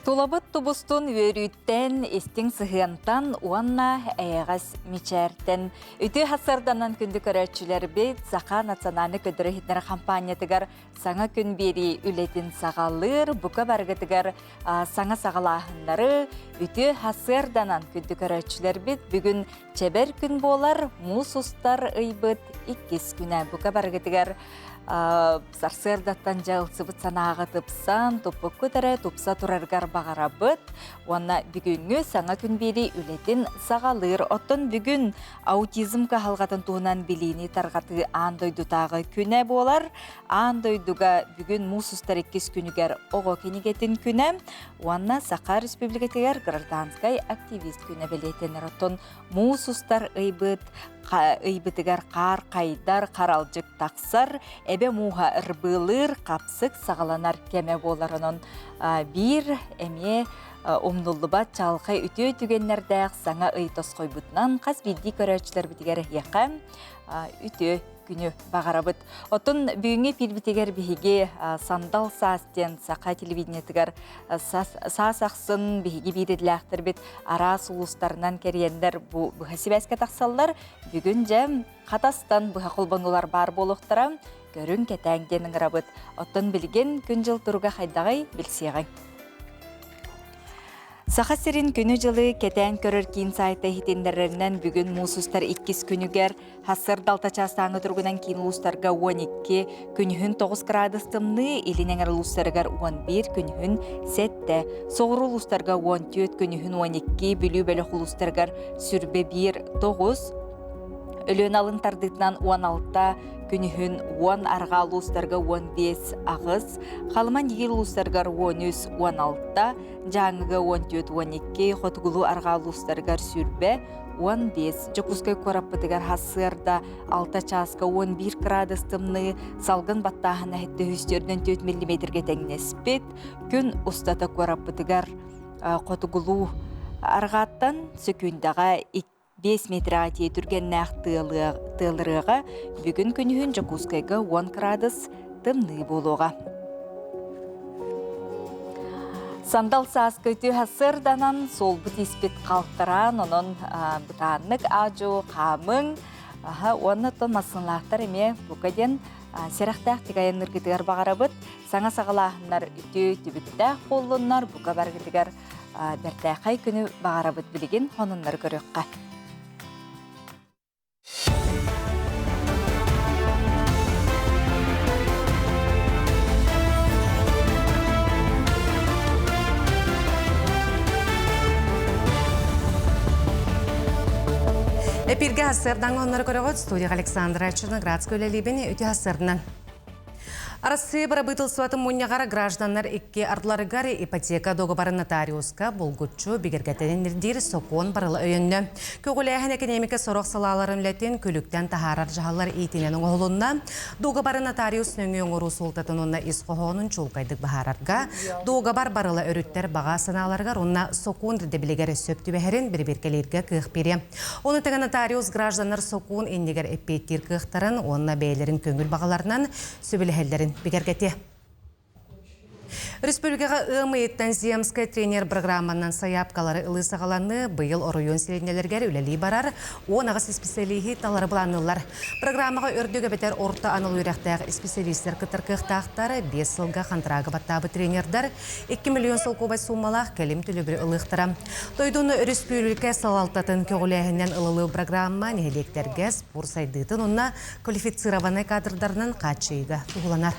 Тулабыт тубустун үөрүүттэн, истиҥ сыһыантан уонна эйэҕэс мичээртэн үтүө сарданан күндү көрөөччүлэрбит Саха национальнай көрдөрөр иһитиннэрэр хампаанньатыгар саҥа күн биэрии үлэтин саҕалыыр, бука барыгытыгар саҥа саҕалааһыннары үтүө сарданан күндү көрөөччүлэрбит бүгүн чэбэр күн буолар, муус устар ыйбыт иккис күнэ. Бука барыгытыгар сарсыардаттан дьэ ылсыбыт санааҕа тупсан, туппуккут эрэ тупса тураргар баҕарабыт. Уонна бүгүҥҥү саҥа күн биэрии үлэтин саҕалыыр. Оттон бүгүн аутизм кыһалҕатын туһунан билиини тарҕатыы аан дойдутааҕы күнэ буолар. Аан дойдуга бүгүн муус устар иккис күнүгэр оҕо кинигэтин күнэ уонна Саха Республикатыгар гражданскай активист күнэ бэлиэтэнэр. Оттон муус устар ыйбыт ыйбытыгар хаар хайдар, харалдьык тахсар, эбэ мууһа ырбыылыыр, хапсык саҕаланар кэмэ буолар. Онон биир эмиэ умнуллубат чаҕылхай үтүө түгэннэрдээх саҥа ый тосхойбутунан хас биирдии көрөөччүлэрбитигэр эһиэхэ үтүө күнү баҕарабыт. Оттон бүгүҥҥү эфирбитигэр биһиги Сандал саас диэн саха телевидениетыгар саас ахсын биһиги биир идэлээхтэрбит араас улуустарынан кэрийэннэр бу быһа сибээскэ тахсаллар. Бүгүн дьэ Хатастан быһа холбонуулар баар буолуохтара. Көрүҥ, кэтээҥ диэн ыҥырабыт. Оттон билигин күн-дьыл туруга хайдаҕый билсиэҕиҥ. Саха сирин күнү-дьылы кэтээн көрөр киин сайта иһитиннэрэринэн бүгүн муус устар иккис күнүгэр сарсыарда алта чаастааҥы туругунан киин улуустарга 12, күнүһүн 9 градус тымныы, илин эҥэр улуустарыгар 11, күнүһүн 7, соҕуруу улуустарга 14, күнүһүн 12, Бүлүү бөлөх улуустарыгар сүрбэ 1, 9, Өлөөн алын тардыытынан 16, күнүһүн 10, арҕаа улуустарга 15, 8, Халыма Нигил улуустарыгар 13, 16, Дьааҥыга 14, 12, Хотугулуу арҕаа улуустарыгар сүүрбэ, 15, Дьокуускай куораппытыгар сарсыарда 6 чааска 11 кыраадыс тымныы, салгын баттааһына 704 миллиметргэ тэҥнэспит, күн устата куораппытыгар хотугулуу арҕааттан сөкүүндэҕэ 2 5 метрға тиийэ түргэннээх тыалырыаҕа бүгүн күнүһүн Дьокуускайга 10 кыраадыс тымныы буолуоҕа. Сандал сааскы үтүө сырданан суолбут испит халтараан, онон бытааннык аадьу хаамыҥ, уонна оттон массыыналаахтар эмиэ бука диэн сэрэхтээх айанныыргытыгар баҕарабыт. Саҥа саҕалааһыннар үтүө түбүктээх буоллуннар, бука барыгытыгар бэртээхэй күнү баҕарабыт билигин сонуннары көрүөххэ. Эпиргэ сарсыардаҥ оннору көрөҕүт студияҕа Александра Черноградская үлэлиибин үтүө сарсыарданан. Арассыыйа бырабыыталыстыбатын мунньаҕар гражданнар икки ардыларыгар ипотека дуогабарын нотариуска булгуччу бигэргэтэн ирдиир сокуон барыла өйөннө. Көҕүлээһин экэниэмикэ сорох салааларын үлэтин күлүктэн таһаарар дьаһаллар иитинэн оҥоһулунна. Дуогабары нотариус нөҥүө оҥоруу суолтатын уонна ис хоһоонун чуолкайдык быһаарарга, дуогабар барыла өрүттэр баҕа санааларыгар уонна сокуон ирдэбилигэр сөп түбэһэрин бэрэбиэркэлииргэ кыах биэриэ. Ону тэҥэ нотариус гражданнар сокуон иннигэр эппиэттиир кыахтарын уонна бэйэлэрин көҥүл баҕаларынан сөбүлэһэллэрин бигэргэтиэ. Республикаҕа ыам ыйыттан Земскай тренер программанан сайаапкалары ылыы саҕаланыы быйыл оройуон сэлиэнньэлэригэр үлэлии барар 18 исписэлииһи талары былаанныыллар. Программаҕа үрдүк эбэтэр орто анал үөрэхтээх исписэлиистэр кыттар кыахтаахтар, 5 сылга хантыраагы баттаабыт тренердэр 2 миллион солкуобай суумалаах кэлим төлөбүрү ылыахтара. Дойдуну өрөспүүбүлүкэ салалтатын көҕүлээһининэн ылылыы программа нэһилиэктэргэ спорт сайдыытын уонна квалифицированнай кадрдарынан хааччыйыыга туһуланар.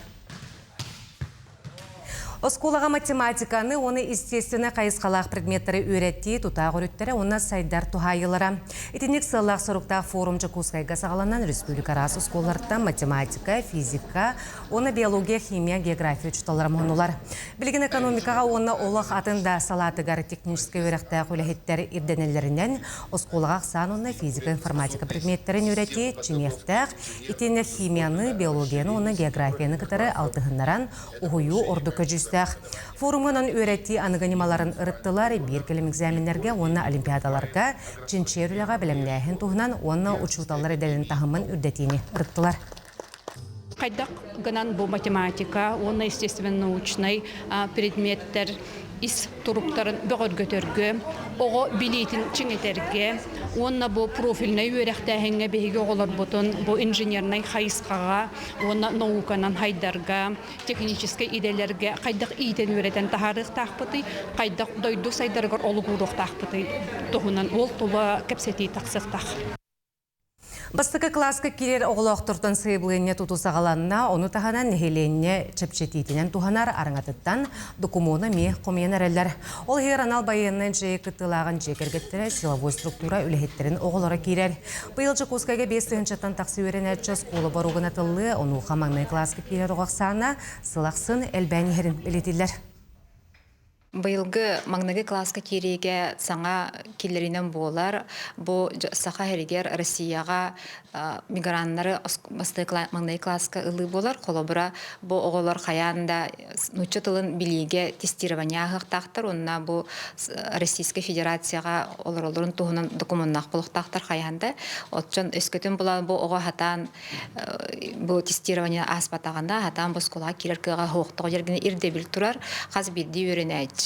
Оскуолаҕа математиканы уонна естественнай хайысхалаах предметтары үөрэтии тутаах өрүттэрэ уонна сайдар туһаайыылара. Итинник сыаллаах-соруктаах форум Дьокуускайга саҕаланан республика араас оскуолаларыттан математика, физика уонна биология, химия, география учууталлара муһуннулар. Билигин экономикаҕа уонна олох атын да салаатыгар техническэй үөрэхтээх үлэһиттэр ирдэнэллэринэн оскуолаҕа ахсаан уонна физика, информатика предметтэрин үөрэтии чиҥиэхтээх, итиэннэ химияны, биологияны уонна географияны кытары алтыһыннаран уһуйуу ордук көдьүүстээх. Форумҥа онон үөрэтии аныгы ньымаларын ырыттылар, биир кэлим экзаменнарга уонна олимпиадаларга чинчийэр үлэҕэ бэлэмнээһин туһунан уонна учууталлар идэлэрин таһымын үрдэтиини ырыттылар. Хайдах гынан бу математика уонна естественно-научнай предметтэр ис туруктарын бөҕөргөтөргө, оҕо билиитин чиҥэтэргэ уонна бу профильнай үөрэхтээһиҥҥэ биһиги оҕолорбутун бу инженернай хайысхаҕа уонна науканан хайдарга, техническэй идэлэргэ хайдах иитэн-үөрэтэн таһаарыахтаахпытый, хайдах дойду сайдарыгар олугууруохтаахпытый туһунан ол тула кэпсэтии тахсыахтаах. Бастакы кылааска киирэр оҕолоохтортон сайабылыанньа туту саҕаланна, ону таһынан нэһилиэнньэ чэпчэтиитинэн туһанар араҥатыттан докумуону эмиэ хомуйан эрэллэр. Ол иһигэр анал байыаннай дьиэ кыттыылааҕын дьиэ кэргэттэрэ силовой структура үлэһиттэрин оҕолоро киирэр. Быйыл Дьокуускайга 5 тыһыынчаттан тахса үөрэнээччи оскуола боруогун атыллыа, онуоха маҥнай кылааска киирэр оҕо ахсаана сыл ахсын элбээн иһэрин бэлиэтииллэр. Быйылгы маҥнайгы кылааска киириигэ саҥа киллэринэн буолар. Бу Саха сиригэр Россияҕа миграннары бастакы маҥнайгы кылааска ылыы буолар. Холобура, бу оҕолор хайаан да нуучча тылын билиигэ тестирование ааһыахтаахтар уонна бу Российскай Федерацияҕа олороллорун туһунан докумуоннаах буолуохтаахтар хайаан да. Оччон өскөтүн булан бу оҕо сатаан бу тестирование ааспатаҕына сатаан бу оскуолаҕа киирэр кыаҕа суохтоҕо дьэргини ирдэбил турар. Хас биирдии үөрэнээччи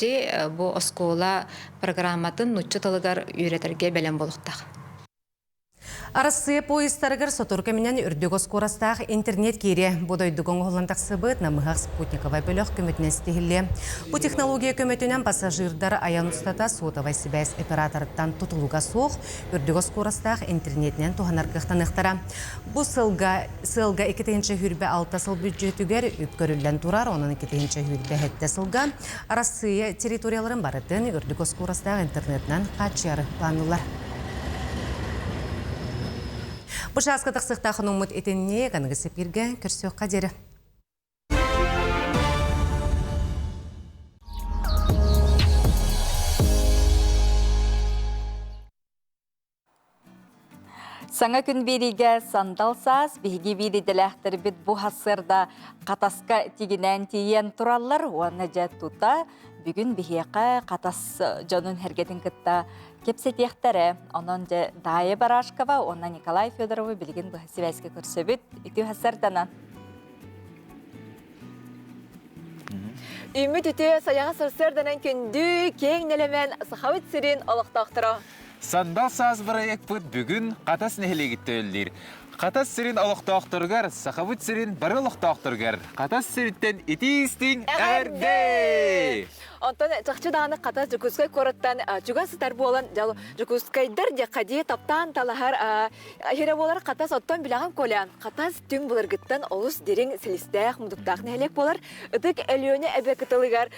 бу оскуола программатын нуучча тылыгар үөрэтэргэ бэлэм буолуохтаах. Арассыыйа поездтарыгар сотору кэминэн үрдүк оскуорастаах интернет киириэ. Бу дойдуга оҥоһуллан тахсыбыт намыһах спутниковай бөлөх көмөтүнэн ситиһиллиэ. Бу технология көмөтүнэн пассажирдар айан устата сотовай сибээс операторыттан тутулуга суох үрдүк оскуорастаах интернетинэн туһанар кыахтаныахтара. Бу сылга сыалга 2026 сыл бүддьүөтүгэр үп көрүллэн турар, онон 2027 сылга Арассыыйа территорияларын барытын үрдүк оскуорастаах интернетинэн хааччыйары планныыллар. Бу чааска тахсыахтаах хонуммут итинник аныгы сепиргэ көрсүөххэ диэри. Саҥа күн биэриигэ сандал саас биһиги биир идэлээхтэрбит бу сарсыарда Хатаска тигинээн тиийэн тураллар уонна дьэ тута бүгүн биһиэхэ Хатас дьонун сэргэтин кытта кэпсэтиэхтэрэ. Онон дьэ Дая Барашкова уонна Николай Федоровы билигин быһа сибээскэ көрсөбүт. Үтүө сарсыарданан. Үүммүт үтүө сайаҕа сарсыарданан күндү, киэҥ нэлэмэн Сахабыт сирин олохтоохторо. Сандал саас бырайыакпыт бүгүн Хатас нэһилиэгиттэн үлэлиир. Хатас сирин олохтоохторугар, Сахабыт сирин бары олохтоохторугар Хатас сириттэн итии-истиҥ эҕэрдэ! Онтон чахчы даҕаны Хатас Дьокуускай куораттан чугас сытар буолан, Дьокуускайдар диэххэ дии таптаан талаһар Иһирэ буолар Хатас оттон билэҕин Коля, Хатас түҥ былыргыттан олус дириҥ силистээх, мутуктаах нэһилиэк буолар. Ытык Өлүөнэ эбэ кытылыгар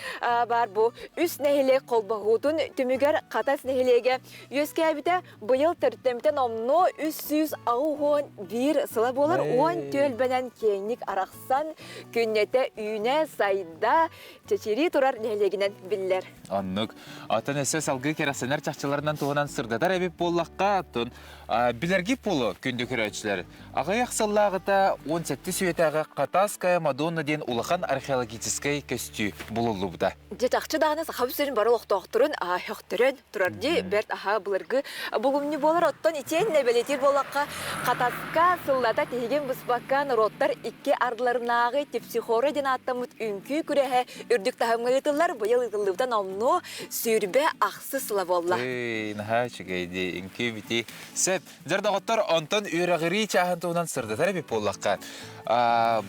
баар бу үс нэһилиэк холбоһуутун түмүгэр Хатас нэһилиэгэ үөскээбитэ быйыл төрүттэммитэ номнуо 381 сыла буолар. Уон түөлбэнэн киэҥник арахсан, күннэтэ үүнэ, сайда, чэчирии турар нэһилиэгинэн биллэр. Оннук. Оттон өссө салгыы кэрэхсэнэр чахчыларынан туһунан сырдатар эбит буоллахха, оттон Билэргит буолуо, күндү көрөөччүлэр, аҕыйах сыллааҕыта 17 үйэтээҕи Хатаская Мадонна диэн улахан археологическай көстүү булуллубута. Дьэ чахчы даҕаны Сахабыт сирин бары олохтоохторун сөхтөрөн турар дии бэрт аһа былыргы булумньу буолар. Оттон итиэннэ бэлиэтиир буоллахха, Хатаска сыллата тиһигин быспакка норуоттар икки ардыларынааҕы Типсихора диэн ааттаммыт үҥкүү күрэһэ үрдүк таһымҥа ыытыллар. Быйыл ыытыллыбыта номнуо 26 сыла буолла. Эй, наһаа үчүгэй дии, үҥкүү бити. Сөп. Дьэр доҕоттор, онтон үөрэҕирии чааһын туһунан сырдатар эбит буоллахха,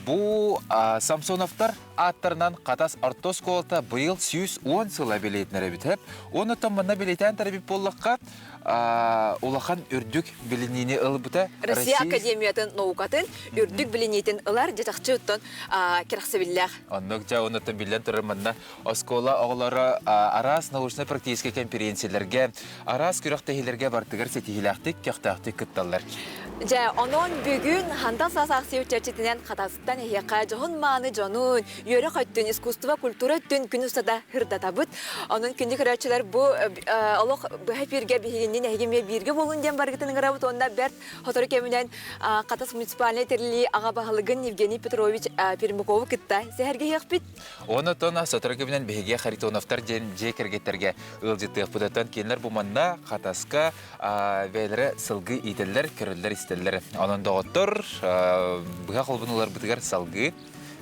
бу Самсоновтар ааттарынан Хатас орто оскуолата быйыл 110 сыла бэлиэтинэр эбит. Оннуттан манна бэлиэтээн эбит буоллахха, улахан үрдүк билиниини ылбыта. Россия Академиятын наукатын үрдүк билиниитин ылар дьэ чахчы оттон кэрэхсэбиллээх. Оннук дьэ оннуттан биллэн турар манна Оскуола оҕолоро араас научнай-практическай кэмпириэнсийэлэргэ, араас күрэхтэһиилэргэ бартыгар ситиһиилээхтик, көхтөөхтүк кытталлар. Дьэ, онон бүгүн Хантан саас аахсыйа чэрчитинэн Хатастан эһиэхэ дьоһун-мааны дьонун, үөрэх өттүн, искусство, культура өттүн күн устата сырдатабыт. Онон күндү көрөөччүлэр бу олох быһа эфиргэ биһигинниин эһиги эмиэ бииргэ буолун диэн барыгытын ыҥырабыт уонна бэрт Сотору кэминэн Хатас муниципальнай тэриллии аҕа баһылыгын Евгений Петрович Пермякову кытта сэһэргэһиэхпит. Онон сотору кэминэн биһиги Харитоновтар диэн дьиэ кэргэттэргэ ыалдьыттыахпытыттан кинилэр бу манна Хатаска бэйэлэрэ сылгы иитэллэр, көрөллөр-истэллэр. Онон доҕоттор, быһа холбонуларбытыгар салгыы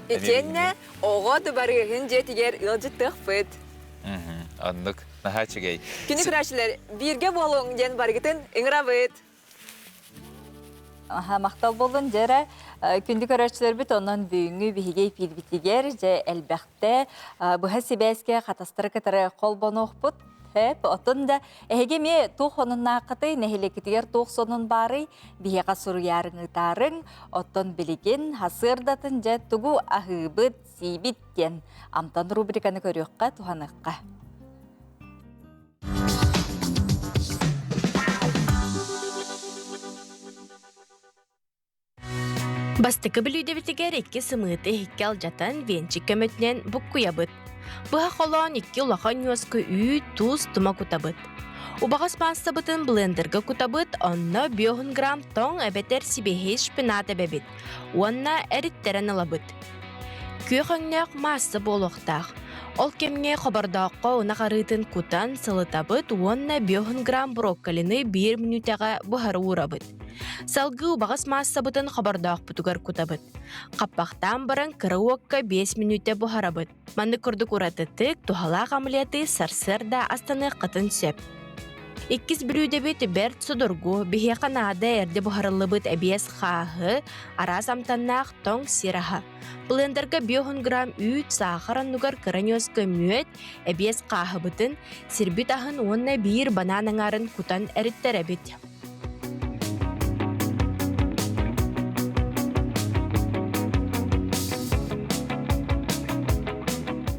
Итиэннэ оҕо дыбарыаһын дьиэтигэр ыалдьыттыахпыт. Оннук. Наһаа үчүгэй. Күнү көрөөччүлэр, бииргэ буолуҥ диэн барыгытын ыҥырабыт. Аха, махтал буоллун дьэрэ. Күндү көрөөччүлэрбит, онон бүгүҥҥү биһиги эфирбитигэр дьэ элбэхтэ быһа сибээскэ хатастары кытары холбонуохпут. Хэп, отун да эһиги эмиэ туох сонуннааххытый, нэһилиэккитигэр туох сонун баарый, биһиэхэ суруйаарыҥ ыытаарыҥ, оттон билигин хасыардатын дьэ тугу аһыыбыт, сиибит диэн амтан рубриканы көрүөххэ, туһаныахха. Бастакы бүлүүдэбитигэр икки сымыыты иһиккэ алдьатан венчик көмөтүнэн буккуйабыт. Быһа холоон икки улахан ньуоска үүт, туус, тума кутабыт. Убаҕас паастабытын блендергэ кутабыт, онно 5 грамм тоҥ эбэтэр сибиэһэй шпинат эбэбит уонна эриттэрэн ылабыт. Күөх өҥнөөх маасса буолуохтаах. Ол кэмҥэ хобордооххо ынах арыытын кутан сылытабыт уонна 5 грамм брокколины биир мүнүүтэҕэ буһара уурабыт. Салгыы убаҕас маассабытын хобордоохпутугар кутабыт. Хаппахтаан баран кыра уокка 5 мүнүүтэ буһарабыт. Маннык курдук уратытык, туһалаах омлеты сарсыарда астаныаххытын сөп. Иккис бүлүүдэбит бэрт судургу, биһиэхэ наада эрдэ буһарыллыбыт эбиэс хааһы, араас амтаннаах тоҥ сир аһа. Блендерга 5 грамм үүт, саахар оннугар кыра ньуоска мүөт, эбиэс хааһыбытын, сирбит аһын уонна биир банаан аҥаарын кутан эриттэрэбит.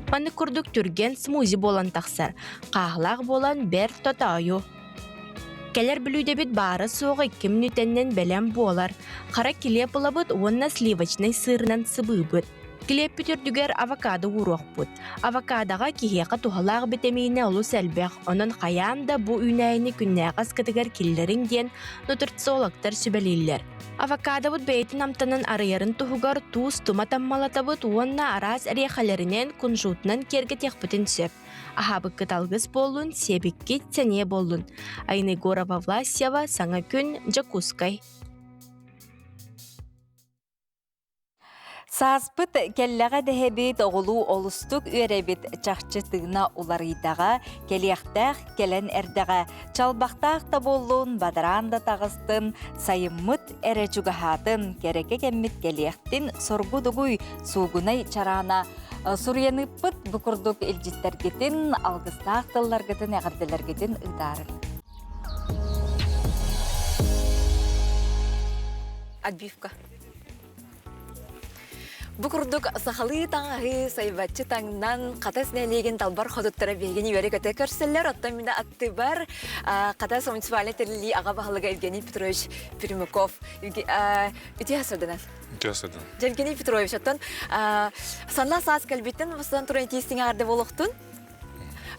Маннык курдук түргэн смузи буолан тахсар, хааһылаах буолан бэрт тотоойу. Кэлэр бүлүүдэбит баара-суоҕа 2 мүнүүтэннэн бэлэм буолар. Хара килиэп ылабыт уонна сливочнай сыырынан сыбыыбыт. Килиэппит үрдүгэр авокадо ууруохпут. Авокадоҕа киһиэхэ туһалаах битэмиинэ олус элбэх, онон хайаан да бу үүнээйини күннээҕи аскытыгар киллэриҥ диэн нутрициологтар сүбэлииллэр. Авокадобыт бэйэтин амтанын арыйарын туһугар туус тума таммалатабыт уонна араас эриэхэлэринэн, кунжутунан киэргэтиэхпитин сөп. Аһаабыккыт алгыс буоллун, сиэбиккит сэниэ буоллун. Айна Егорова Власьева, Саҥа күн, Дьокуускай. Сааспыт кэллэҕэ дэһэбит, оҕолуу олустук үөрэбит, чахчы тыына уларыйдаҕа, кэлиэхтээх кэлэн эрдэҕэ, чалбахтаах да буоллун, бадараан да таҕыстын, сайыммыт эрэ чугаһаатын, кэрэкэ кэммит кэлиэхтин, соргу-дугуй, суугунай чараана суруйаныыппыт бу курдук илдьиттэргитин, алгыстаах тылларгытын, эҕэрдэлэргитин ыытаарыҥ. Отбивка. Бу курдук сахалыы таҥаһы сайбаччы таҥнан Хатас нэһилиэгин далбар хотуттара биһигини үөрэ-көтө көрсөллөр. Оттон мин аттыбар Хатас муниципальнай тэриллии аҕа баһылыга Евгений Петрович Пермяков. Үтүө сырдынан. Үтүө сырдынан. Евгений Петрович, оттон санна саас кэлбиттэн бастан туран итиистиҥ аҕарда буолуохтун.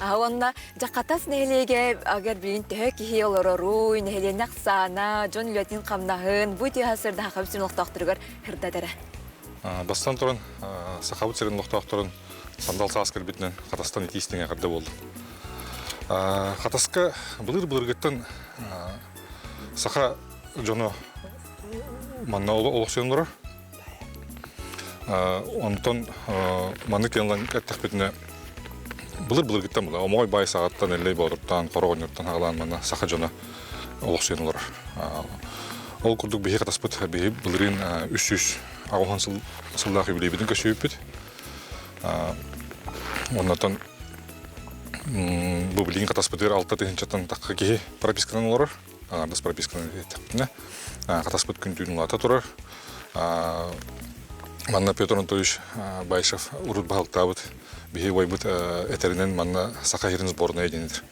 Уонна дьэ Хатас нэһилиэгэ агар билин төһө киһи олороруй, нэһилиэнньэ ахсаана, дьон үлэтин-хамнаһын бу тыаһа сырдаха Сахабыт сирин олохтоохторугар ырдатара. Бастан туран Сахабыт сирин олохтоохторун сандал саас кэлбитинэн Хатастан итии истиҥ эҕэрдэ буоллун. Хатаска былыр-былыргыттан саха дьоно манна олохсуйан олорор. Онтон маннык диэн эттэхпитинэ былыр-былыргыттан була Омоҕой баай саҕаттан Эллэй Боотуртан, Хоро оҕонньортон аҕалаан манна саха дьоно олохсуйан олорор. Ол курдук биһи хатаспыт биһи былырыын 380 сыл сыллаах юбилейбитин көрсүбүппүт. Оннотон бу билигин хатаспытыгар алта тыһыынчаттан тахха киһи прописканан олорор. Аҥаардас прописканан эттэхпинэ хатаспыт күн-түүн улаата турар. Манна Петр Анатольевич Баишев урут баһылыктаабыт биһи убайбыт этэринэн манна Саха сирин сборная диэнидир.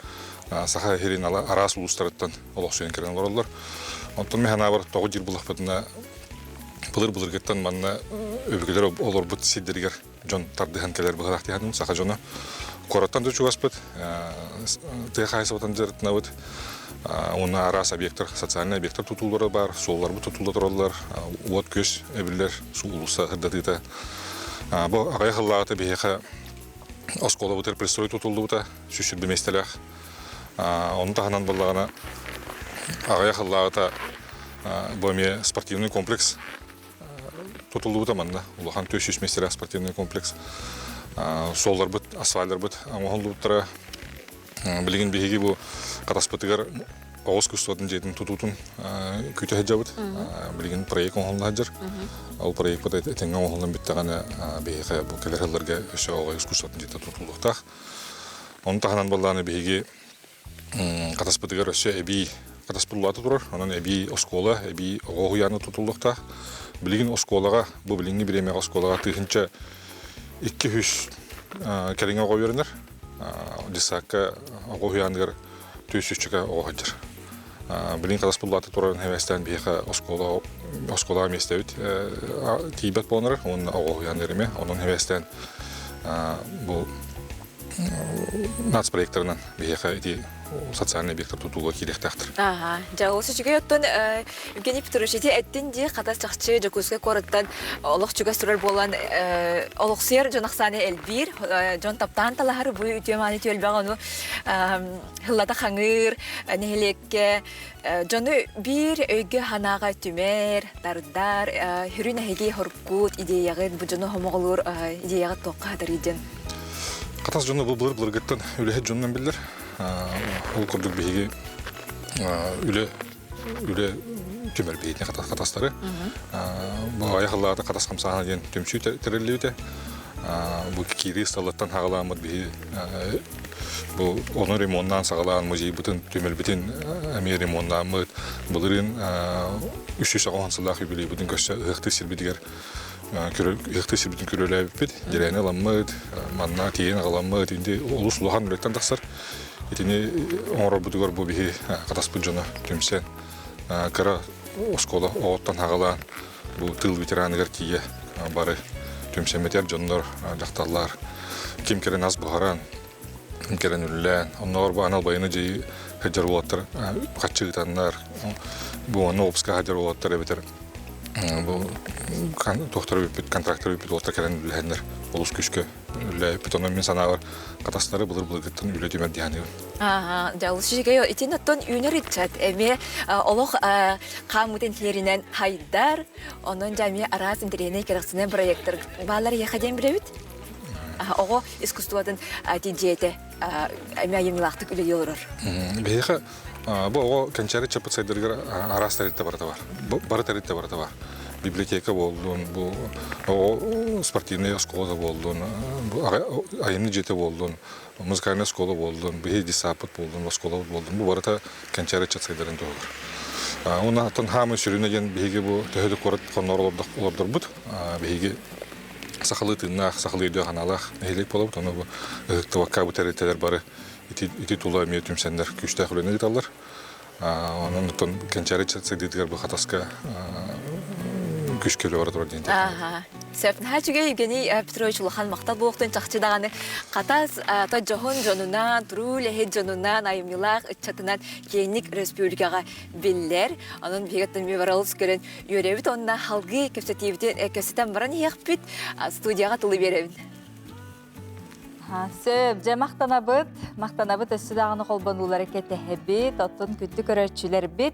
Саха сирин араас улуустарыттан олохсуйан кэлэн олороллор. Онтон мин санаабар тоҕо диир буллахпытына былыр-былыргыттан манна өбүгэлэр олорбут сирдэригэр дьон тардыһан кэлэр быһыылаах дии саха дьоно. Куораттан да чугаспыт, тыа хаһаайыстыбатын дьарыктанабыт. Уонна араас объектар, социальнай объектар тутуулара баар, суолларбыт тутулла тураллар, уот-күөс эбиллэр, уулусса сырдатыыта. Бу аҕыйах сыллааҕыта биһиэхэ оскуолабытыгар пристрой тутуллубута, 120 миэстэлээх. Ону таһынан буоллаҕына аҕыйах сыллааҕыта бу эмиэ спортивный комплекс тутуллубута манна улахан 400 миэстэлээх спортивный комплекс. Суолларбыт, асфальтарбыт оҥоһуллубуттара. Билигин биһиги бу Хатаспытыгар оҕус искусствотын дьиэтин тутуутун күүтэ сылдьабыт. Билигин проект оҥоһулла сылдьар. Ол проекпыт этэҥҥэ оҥоһуллан бүттэҕинэ биһиэхэ бу кэлэр сылларга өссө оҕо искусствотын дьиэтэ тутуллуохтаах. Ону таһынан буоллаҕына биһиги Хатаспытыгар өссө эбии Хатаспыллаата турар. Онон эбии оскуола, эбии оҕо уһуйаана тутуллуохтаах. Билигин оскуолаҕа, бу билиҥҥи бириэмэҕэ оскуолаҕа 1200 кэриҥэ оҕо үөрэнэр. Детсадка оҕо уһуйааныгар 400 оҕо сылдьар. Билигин Хатаспыллаата турарын хэвэстээн биһиэхэ оскуола оскуолаҕа миэстэбит тиийбэт буолан эрэр уонна оҕо уһуйааныгар эмиэ. Онон хэвэстээн бу нацпроектарынан биһиэхэ ити социальный объектар тутууга киириэхтээхтэр. Ага, дьэ ол үчүгэй оттон Евгений Петрович ити эттин дии хата чахчы Дьокуускай куораттан олох чугас турар буолан олохсуйар дьон ахсаана элбиир, дьон таптаан талаһар бу үтүө мааны түөлбэҕэ ону хыллата хаҥыыр нэһилиэккэ дьону биир өйгө санааҕа түмэр, тардар, хүрүн эһиги хоркут идеяҕыт бу дьону хомоҕолуур идеяҕыт туохха хатарый диэн? Хатас дьоно бу былыр-былыргыттан үлэһит дьонунан биллэр. Ол курдук биһиги үлэ үлэ түмэр биһиги хатастары. Бу айах ыллаата хатас хамсааһына диэн түмсүү тэриллибитэ. Бу киирии столыттан хаҕалааммыт биһи бу ону ремоннаан саҕалаан музейбытын түмэлбитин эмиэ ремоннааммыт былырыын 390 сыллаах юбилейбытын көрсө ыһыахтыы сирбитигэр ыһыахтыы сирбитин күрүөлээбиппит дьирэни ыламмыт манна тиийэн аҕаламмыт инди олус улахан үлэттэн тахсар итини оҥорорбутугар бу биһи хатаспыт дьоно түмсэн кыра оскуола оҕоттон хаҕалаан Бу тыыл ветераныгар тиийэ бары түмсэммитэр дьоннор, дьахталлар ким кэлэн ас буһаран, ким кэлэн үлэлээн, оннооҕор бу анал байыаннай дьайыы сылдьар уолаттар хаччы ыытаннар, бу онно опска сылдьар уолаттар эбэтэр бу туохтара бүппүт, контрактара бүппүт уолаттар кэлэн үлэлэһэннэр олус күүскэ үлэлээбиппит. Онон мин санаабар хатастары былыр-былыргыттан үлэ түмэр дии саныыбын. Ааһа, дьэ олус үчүгэй. Итин оттон үүнэр ыччат эмиэ олох хааммытын сиэринэн хайдар. Онон дьэ эмиэ араас интэриэһинэй кэрэхсэнэр проектар бааллар эйиэхэ диэн билэбит. Оҕо искусствотын дьиэтэ эмиэ айымньылаахтык үлэлии олорор. Биһиэхэ бу оҕо кэнчээри ыччаппыт сайдарыгар араас тэрилтэ барыта бар. Бары тэрилтэ барыта бар. Библиотека буоллун, бу оҕо спортивнай оскуола да буоллун, айымньы дьиэтэ буоллун, музыкальнай оскуола буоллун, биһи десаппыт буоллун, оскуолабыт буоллун, бу барыта кэнчээри ыччат сайдарын туһугар. Уонна оттон хаамыы сүрүнэ диэн биһиги бу төһө да куорат хонноор олордорбут, биһиги сахалыы тыыннаах, сахалыы өйдөөх-санаалаах нэһилиэк буолабыт. Ону бу ыһыктыбакка бу тэрилтэлэр бары ити, ити тула эмиэ түмсэннэр күүстээх үлэни ыыталлар. Онон оттон кэнчээри сайдыытыгар бу Хатаска күүскэ үлэ бара турар диэн Ааха. Сөп. Наһаа үчүгэй Евгений Петрович улахан махтал буолуохтун чахчы даҕаны Хатас то дьоһун дьонунан, туруу үлэһит дьонунан, айымньылаах ыччатынан киэҥник республикаҕа биллэр. Онон биһиги эмиэ баралыс көрөн үөрэбит уонна халгыы кэпсэтиибитин кэпсэтэн баран иһиэхпит. Студияҕа тылы биэрэбин. Сөп, дьэ махтанабыт, махтанабыт өссө даҕаны холбонуулары кэтэһэбит, оттон күндү көрөөччүлэрбит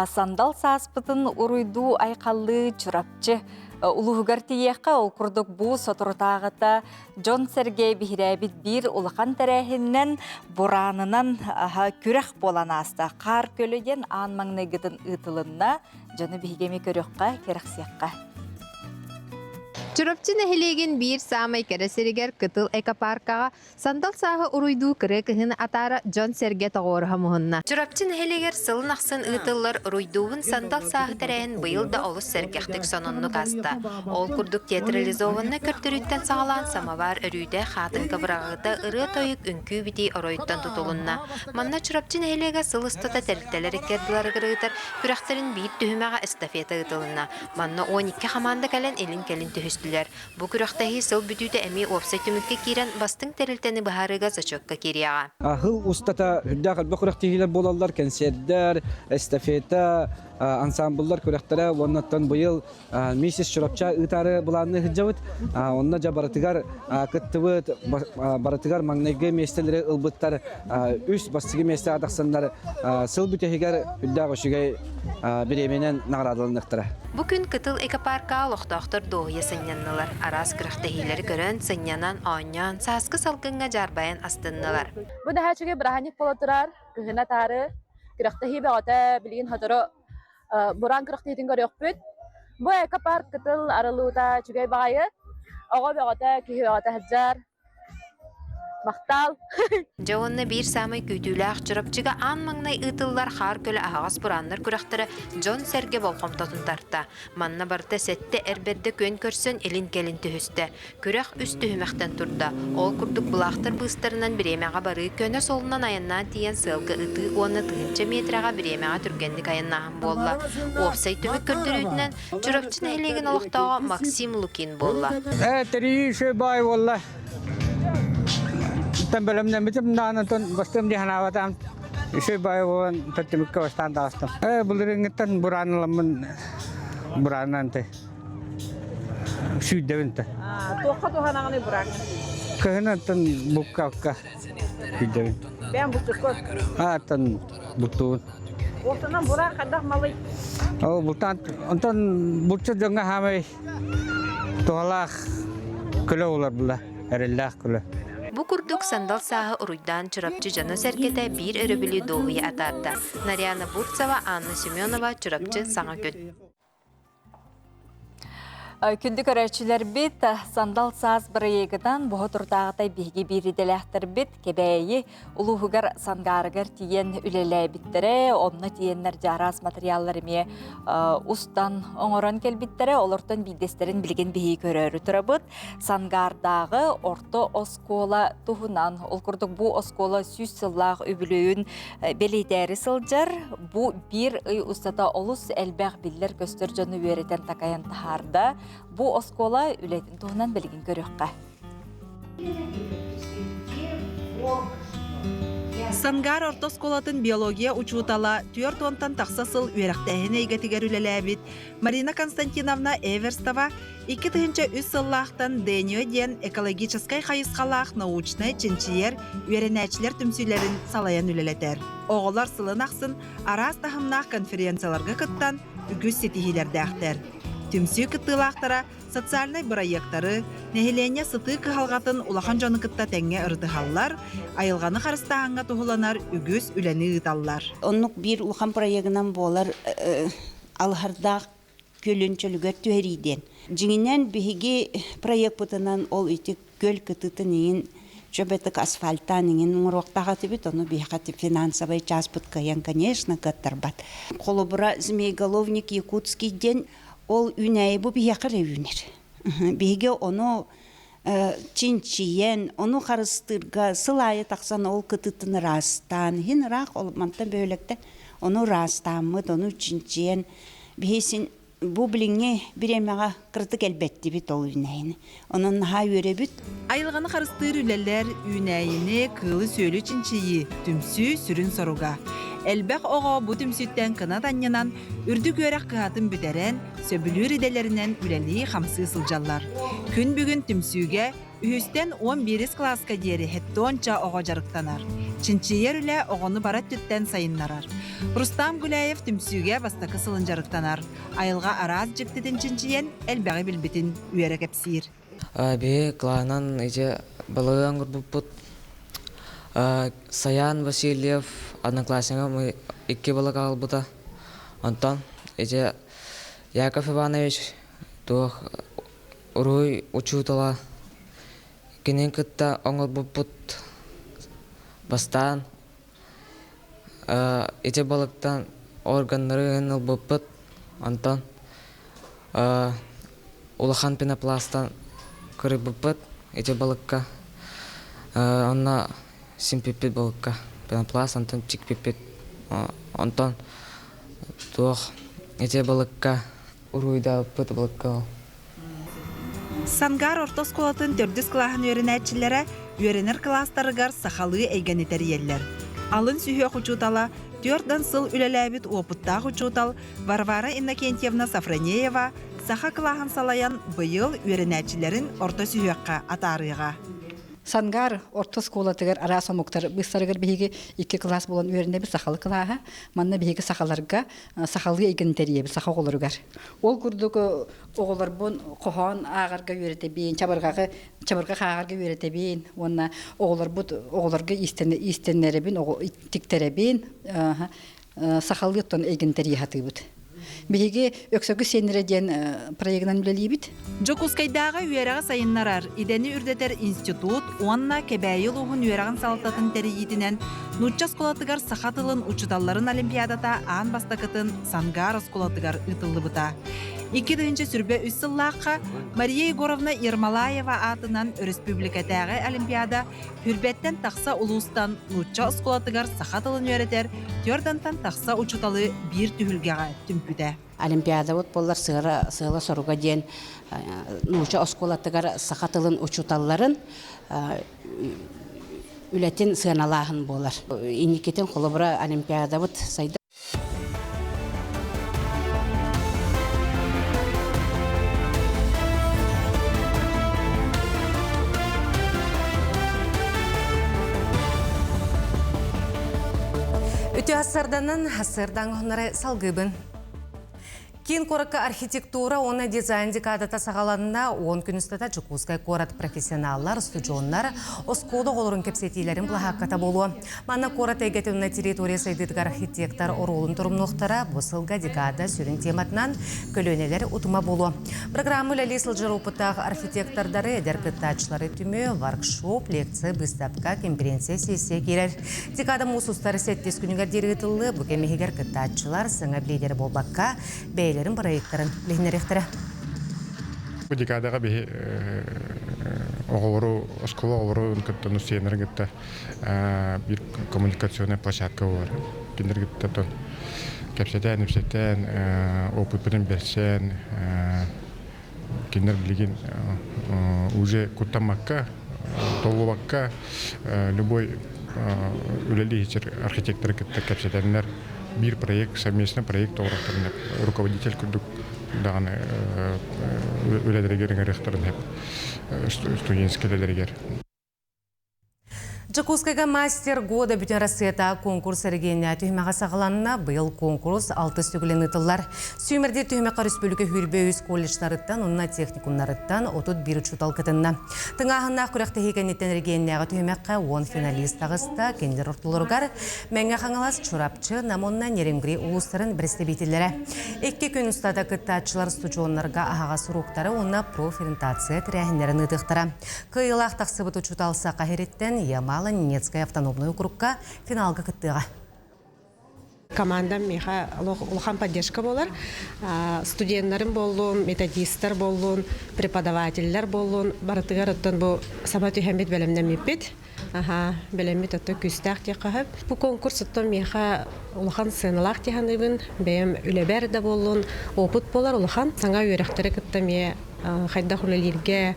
сандал сааспытын уруйдуу айхаллыы Чурапчы улууһугар тиийиэххэ, ол курдук бу соторутааҕыта дьон-сэргэ биһирээбит биир улахан тэрээһининэн бураанынан күрэх буолан ааста. Хаар көлө диэн аан маҥнайгытын ыытылынна. Дьону биһиги эмиэ көрүөххэ, кэрэхсиэххэ. Чурапчы нэһилиэгин биир саамай кэрэ сиригэр Кытыл экопаркаҕа сандал сааһы уруйдуу кырыа кыһыны атаара дьон-сэргэ тоҕуоруһа муһунна. Чурапчы нэһилиэгэр сылын ахсын ыытыллар Уруйдуубун сандал сааһы тэрээһин быйыл да олус сэргэхтик сонуннук ааста. Ол курдук театрализованнай көрдөрүүттэн саҕалаан самовар өрүүтэ, хаатыҥка быраҕыыта, ырыа-тойук, үҥкүү-битии оройуттан тутулунна. Манна Чурапчы нэһилиэгэ сыл устата тэрилтэлэр икки ардыларыгар ыытар күрэхтэрин биир түһүмэҕэ эстафета ыытылынна. Манна 12 хамаанда кэлэн илин-кэлин түһүстүлэр. Бу күрэхтэһии сыл бүтүүтэ эмиэ уопсай түмүккэ киирэн бастыҥ тэрилтэни быһаарыыга зачекка киириэҕэ. Аһыл устата үрдээх элбэх күрэхтэһиилэр буолаллар, кэнсиэрдэр, эстафета, ансаамбыллар күрэхтэрэ уонна оттон быйыл Миссис Чурапча ыытаары былаанныы сылдьабыт. Онно дьэ барытыгар кыттыбыт, барытыгар маҥнайгы миэстэлэри ылбыттар үс бастакы миэстэҕэ тахсаннар сыл бүтэһигэр үрдээх үчүгэй бириэмэнэн наҕараадаланыахтара. Бу күн Кытыл экопарка олохтоохтор дуоһуйа сынньаннылар. сынньаннылар. Араас күрэхтэһиилэри көрөн, сынньанан, оонньоон, сааскы салгыҥҥа дьаарбайан астыннылар. Бу наһаа үчүгэй бырааһынньык буола турар. Кыһын атаары күрэхтэһии бөҕөтө билигин сотору бураан күрэхтэһиитин көрүөхпүт. Бу эко-парк кытыл арыллыыта үчүгэй баҕайы. Оҕо бөҕөтө, киһи бөҕөтө сылдьар. Махтал! Дьэ уонна биир саамай күүтүүлээх Чурапчыга аан маҥнай ыытыллар хаар көлө аһаҕас бурааннар күрэхтэрэ дьон-сэргэ болҕомтотун тарта. Манна барыта сэттэ эр бэрдэ күөн көрсөн илин-кэлин түһүстэ. Күрэх үс түһүмэхтэн турда. Ол курдук былаахтар быыстарынан бириэмэҕэ барыы, көнө суолунан айаннаан тиийэн сыалга ытыы уонна тыһыынча миэтэрэҕэ бириэмэҕэ түргэнник айаннааһын буолла. Уопсай түмүк көрдөрүүтүнэн Чурапчы нэһилиэгин олохтооҕо Максим Лукин буолла. Тэрийии үчүгэй баай буолла. Тан бэлэмнэммитим даҕаны бастыам дии санаабатаҕым. Үчүгэй баай буолан түмүккэ бастаан таҕыстым. Былырыыҥҥыттан бураан ыламмын бураанынан ты сүүрдэбин ты. Туохха туһанаҕыный бурааҥҥын? Кыһын оттон буккалка сүүрдэбин. Бэйэм булчуккун? Ааттан бултуубун. Уопсанан бураан хайдах малый? Ол бултаан онтон булчут дьоҥҥо хаамай туһалаах көлө булар була, эрэллээх көлө. Бу курдук сандал сааһы уруйдаан Чурапчы дьоно-сэргэтэ биир өрөбүлү дуоһуйа атаарда. Нарьяна Бурцева, Анна Семенова, Чурапчы, Саҥа күн. Күндү көрөөччүлэрбит, Сандал саас бырайыагынан боһо турдааҕытай биһиги биир идэлээхтэрбит Кэбээйи улууһугар Сангаарыгар тиийэн үлэлээбиттэрэ, онно тиийэннэр дьараас материаллар эмиэ устан оҥорон кэлбиттэрэ, олортон биирдэстэрин билигин биһиги көрөөрү турабыт. Сангаардааҕы орто оскуола туһунан, ол курдук бу оскуола 100 сыллаах үбүлүөйүн бэлиэтээри сылдьар. Бу биир ый устата олус элбэх биллэр-көстөр дьону үөрэтэн такайан таһаарда. Бу оскуола үлэтин туһунан билигин көрүөххэ. Сангар орто оскуолатын биология учуутала түөрт уонтан тахса сыл үөрэхтээһин эйгэтигэр үлэлээбит Марина Константиновна Эверстова 2003 сыллаахтан Дэнио диэн экологическай хайысхалаах научнай чинчийэр үөрэнээччилэр түмсүүлэрин салайан үлэлэтэр. Оҕолор сылын ахсын араас таһымнаах конференцияларга кыттан үгүс ситиһиилэрдээхтэр. Түмсүү кыттыылаахтара социальнай бырайыактары, нэһилиэнньэ сытыы кыһалҕатын улахан дьону кытта тэҥҥэ ырытыһаллар, айылҕаны харыстааһыҥҥа туһуланар үгүс үлэни ыыталлар. Оннук биир улахан проегынан буолар алыһардаах күөлүн чөлүгэр түһэрии диэн. Дьиҥинэн биһиги проекпытынан ол ити күөл кытыытын иҥин чөбөтүк асфальтаан иҥин оҥоруохтаах этибит, ону биһиэхэ финансовай чааспыт кыайан, конечно, кыаттарбат. Холобура, змееголовник якутский диэн ол үүнээйи бу биһиэхэ эрэ үүнэр. Биһиги ону чинчийэн, ону харыстыырга сыл аайы тахсан ол кытыытын ыраастаан, иһин ыраах ол мантан бөһүөлэктэн ону ыраастааммыт, ону чинчийэн биһи син бу билиҥҥи бириэмэҕэ кыратык элбэттибит ол үүнээйини. Онон наһаа үөрэбит. Айылҕаны харыстыыр үлэлэр үүнээйини, кыылы-сүөлү чинчийии, түмсүү сүрүн соруга. Элбэх оҕо бу түмсүүттэн кынат анньынан, үрдүк үөрэх кыһатын бүтэрэн, сөбүлүүр идэлэринэн үлэлии-хамсыы сылдьаллар. Күн бүгүн түмсүүгэ үһүстэн уон биирис кылааска диэри һэттуонча оҕо дьарыктанар. Чинчийэр үлэ оҕону бары өттүттэн сайыннарар. Рустам Гуляев түмсүүгэ бастакы сылын дьарыктанар. Айылҕа араас дьиктитин чинчийэн элбэҕи билбитин үөрэ кэпсиир. Биһи кылаанан ити балыгы оҥорбуппут. Саян Васильев одноклассникам икки балык аҕалбыта. Онтон ити Яков Иванович туох уруһуй учуутала кинини кытта оҥорбуппут бастаан ити балыктан органнары ылбыппыт онтон улахан пенопластан кырыйбыппыт ити балыкка онно симпиппит балыкка пенопласт онтон чикпиппит онтон туох ити балыкка уруйдаабыппыт балыкка Сангар орто оскуолатын төрдүс кылааһын үөрэнээччилэрэ үөрэнэр кылаастарыгар сахалыы эйгэни тэрийэллэр. Алын сүһүөх учуутала, түөрт сыл үлэлээбит уопуттаах учуутал Варвара Иннокентьевна Сафронеева саха кылааһын салайан быйыл үөрэнээччилэрин орто сүһүөххэ атаарыаҕа. Сангар орто оскуолатыгар араас омуктар быыстарыгар биһиги икки кылаас буолан үөрэнэбит сахалы кылааһа. Манна биһиги сахаларга сахалыы эйгэни тэрийэбит саха оҕолоругар. Ол курдук оҕолорбун хоһоон ааҕарга үөрэтэбин, чабырҕаҕы чабырҕах ааҕарга үөрэтэбин уонна оҕолорбут оҕолорго иистэннэрэбин, тиктэрэбин, сахалыы оттон эйгэни тэрийэ сатыыбыт. Биһиги Өксөкү сиэннэрэ диэн проегынан үлэлиибит. Дьокуускайдааҕы үөрэҕи сайыннарар, идэни үрдэтэр институт уонна Кэбээйи улууһун үөрэҕин салалтатын тэрийиитинэн нуучча оскуолатыгар саха тылын учууталларын олимпиадата аан бастакытын Сангаар оскуолатыгар ыытыллыбыта. 2023 сыллаахха Мария Егоровна Ермолаева аатынан өрөспүүбүлүкэтээҕи олимпиада Хүрбэттэн тахса улуустан нуучча оскуолатыгар саха тылын үөрэтэр түөртантан тахса учууталы биир түһүлгэҕэ түмпүтэ. Олимпиадабыт буоллар сыала-соруга диэн нуучча оскуолатыгар саха тылын учууталларын үлэтин сыаналааһын буолар. Инникитин холобура олимпиадабыт сайда Үтүө ассарданан ассардан оһоннары салгыбын. Киин куоракка архитектура уонна дизайн декадата саҕаланна. 10 күн устата Дьокуускай куорат профессионаллар, устудьуоннар оскуола оҕолорун кэпсэтиилэрин былаһаакката буолуо. Манна куорат эйгэтин уонна территория сайдыытыгар архитектор оруолун торумнуохтара. Бу сылга декада сүрүн тематынан көлүөнэлэр утума буолуо. Программа үлэлии сылдьар опыттаах архитектордары, эдэр кыттааччылары түмүө, воркшоп, лекция, быыстапка, конференция, сессия киирэр. Декада муус устар сэттис күнүгэр диэри ыытыллыа. Бу кэм иһигэр кыттааччылар саҥа лидер буолбакка, бэйэлэрин проекттарын билиһиннэриэхтэрэ. Бу декадаҕа биһи оҕолору, оскуола оҕолорун кытта, студеннарын кытта биир коммуникационная площадка буолар. Кинилэр кытта кэпсэтэн, ипсэтэн, опытпытын бэрсэн, кинилэр билигин уже куттаммакка, толлубакка любой үлэлии архитекторы кытта кэпсэтэннэр биир проект, совместный проект оҥорохторун руководитель курдук даҕаны үлэлэригэр ыҥырыахтарын сөп студенческий үлэлэригэр. Дьокуускайга «Мастер года» бүтүн Россията конкурс эрэгийиэннэ түһүмэҕэ саҕаланна. Быйыл конкурс алтыс төгүлүн ыытыллар. Сүүмэрдиир түһүмэххэ республика сүүрбэ үс колледжтарыттан уонна техникумнарыттан 31 учуутал кытынна. Тыҥааһыннаах күрэхтэһии кэнниттэн эрэгийиэннээҕи түһүмэххэ 10 финалист таҕыста. Кинилэр ортолоругар Мэҥэ Хаҥалас, Чурапчы, Нам уонна Нерюнгри улуустарын представителлэрэ. Икки күн устата кыттааччылар устудьуоннарга аһаҕас уруоктары уонна профориентация тэрээһиннэрин ыытыахтара. Кыайыылаах тахсыбыт учуутал Саха сириттэн Ямало-Ненецкай автономнай округка финалга кыттыаҕа. Командам миэхэ улахан поддержка буолар. Студеннарым буоллун, методистар буоллун, преподавателлэр буоллун, барытыгар оттон бу саба түһэммит бэлэмнэммиппит. Аха, бэлэммит оттон күүстээх диэххэ сөп. Бу конкурс оттон миэхэ улахан сыаналаах дии саныыбын. Бэйэм үлэбэр да буоллун, опыт буолар улахан. Саҥа үөрэхтэри кытта эмиэ хайдах үлэлииргэ,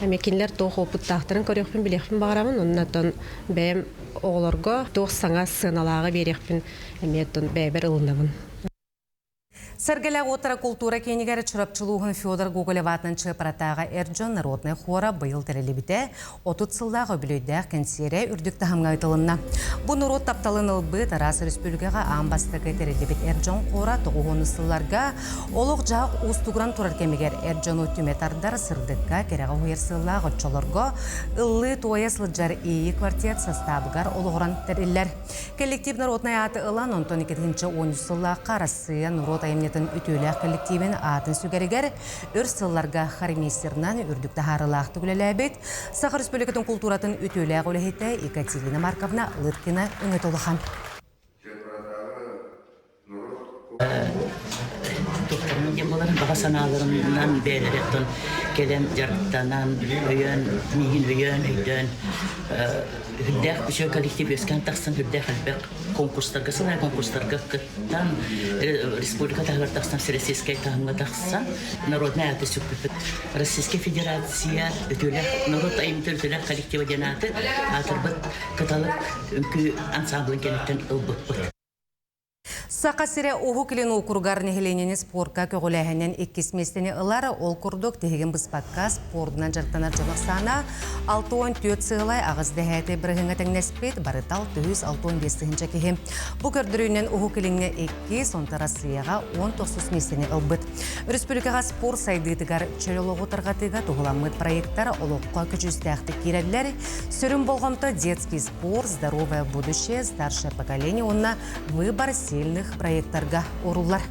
эмиэ кинилэр туох опыттаахтарын көрүөхпүн, билиэхпин баҕарабын. Онно оттон бэйэм оҕолорго туох саҥа сыаналааҕы биэриэхпин эмиэ оттон бэйэбэр ылынабын. Сэргэлээх уоттара култуура киинигэр Чурапчы улууһун Федор Гоголев аатынан Чыапаратааҕы эр дьон народнай хора быйыл тэриллибитэ 30 сыллаах үбүлүөйдээх кэнсиэрэ үрдүк таһымҥа ыытылынна. Бу норуот тапталын ылбыт араас өрөспүүбүлүкэҕэ аан бастакы тэриллибит эр дьон хора тоҕуһуонус сылларга олох-дьаһах уустугуран турар кэмигэр эр дьону түмэ тардар сырдыкка, кэрэҕэ уһуйар сыаллаах оччолорго ыллыы-туойа сылдьар ИИ квартет састаабыгар олоҕуран тэриллэр. Коллектив народнай ааты ылан, онтон 2013 сыллаахха Арассыыйа норуот айымньытын үтүөлээх коллективин аатын сүгэригэр өр сылларга хормейстерынан үрдүк таһаарыылаахтык үлэлээбит Саха Республикатын култууратын үтүөлээх үлэһитэ Екатерина Марковна Лыткина өҥөтө улахан. Туохтарынан диэн буолар, баҕа санааларынан бэйэлэрэ оттон кэлэн дьарыктанан, өйөөн, миигин өйөөн, өйдөөн үрдээх үчүгэй коллектив үөскээн тахсан үрдээх элбэх конкурстарга, сыл аайы конкурстарга кыттан, республика таһыгар тахсан, всероссийскай таһымҥа тахсан, народнай ааты сүкпүппүт. Российскай Федерация үтүөлээх норуот айымньыта үтүөлээх коллектива диэн ааты аатырбыт Кыталык үҥкүү ансамблын кэнниттэн ылбыппыт. Саха сирэ Уһук Илин уокуругар нэһилиэнньэни спорка көҕүлээһинэн иккис миэстэни ылар. Ол курдук, тиһигин быспакка спордунан дьарыктанар дьон ахсаана 64 сыалай аҕыс дэһээти бырыһыҥҥа тэҥнэспит, барытал 465 тыһыынча киһи. Бу көрдөрүүнэн Уһук Илиҥҥэ иккис, онтон Россияҕа 19 миэстэни ылбыт. Өрөспүүбүлүкэҕэ спорт сайдыытыгар чөл олоҕу тарҕатыыга туһуламмыт проектар олоххо көдьүүстээхтик киирэллэр. Сүрүн болҕомто детский спорт, здоровое будущее, старшее поколение уонна Выбор сильных проекттарга ууруллар.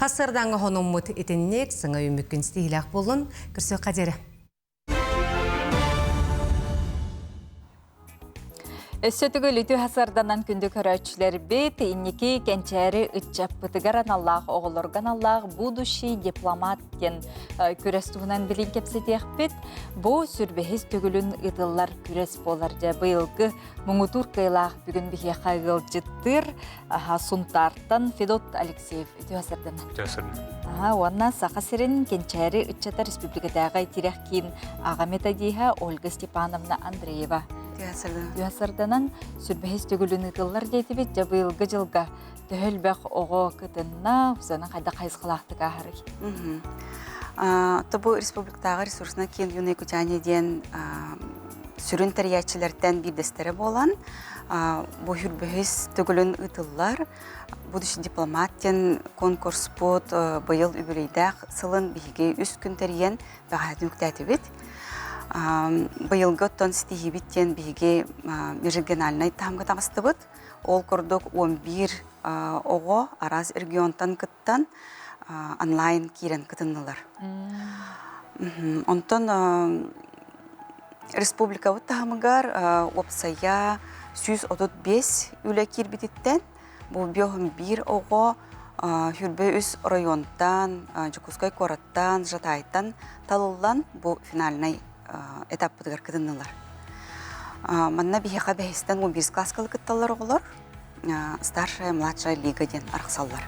Хассардаҥҥа хонуммут итинник саҥа үүммүккүн стиһилээх буоллун, көрсүөххэ диэри. Өссө төгүл үтүө хасарданан күндү көрөөччүлэрбит, инники кэнчээри ыччаппытыгар аналлаах оҕолорго аналлаах «Будущий дипломат» диэн күрэс туһунан билин кэпсэтиэхпит. Бу сүрбэһис төгүлүн ыытыллар күрэс буолар дьэ быйылгы Муҥутуур кыайлаах бүгүн биһиэхэ ыалдьыттыыр Сунтаартан Федот Алексеев үтүө сарданан. Үтүө сарданан. Уонна Саха сирин Кэнчээри ыччата республикатааҕы тирэх киин аҕа методиһа Ольга Степановна Андреева. Үтүө сарданан сүрбэһис төгүлүн ыытыллар диэтибит. Дьэ быйылгы дьылга төһө элбэх оҕо кытынна, сана хайдах хайысхалаахтык ааһарый? Тобу республикатааҕы ресурсна киин юные якутяне диэн сүрүн тэрийээччилэртэн биирдэстэрэ буолан, бу хүрбэһис төгүлүн ыытыллар «Будущий дипломат» диэн конкурспут быйыл үбүлүөйдээх сылын биһиги үс күн тэрийэн бэҕэһээ түмүктээтибит. Быйылгы оттон ситиһиибит диэн биһиги межрегиональнай таһымга таҕыстыбыт. Ол курдук 11 оҕо араас регионтан кыттан онлайн киирэн кытыннылар. Онтон республикабыт таһымыгар уопсайа 135 үлэ киирбититтэн бу биоһун биир оҕо Хүрбэ үс оройуонтан, Дьокуускай куораттан, Жатайтан талыллан бу финальнай этаппытыгар кытыннылар. Манна биһиэхэ бэһистэн 11 класска кытталлар оҕолор. Старшая, младшая лига диэн арахсаллар.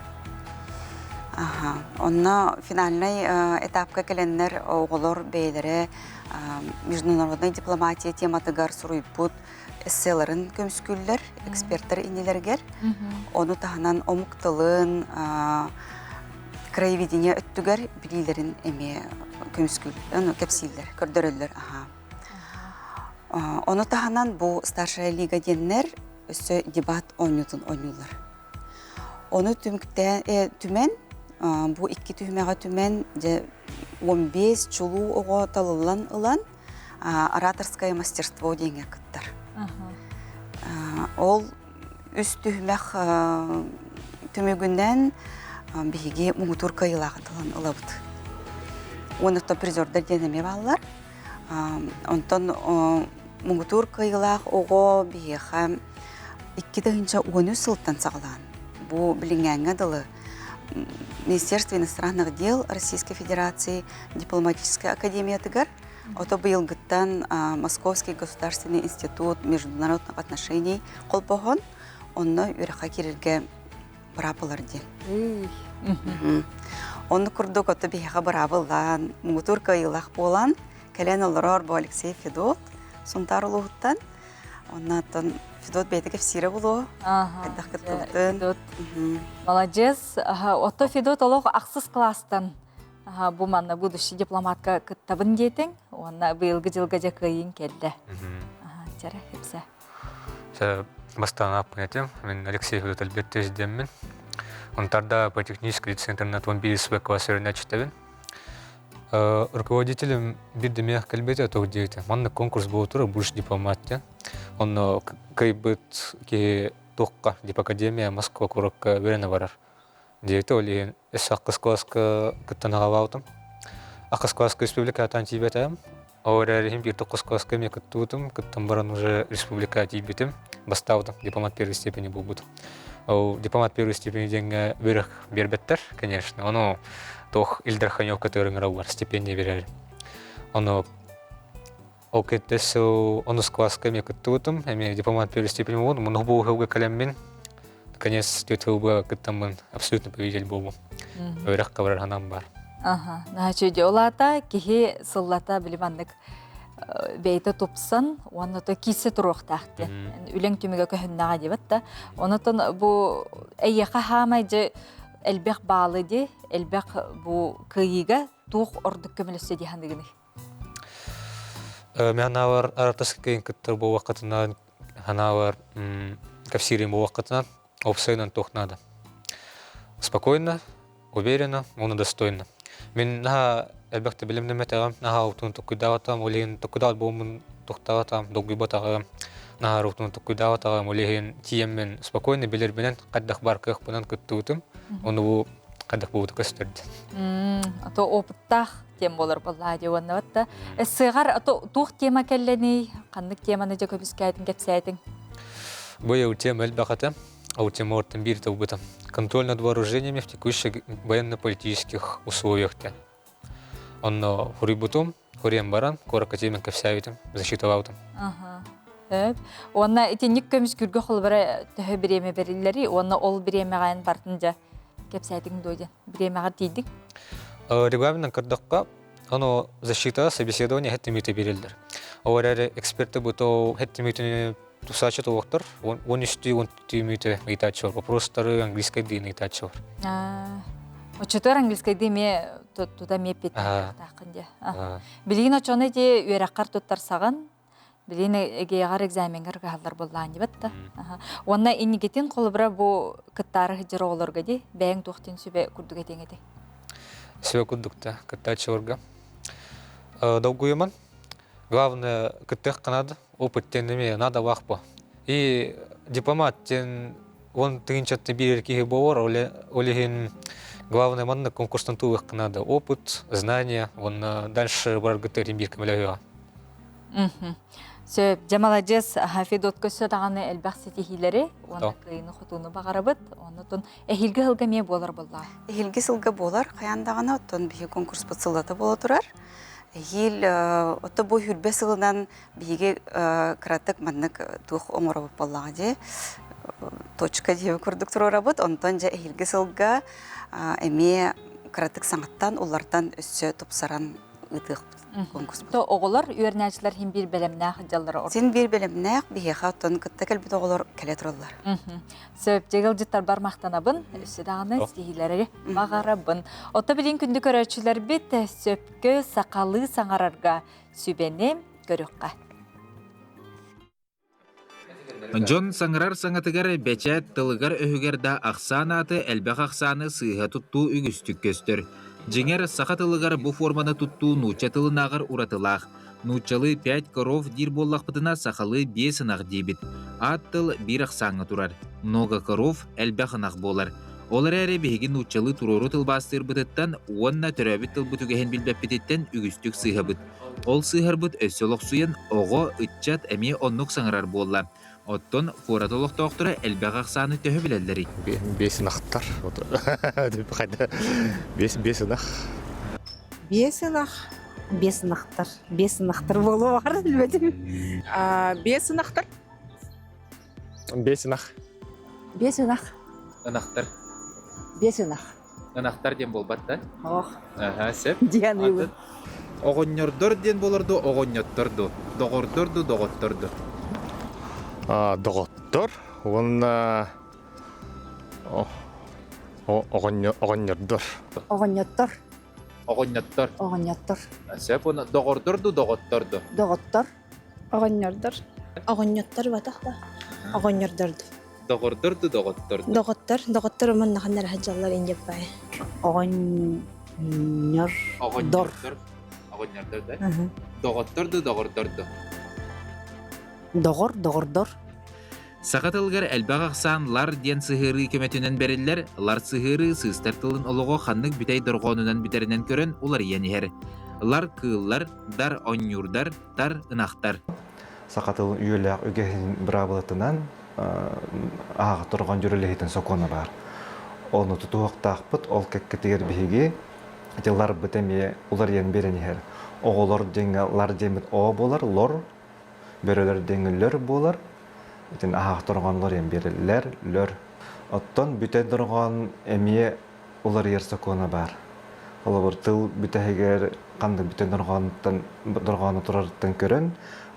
Онно финальнай этапка кэлэннэр оҕолор бэйэлэрэ международнай дипломатия тематыгар суруйбут эсселарын көмүскүүллэр эксперттэр иннилэригэр. Ону таһынан омук тылын краеведение өттүгэр билиилэрин эмиэ көмүскүүл, кэпсииллэр, көрдөрөллөр. Ону таһынан бу старшая лига диэннэр өссө дебат оонньуутун оонньууллар. Ону түмүктэ түмэн, бу икки түһүмэҕэ түмэн, дьэ 15 чулуу оҕо талыллан ылан, ораторское мастерство диэҥҥэ кыттар. Ол үс түһүмэх түмүгүнэн биһиги муҥутуур кыайыылааҕы талан ылабыт. Уонна призердар диэн эмиэ бааллар. Онтон муҥутуур кыайыылаах оҕо биһиэхэ 2013 сылтан саҕалаан бу билиҥҥээҥҥэ дылы Министерство иностранных дел Российской Федерации дипломатическай академиятыгар ото быйылгыттан Московский государственный институт международных отношений холбоһон онно үөрэххэ киирэргэ быраабылар диэн. Онну курдук ото биһиэхэ быраабыллаан, муҥутуур кыайыылаах буолан, кэлэн олорор бу Алексей Федот Сунтаар улууһуттан. Оннооттон Федот бэйэтэ кэпсиирэ буолуо. Хайдах кыттыбытын. Молодец. Ото Федот олох ахсыс класстан бу манна будущий дипломатка кыттабын диэтиҥ. Уонна быйылгы дьылга дьэ кыайыың кэллэ. Чара кэпсэ. Бастаан ааппын этим. Мин Алексей Федот Альбертович диэммин. Онтарда политехнический лицей-интернат 11 СВ класс үөрэнээччитэбин. Руководителем биир да миэх кэлбэтэ туох диэбитэ. Маннык конкурс буола турар будешь дипломат диэн. Онно кыайбыт киһи туохха дипакадемия Москва куоракка үөрэнэ барар диэбитэ. Ол иһин өссө ахсыс класска кыттан аҕалаабытым. Ахсыс класска республикатан тиийбэтэҕим. Ол эрээри иһин биир тоххус класска эмиэ кыттыбытым. Кыттан баран уже республика тиийбитим. Бастаабытым. Дипломат первой степени буолбутум. Ол дипломат первой степени диэҥҥэ үөрэх биэрбэттэр, конечно. Ону туох Ил Дарханёвка тыырыҥыраллар стипендия биэрэр. Ону ол кэннэ сыл онус класска эмиэ кыттыбытым. Эмиэ дипломат первой степени буолбутум. Муну бу ыһылга кэлэммин, наконец түөрт сылга кыттаммын абсолютно победитель буолбум. Үөрэх кабарар санаам баар. Аха, наһаа үчүгэй. Ол аата киһи сыллата били маннык бэйэтэ тупсан уонна то киирсэ туруохтаах диэн. Үлэҥ түмүгэ көһүннэҕэ диэбит да. Онотон бу эйиэхэ хаамай дьэ элбэх баалы ди, элбэх бу кыайыыга туох ордук көмөлөстө дии саныгыный? Мен ханаабар аратаскайын кыттар буолуоххатынан ханаабар кэпсиирим буолуоххатынан опсайынан туох надо. Спокойно, уверенно, уонна достойно. Мин наһаа элбэхтэ билимнэмэтэҕим, наһаа утун токкуйдаабатаҕым, ол иһин токкуйдаабат буолмун тохтообатаҕым, долгуйбатаҕым, наһаа утун токкуйдаабатаҕым, ол иһин тиийэммин спокойно билэрбинэн хайдах баар кыахпынан кыттыбытым, ону бу хайдах буолбута көстөрдө. А то опыттаах тем болар боллаа дии уонна батта сыҕар туох тема кэллэний ханнык теманы дьэ көмүскээтиҥ кэпсээтиҥ Быйыл тема элбэх этэ. Ол тема ортан биир тылбыта. Контроль над вооружениями в текущих военно-политических условиях диэн. Онно хуруйбутум, хуруйан баран, куоракка тиийэн кэпсээбитим, защиталаабытым. Сөп. Уонна итинник көмүскүүргэ холобура төһө бириэмэ бэриллэрий? Уонна ол бириэмэҕэ эн бартын дьэ кэпсээтиҥ дуо диэн бириэмэҕэр тиийдиҥ? Регламентынан көрдөххө, ону защита собеседование хэттимиитэ биэрэллэр. Ол эрээри эксперты бу хэттимиитини тусааччы туохтар, он үстүү он түүмүүтэ ыйытааччы бар. Вопростары английскайдыы ыйытааччы бар. Оччотугар английскайдыы эмиэ тута эмиэ эппиэттиэхтааххын дии. Билигин оччону ити үөрэххэр туттарсаҕын, билигин эгиэҕэр экзамеҥҥар кыһаллар буоллаҕын дибэт да. Уонна инникитин холобура бу кыттаары сылдьар оҕолорго дии бэйэҥ туох диэн сүбэ курдук этиэҥ этэй? Сүбэ курдук да кыттааччыларга. Долгуйуман. Главное, кыттыахха надо. Опыт диэн эмиэ наадалаах бу. И дипломат диэн он тыынчатты биэрэр киһи буолар, ол иһин главное маннык конкурстан туруохха надо. Опыт, знания, уонна дальше бараргыт биир көмөлөһүөҕэ. Сөп, дьэ маладьыас, Федот көссө даҕаны элбэх ситиһиилэри уонна кыайыыны-хотууну баҕарабыт. Оннотон эһиилги сылга эмиэ буолар буоллаҕа. Эһиилги сылга буолар, хайаан даҕаны, оттон биһиги конкурспут сыллата буола турар. Эһиил ото бу хүрбэ сылынан биһиги кыратык маннык туох оҥоробут буоллаҕа дии точка диэби курдук туруорабыт. Онтон дьэ эһиилги сылга эмиэ кыратык саҥаттан улартан өссө тупсаран ыытыахпыт конкурспут. То оҕолор үөрэнээччилэр син биир бэлэмнээх дьаллара ордук. Син биир бэлэмнээх биһиэхэ оттон кытта кэлбит оҕолор кэлэ тураллар. Сөп, дьыгылдьыттарбар махтанабын, өссө даҕаны ситиһиилэри баҕарабын. Отто билин күндү көрөөччүлэрбит сөпкө сахалыы саҥарарга сүбэни көрүөххэ. Дьон саҥарар саҥатыгар бэчээт тылыгар-өһүгэр да ахсаан ааты элбэх ахсааны сыыһа туттуу үгүстүк көстөр. Дьиҥэр, саха тылыгар бу форманы туттуу нуучча тылынааҕар уратылаах. Нууччалыы пять коров диир буоллахпытына, сахалыы биэс ынах диибит. Аат тыл биир ахсааҥҥа турар. Много коров элбэх ынах буолар. Ол эрээри биһиги нууччалыы туруору тылбаастыырбытыттан уонна төрөөбүт тылбыт үгэһин билбэппититтэн үгүстүк сыыһабыт. Ол сыыһарбыт өссө олохсуйан, оҕо, ыччат эмиэ оннук саҥарар буолла. Оттон куорат олохтоохторо элбэх ахсааны төһө билэллэрий? Биэс ынахтар. Биэс биэс ынах. Биэс ынах. Биэс ынахтар. Биэс ынахтар буолуо баҕар билбэтим. Биэс ынахтар. Биэс ынах. Биэс ынах. Ынахтар. Биэс ынах. Ынахтар диэн буолбат да? Ох. Аха, сөп. Диэн ыйбыт. Оҕонньордор диэн буолар ду, оҕонньоттор ду, доҕордор ду, доҕоттор ду? Доҕоттор уонна оҕонньордор. Оҕонньоттор. Оҕонньоттор. Оҕонньоттор. Сөп, уонна доҕордор ду, доҕоттор ду? Доҕоттор. Оҕонньордор. Оҕонньоттор батах да. Оҕонньордор ду. Доҕордор ду, доҕоттор ду? Доҕоттор, доҕоттор уманнахан эрэ сылдьаллар индеппай. Оҕонньор. Оҕонньордор. Оҕонньордор да? Доҕоттор ду, доҕордор ду? Доҕор, доҕордор. Саха тылыгар элбэх ахсаан лар диэн сыһыарыы көмөтүнэн бэриллэр, лар сыһыарыы сыыстар тылын олоҕо ханнык бүтэй дорҕоонунан бүтэринэн көрөн уларыйан иһэр. Лар кыыллар, дар онньуурдар, тар ынахтар. Саха тылын үйэлээх үгэһин быраабылатынан ааҕа турган дьүрүлэһитин сокуона баар. Ону тутуһуохтаахпыт, ол кэккэтигэр биһиги ити ларбыт эмиэ уларыйан биэрэн иһэр. Оҕолор диэҥҥэ лар диэммит оо буолар, лор, бөрөлөр диэҥҥэ лөр буолар. Итин аһаах дорҕоон уларыйан биэрэллэр, лөр. Оттон бүтэ дорҕоон эмиэ уларыйар сокуона баар. Холобур, тыл бүтэһигэр ханнык бүтэн дорҕоонуттан дорҕоону турарыттан көрөн,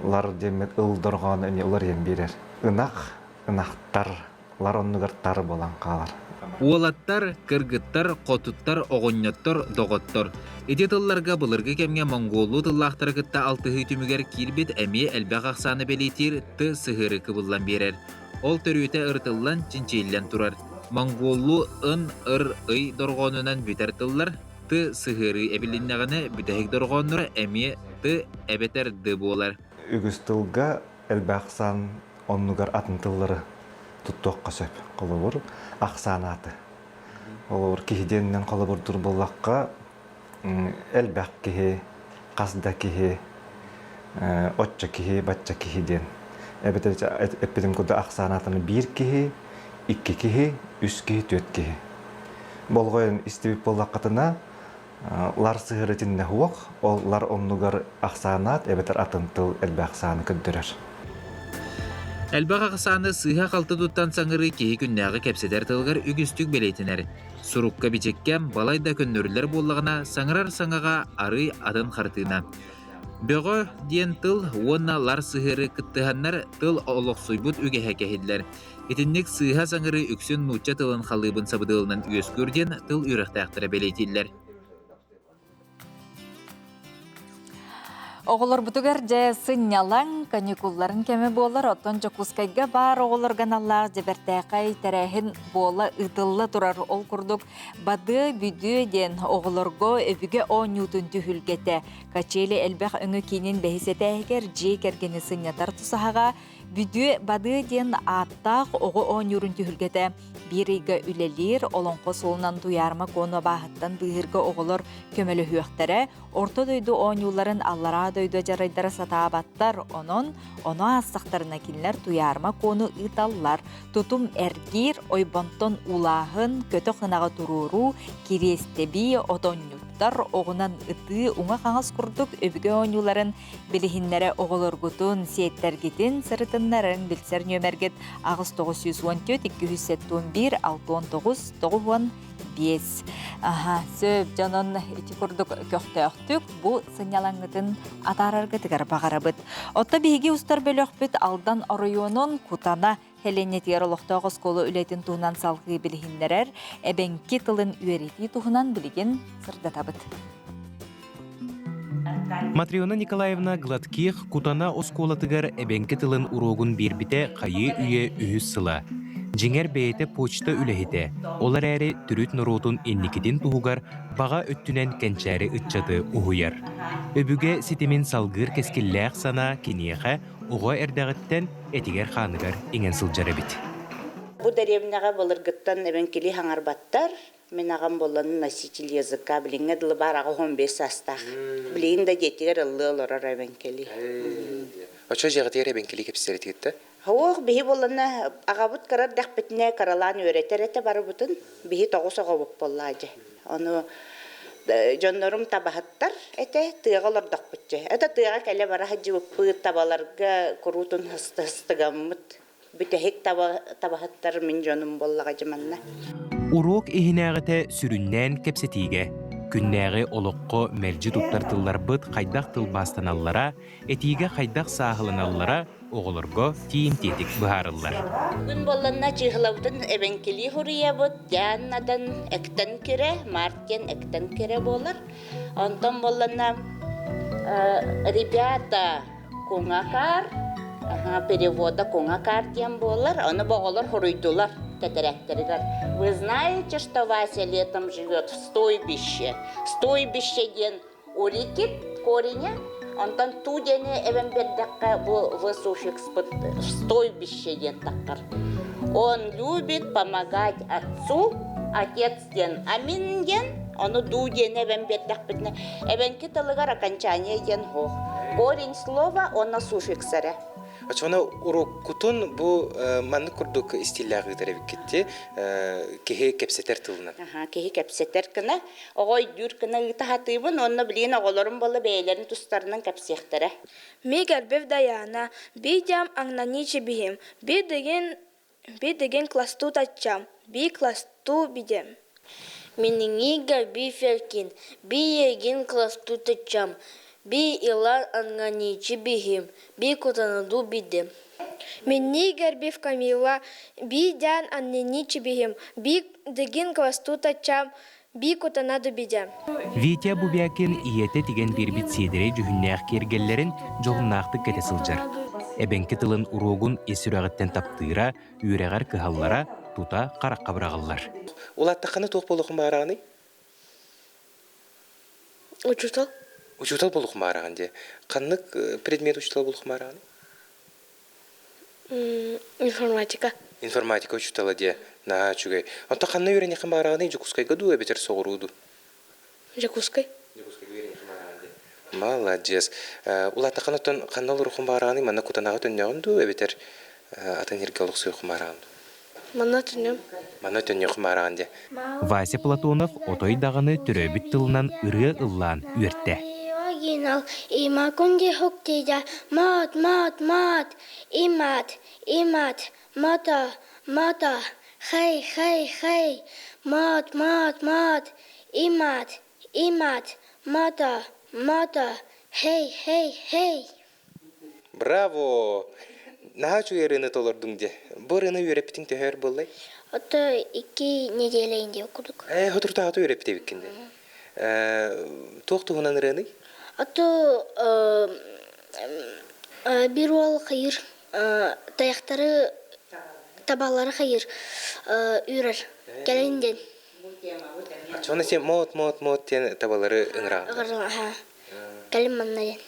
лар диэммит ыл дорҕоону эмиэ уларыйан биэрэр. Ынах, ынахтар, лар оннугар тар буолан хаалар. Уолаттар, кыргыттар, хотуттар, оҕонньоттор, доҕоттор. Ити тылларга былыргы кэмҥэ монголлуу тыллаахтары кытта алтыһыы түмүгэр киирбит эмиэ элбэх ахсааны бэлиэтиир т сыһыары кыбыллан биэрэр. Ол төрүөтэ ырытыллан, чинчийиллэн турар. Монголлуу ын, ыр, ый дорҕоонунан бүтэр тыллар т сыһыарыы эбилиннэҕинэ бүтэһик дорҕоонноро эмиэ т эбэтэр д буолар. Үгүс тылга элбэх ахсаан оннугар атын тыллары туттуохха сөп. Холобур, ахсаан ааты. Холобур, киһи диэнинэн холобурдуур буоллахха, элбэх киһи, хас да киһи, оччо киһи, бачча киһи диэн. Эбэтэр эппитим курдук ахсаан аатаны биир киһи, икки киһи, үс киһи, түөрт киһи. Болҕойон истибит буоллаххытына, лар сыһыары итиннэ суох, ол лар оннугар ахсаанаат эбэтэр атын тыл элбэх ахсааны көрдөрөр. Элбэх ахсааны сыыһа-халты туттан саҥарыы киһи күннээҕи кэпсэтэр тылыгар үгүстүк бэлиэтэнэр. Сурукка-бичиккэ балайда көннөрүллэр буоллаҕына, саҥарар саҥаҕа арыый атын хартыына. Бөҕө диэн тыл уонна лар сыһыары кыттыһаннар тыл олохсуйбут үгэһэ кэһиллэр. Итинник сыыһа саҥарыы үксүн нуучча тылын халыыбын сабыдыалынан үөскүүр диэн тыл үөрэхтээхтэрэ бэлиэтииллэр. Оҕолорбутугар дьэ сынньалаҥ, каникулларын кэмэ буолар, оттон Дьокуускайга баар оҕолорго аналлаах дьэбэртээхэй тэрээһин буола ыытылла турар. Ол курдук Бадыа бүдүө диэн оҕолорго өбүгэ оонньуутун түһүлгэтэ качели элбэх өҥө киинин бэһис этээһигэр дьиэ кэргэни сынньатар тусаһаҕа Бүдүө Бадыа диэн ааттаах оҕо оонньуурун түһүлгэтэ биир ыйга үлэлиир, олоҥхо суолунан Туйаарма Куону абааһыттан быыһыырга оҕолор көмөлөһүөхтэрэ, орто дойду оонньууларын аллараа дойду дьарайдара сатаабаттар, онон ону аастахтарына кинилэр Туйаарма Куону ыыталлар. Тутум эргиир, ойбонтон уулааһын, көтөх ынаҕы туруоруу, кириэстэбии, отонньуттар, оҕунан ытыы, уҥа-хаҥас курдук өбүгэ оонньууларын Билиһиннэрэ оҕолоргутун, сиэттэргитин сырытыннарыҥ билсэр нүөмэргит 8914 271 69 95. Аха, сөп дьонун ити курдук көхтөөхтүк бу сынньалаҥҥытын атаараргытыгар баҕарабыт. Отто биһиги устар бөлөхпүт Алдан оройуонун Кутана сэлиэнньэтигэр олохтоох оскуола үлэтин туһунан салгыы билиһиннэрэр эбэҥки тылын үөрэтии туһунан билигин сырдатабыт. Матрена Николаевна Гладких Кутана оскуолатыгар эбэҥки тылын уруогун биэрбитэ хайыы үйэ үһүс сыла. Дьиҥэр бэйэтэ почта үлэһитэ, ол эрээри төрүт норуотун инникитин туһугар баҕа өттүнэн кэнчээри ыччаты уһуйар. Өбүгэ ситимин салгыыр кэскиллээх санаа киниэхэ оҕо эрдэҕиттэн этигэр-хааныгар иҥэн сылдьар эбит. Бу дэриэбинэҕэ былыргыттан эбэҥкилии хаҥарбаттар. Мин аҕам буоллан носитель языка билиҥҥэ дылы баар аҕа 15 саастаах. Билигин да дьиэтигэр ыллыы олорор эбэҥкилии. Оччо дьиэҕитигэр эбэҥкилии кэпсэтэр этигит Ох, биһи буоллана аҕабыт кыра эрдэхпитинэ кыралаан үөрэтэр этэ барыбытын. Биһи тоҕус оҕобут буоллаа дьэ. Ону дьоннорум табаһыттар этэ, тыаҕа олордохпут дьэ. Это тыаҕа кэлэ бара сылдьыбыппыт, табаларга куруутун ыстыгаммыт. Бүтэһик табаһыттар мин дьонум буоллаҕа дьэ манна. Уруок иһинээҕитэ сүрүннээн кэпсэтиигэ, күннээҕи олоххо мэлдьи туттар тылларбыт хайдах тылбаастаналлара, этиигэ хайдах сааһыланаллара оҕолорго тиийимтиэтик быһаарыллар. Бүгүн буолланна чыыһылабытын эбэҥкилии хуруйабыт, Дианнадан эктэн кире, Мартин эктэн кире буолар. Онтон буолланна ребята куҥакар, перевода куҥакар диэн буолар. Ону оҕолор хуруйдулар тэтэрээктэригэр. Вы знаете, что Вася летом живет в стойбище? Стойбище диэн Урикит кореня, онтон туу диэни эбэн биэрдэххэ бу в суффикспыт стойбище диэн таххар. Он любит помогать отцу, отец диэн амин диэн, ону ду диэни эбэн биэрдэхпитинэ эбэҥки тылыгар окончание диэн суох. Корень слова уонна суффикс эрэ. Оччоҕуна уруккутун бу маннык курдук истииллээх ыытар эбиккит киһи кэпсэтэр тылынан. Киһи кэпсэтэр гына Оҕо өйдүүр гына ыыта сатыыбын уонна билигин оҕолорум буолла бэйэлэрин тустарынан кэпсиэхтэрэ. Ми кэлбив Даяна, бидям аңнаничи бихим, би деген би деген класту таччам, би класту бидем. Миниҥига би фелкин, би егин кластутычам, би илан анганичи бихим, би кутанаду бидем. Минни Гербив Камила, би дян аннини чибихим, би дегин кластутачам, би кутанаду бидем. Витя Бубякин ийэтэ тигэн биэрбит сиэдэрэй дьүһүннээх киэргэллэрин дьоһуннаахтык кэтэ сылдьар. Эбэҥки тылын уруогун ис сүрэҕиттэн таптыыра, үөрэҕэр кыһаллара тута харахха быраҕыллар. Улааттаххына туох буолуохун баҕараҕыный? Учуутал. Учуутал буолуохун баҕараҕын дии. Ханнык предмет учуутала буолуохун баҕараҕыный? Информатика. Информатика учуутала диэ. Наһаа үчүгэй. Онтон ханна үөрэниэххин баҕараҕыный? Дьокуускайга дуу эбэтэр соҕуруу дуу? Дьокуускай. Дьокуускайга үөрэниэххин баҕараҕын дии. Маладьыас. Улааттаххына оттон ханна олоруоххун баҕараҕыный? Манна Кутанаҕа төннөҕүн дуу эбэтэр атын сиргэ олохсуйуоххун баҕараҕын дуу? Манна төннөм. Манна төннүөххүн баҕараҕын дии. Вася Платонов отой даҕаны төрөөбүт тылынан ырыа ыллаан үөртэ. Мат, мат, мат, имат, имат, мата, мата, хей, хей, хей, мат, мат, мат, имат, имат, мата, мата, хей, хей, хей. Браво! Наһаа үчүгэй ырыаны толордуҥ дии. Бу ырыаны үөрэппитиҥ төһө өр буоллай? Ото икки неделя индия курдук. Ээ, соторутааҕыта үөрэппит эбиккин дии. Ээ, туох туһунан ырыаный? Ото биир уол хайыр тайахтары табалары хайыр үүрэр кэлин диэн. Оччоҕуна сен моот моот моот диэн табалары ыҥыраҕын. Ыҥыраҕын, Кэлин манна диэн.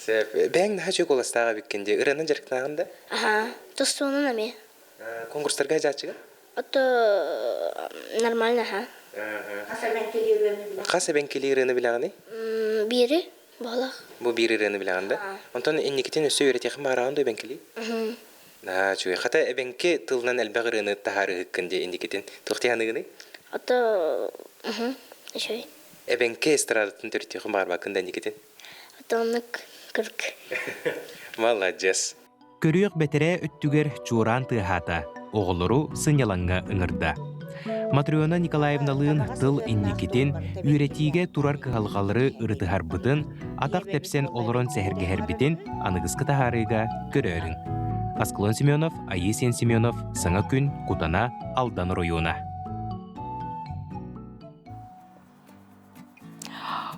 Сөп. Бэйэҥ наһаа үчүгэй куоластаах эбиккин дии. Ырыанан дьарыктааҕын да? Аха. Тустуунан эмиэ. Конкурстарга дьааччыга? Ото нормально, аха. Хас эбэҥкилии ырыаны билэҕиний? Биири буолах. Бу биир ырыаны билэҕин да? Онтон инникитин өссө үөрэтиэххин баҕараҕын да эбэҥкилии? Наһаа үчүгэй. Хата эбэҥки тылынан элбэх ырыаны таһаарыһыккын дии инникитин. Туох дии саныыгыный? Ото үчүгэй. Эбэҥки эстрадатын төрүтүөхүн баҕарбаккын да инникитин? Отоннук кырк. Маладьыас. Көрүөх бэтэрээ өттүгэр чуораан тыаһаата, оҕолору сынньалаҥҥа ыҥырда. Матрена Николаевналыын тыл инникитин, үөрэтиигэ турар кыһалҕалары ырытыһарбытын, атах тэпсэн олорон сэһэргэһэрбитин аныгыскы таһаарыыга көрөөрүҥ. Аскалон Семенов, Айыы Семенов, Саҥа күн, Кутана, Алдан оройуона.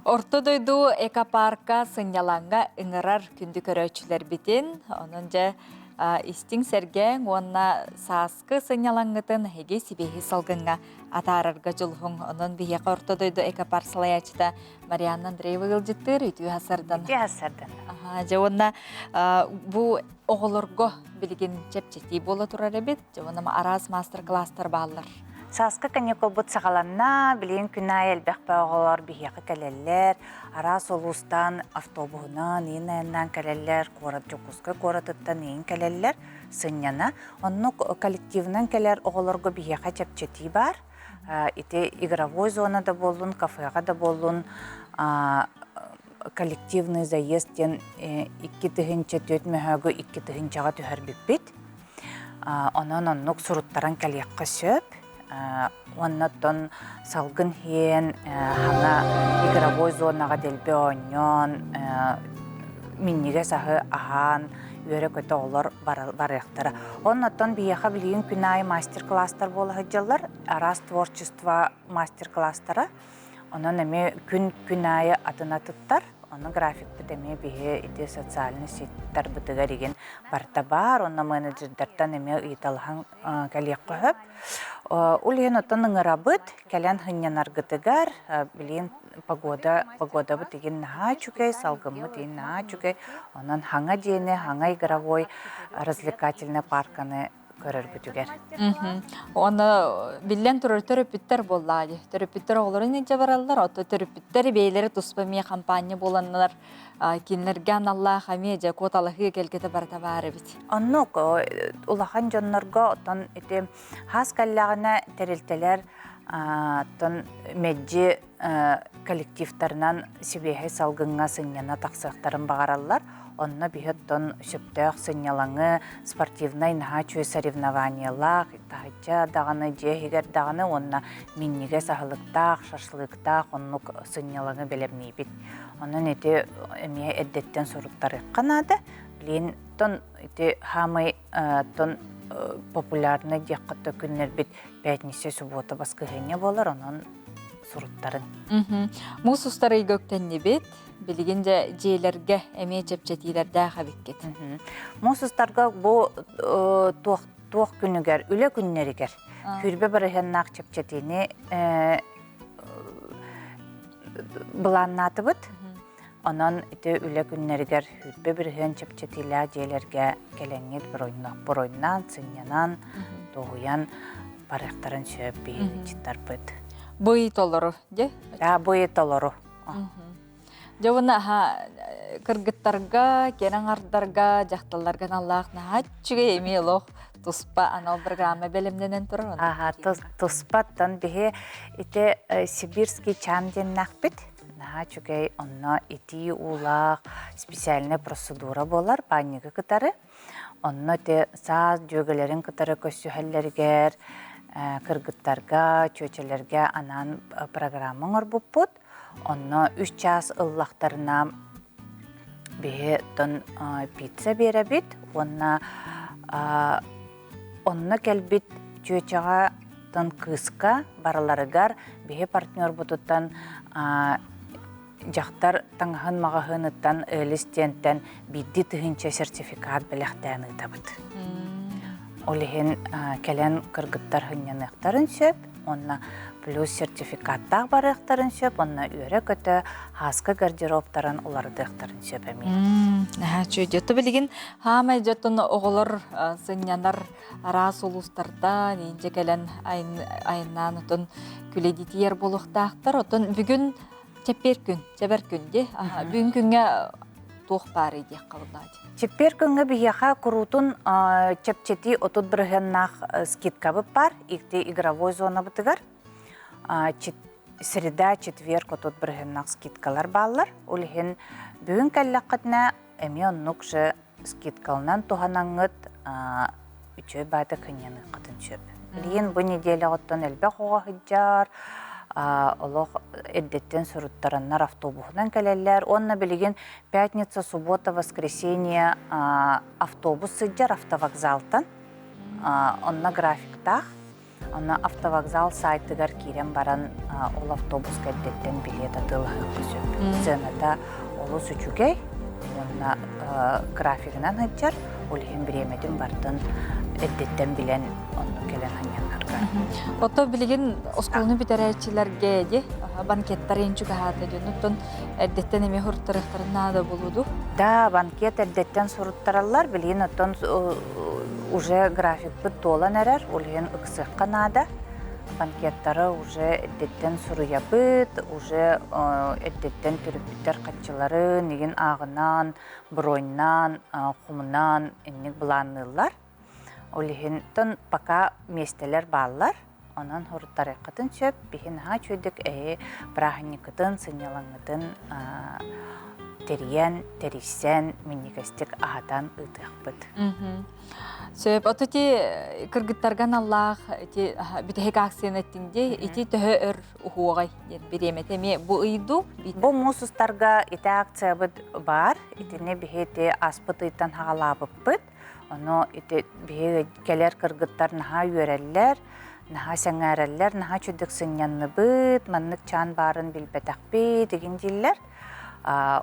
Орто дойду экопарка сынньалаҥҥа ыҥырар күндү көрөөччүлэрбитин, онон дьэ истиҥ сэргээҥ уонна сааскы сынньалаҥҥытын эһиги сибиэһи салгыҥҥа атаарарга дьулуһуҥ. Онон биһиэхэ Орто дойду экопарк салайааччыта Марианна Андреева ыалдьыттыыр үтүө хасардан. Үтүө хасардан. Дьэ уонна бу оҕолорго билигин чэпчэтии буола турар эбит. Дьэ уонна араас маастар-кылаастар бааллар. Сааскы каникулбут саҕаланна, билигин күн аайы элбэх оҕолор биһиэхэ кэлэллэр, араас улуустан автобуһунан, иин айаннаан кэлэллэр, куорат Дьокуускай куоратыттан иин кэлэллэр, сынньана. Оннук коллективынан кэлэр оҕолорго биһиэхэ чэпчэтии баар. Ити игровой зона да буоллун, кафеҕа да буоллун, коллективный заезд диэн 2004 мөһөөгү 2000-ҕа түһэрбиппит. Онон оннук суруттаран кэлиэххэ сөп. Уонна оттон салгын иһиэн, хана игровой зонаҕа дэлби оонньоон, минньигэс аһы аһаан, үөрэ-көтө оҕолор барыахтара. Оннуттан биһиэхэ билигин күн аайы мастер-класстар буола сылдьаллар. Араас творчество мастер-класстара. Онон эмиэ күн-күн аайы атын атыттар. Ону графикпыт эмиэ биһи ити социальный сетьтарбытыгар игин барыта баар. Онно менеджердартан эмиэ ыйыталаһан кэлиэххэ сөп. Ол иһин оттон ыҥырабыт, кэлэн сынньанаргытыгар, билигин погода, погодабыт игин наһаа үчүгэй, салгыммыт игин наһаа үчүгэй. Онон хаҥа дьиэни, хаҥа игровой развлекательный парканы көрөргүтүгэр. Уонна биллэн турар төрөппүттэр буоллаа дии. Төрөппүттэр оҕолорун илдьэ бараллар, ото төрөппүттэр бэйэлэрэ туспа эмиэ хампаанньа буоланнар кинилэргэ аналлаах эмиэ дьэ куоталаһыы кэлгэтэ барыта баар эбит. Оннук улахан дьоннорго оттон ити хаас кэллэҕинэ тэрилтэлэр оттон мэлдьи коллективтарынан сибиэһэй салгыҥҥа сынньана тахсыахтарын баҕараллар. Онно биһи оттон сөптөөх сынньалаҥы, спортивнай наһаа үчүгэй соревнованиелаах, таһычча даҕаны, дьиэ иһигэр даҕаны уонна минньигэс аһылыктаах, шашлыктаах оннук сынньалаҥы бэлэмниибит. Онон ити эмиэ эрдэттэн суруттарыахха наада. Билигин тон ити хаамай тон популярный диэххэ то күннэрбит пятница, суббота, баскыһыанньа буолар, онон суруттарын. Муус устар ыйга үктэннибит. Билигин дьэ дьиэлэргэ эмиэ чэпчэтиилэрдээх эбиккит. Муус устарга бу туох туох күнүгэр, үлэ күннэригэр хүрбэ барыһыаннаах чэпчэтиини былааннаатыбыт. Онон ити үлэ күннэригэр хүрбэ бырыһыан чэпчэтиилээх дьиэлэргэ кэлэҥҥит боройнаан, сынньанан, дуоһуйан барыахтарын сөп биһиги Бу ый толору, дьэ? Да, бу ый толору. Дьэ уонна аха кыргыттарга, кэрэ аҥардарга, дьахталларга аналлаах наһаа үчүгэй эмиэ олох туспа анал программа бэлэмнэнэн турар. Аха, туспаттан биһи ити Сибирский чан диэннээхпит. Наһаа үчүгэй онно итии уулаах специальная процедура буолар баанньыгы кытары. Онно ити саас дьүөгэлэрин кытары көрсүһэллэригэр кыргыттарга, чүөчэлэргэ анаан программа оҥорбуппут. Онно үс чаас ыллахтарына биһи тон пицца биэрэбит уонна онно кэлбит чүөчэҕэ тон кыыска барыларыгар биһи партнербутуттан дьахтар таҥаһын маҕаһыыныттан Элис диэнтэн биирдии тыһыынча сертификат бэлэхтээн ыытабыт. Ол иһин кэлэн кыргыттар сынньаныахтарын сөп, уонна плюс сертификаттаах барыахтарын сөп, уонна үөрэ-көтө хааска гардеробтарын уларытыахтарын сөп эмиэ. Наһаа үчүгэй. Дьэ, билигин хаамай дьоттон оҕолор сынньанар араас улуустартан инчэ кэлэн айаннаан отон күлэдитийэр буолуохтаахтар. Отон бүгүн чэппиэр күн, чэбэр күн дии. Бүгүн күҥҥэ туох баарый диэх хабыллаат. Чэппиэр күҥҥэ биһиэхэ куруутун чэпчэтии 30 бырыһыаннаах скидкабыт баар, икти игровой зонабытыгар. Среда, четверг 30 бырыһыаннаах скидкалар бааллар. Ол иһин бүгүн кэллэххитинэ эмиэ оннук же скидкалынан туһанаҥҥыт үчүгэй баата кынньаныаххытын сөп. Билигин бу неделяҕыттан элбэх оҕо сылдьар, олох эрдэттэн суруттараннар автобуһунан кэлэллэр. Уонна билигин пятница, суббота, воскресенье автобус сылдьар автовокзалтан. Онно графиктаах. Онно автовокзал сайтыгар киирэн баран ол автобуска эрдэттэн билиэт атыылаһыахха сөп. Сыаната олус үчүгэй уонна графигынан сылдьар, ол иһин бириэмэтин бартын эрдэттэн билэн онно кэлэн анньанарга. Ото билигин оскуоланы бүтэрээччилэргэ ди банкеттар ин чугаһаата дьонуттан эрдэттэн эмиэ суруттарыахтарын наада буолуду. Да, банкет эрдэттэн суруттараллар. Билигин оттон уже графикпыт туолан эрэр, ол иһин ыксыахха наада. Банкеттары уже эрдэттэн суруйабыт, уже эрдэттэн төрөппүттэр хаччыларын игин ааҕынан, броньнаан, хомунаан инник былаанныыллар. Ол иһин пока миэстэлэр бааллар. Онон суруттарыаххытын сөп. Биһи наһаа үчүгэйдик эһи бырааһынньыккытын, сынньалаҥҥытын тэрийэн, тэрийсэн, минньигэстик аһатан ыытыахпыт. Сөп. Ото ити кыргыттарга аналлаах ити бүтэһик акцияны эттиҥ дии. Ити төһө өр уһуоҕай диэн бириэмэтэ эмиэ бу ыйду? Бу муус устарга ити акциябыт баар. Итини биһи ити аспыт ыйтан хаҕалаабыппыт. Ону ити биһиги кэлэр кыргыттар наһаа үөрэллэр, наһаа сэҥээрэллэр, наһаа үчүгдүк сынньанныбыт, маннык чаан баарын билбэтэхпит игин дииллэр.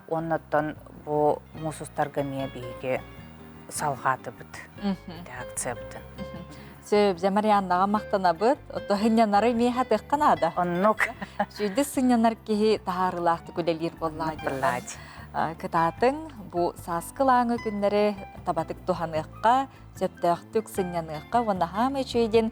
Уонна оттон бу муус устарга эмиэ биһиги салҕаатыбыт ити акциябытын. Сөп, дьэ Марианнаҕа махтанабыт. Ото сынньанары эмиэ хатыахха наада. Оннук. Үчүгэйдик сынньанар киһи таһаарыылаахтык үлэлиир буоллаҕа диэн. Кытаатыҥ, бу сааскы лааҥы күннэри табатык туһаныахха, сөптөөхтүк сынньаныахха уонна хаама үчүгэй диэн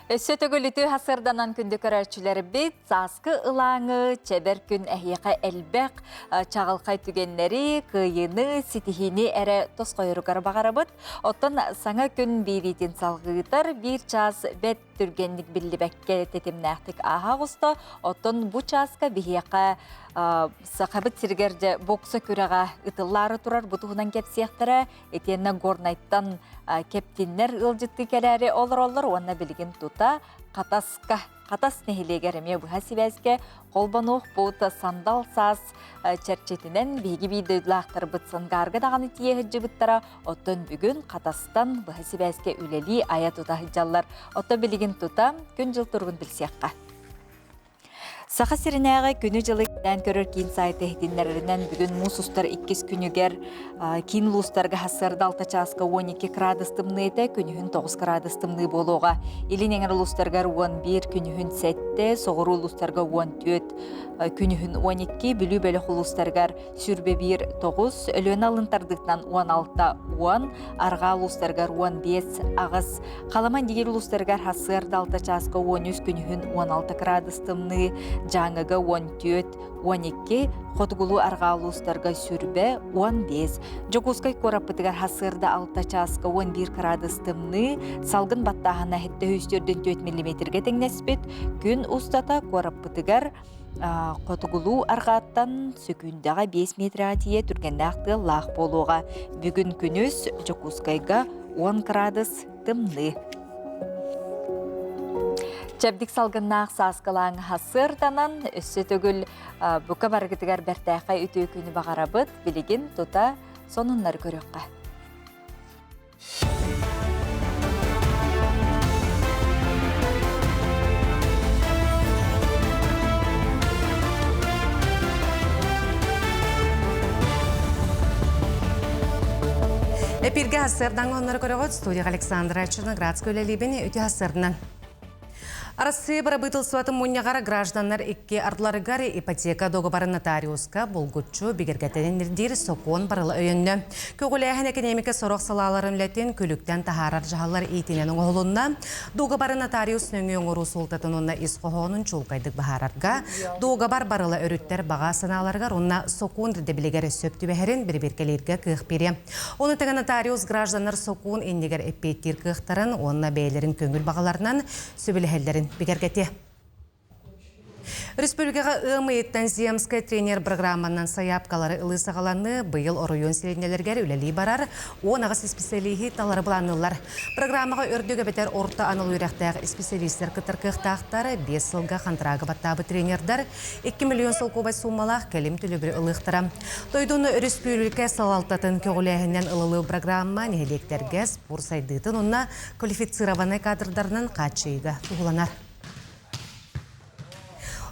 Өссө төгүл үтүө сарсыарданан күндү көрөөччүлэрбит, сааскы ылааҥы, чэбэр күн эһиэхэ элбэх чаҕылхай түгэннэри, кыайыыны, ситиһиини эрэ тосхойоругар баҕарабыт. Оттон саҥа күн биэриитин салҕыытар биир чаас бэрт түргэнник биллибэккэ тэтимнээхтик ааһа оҕуста. Оттон бу чааска биһиэхэ Сахабыт сиригэр дьэ бокса күрэҕэ ытыллаары турар бу туһунан кэпсиэхтэрэ. Итиэннэ Горнайтан кэптиннэр ыалдьыттыы кэлээри олороллор уонна билигин тута Хатаска Хатас нэһилиэгэр эмиэ быһа сибээскэ холбонуохпут сандал саас чэрчитинэн биһиги биир дойдулаахтарбыт Сангаарга даҕаны тиийэ сылдьыбыттара оттон бүгүн Хатастан быһа сибээскэ үлэлии айа тута сылдьаллар оттон билигин тута күн-дьыл туругун билсиэххэ. Саха сиринээҕи күнү-дьылы кэтээн көрөр киин сайта иһитиннэрэринэн бүгүн муус устар иккис күнүгэр киин улуустарга сарсыарда 6 чааска 12 кыраадыс тымныы этэ, күнүһүн 9 кыраадыс тымныы буолуоҕа. Илин эҥэр улуустарыгар 11, күнүһүн 7, соҕуруу улуустарга 14, күнүһүн 12, Бүлүү бөлөх улуустарыгар 21, 9, Өлүөнэ алын тардыытынан 16, 10, арҕаа улуустарыгар 15, 8, Халыма Индигир улуустарыгар сарсыарда 6 чааска 13 күнүһүн 16 кыраадыс тымныы, Дьааҥыга 14, 12, хотугулуу-арҕаа улуустарга сүрбэ 15, Дьокуускай куораппытыгар сарсыарда 6 чааска 11 кыраадыс тымныы, салгын баттааһына 744 миллиметргэ тэҥнэспит, күн устата куораппытыгар хотугулуу арҕааттан сөкүүндэҕэ 5 метрға тиийэ түргэннээх тыаллаах буолуоҕа. Бүгүн күнүс Дьокуускайга 10 кыраадыс тымныы. Чэбдик салгыннаах сааскылааҥ сарсыарданан өссө төгүл бука барыгытыгар бэртээхэй үтүө күнү баҕарабыт. Билигин тута сонуннары көрүөххэ. Эпирге сарсыардаҥ оннор көрөҕүт студияға Александра Черноградская үлэлиибин үтүө сарсыарданан. Арассыыйа бырабыыталыстыбатын мунньаҕар гражданнар икки ардыларыгар ипотека дуогабарын нотариуска булгуччу бигэргэтэн ирдиир сокуон барыла өйөннө. Көҕүлээһин экэниэмикэ сорох салааларын үлэтин күлүктэн таһаарар дьаһаллар иитинэн оҥоһулунна. Дуогабары нотариус нөҥүө оҥоруу суолтатын уонна ис хоһоонун чуолкайдык быһаарарга, дуогабар барыла өрүттэр баҕа санааларыгар уонна сокуон ирдэбилигэр сөп түбэһэрин бэрэбиэркэлииргэ кыах биэриэ. Ону тэҥэ нотариус гражданнар сокуон иннигэр эппиэттиир кыахтарын уонна бэйэлэрин көҥүл баҕаларынан сөбүлэһэллэрин бигэргэтиэ. Республикаҕа ыам ыйыттан Земскай тренер программанан сайаапкалары ылыы саҕаланыы быйыл оройуон сэлиэнньэлэригэр үлэлии барар 18 исписэлииһи талары былаанныыллар. Программаҕа үрдүк эбэтэр орто анал үөрэхтээх исписэлиистэр кыттар кыахтаахтар, 5 сылга хантыраагы баттаабыт тренердар 2 миллион солкуобай сууммалаах кэлим төлөбүрү ылыахтара. Дойдуну өрөспүүбүлүкэ салалтатын көҕүлээһининэн ылылыы программа нэһилиэктэргэ спорт сайдыытын уонна квалифицированнай кадрдарынан хааччыйыыга туһуланар.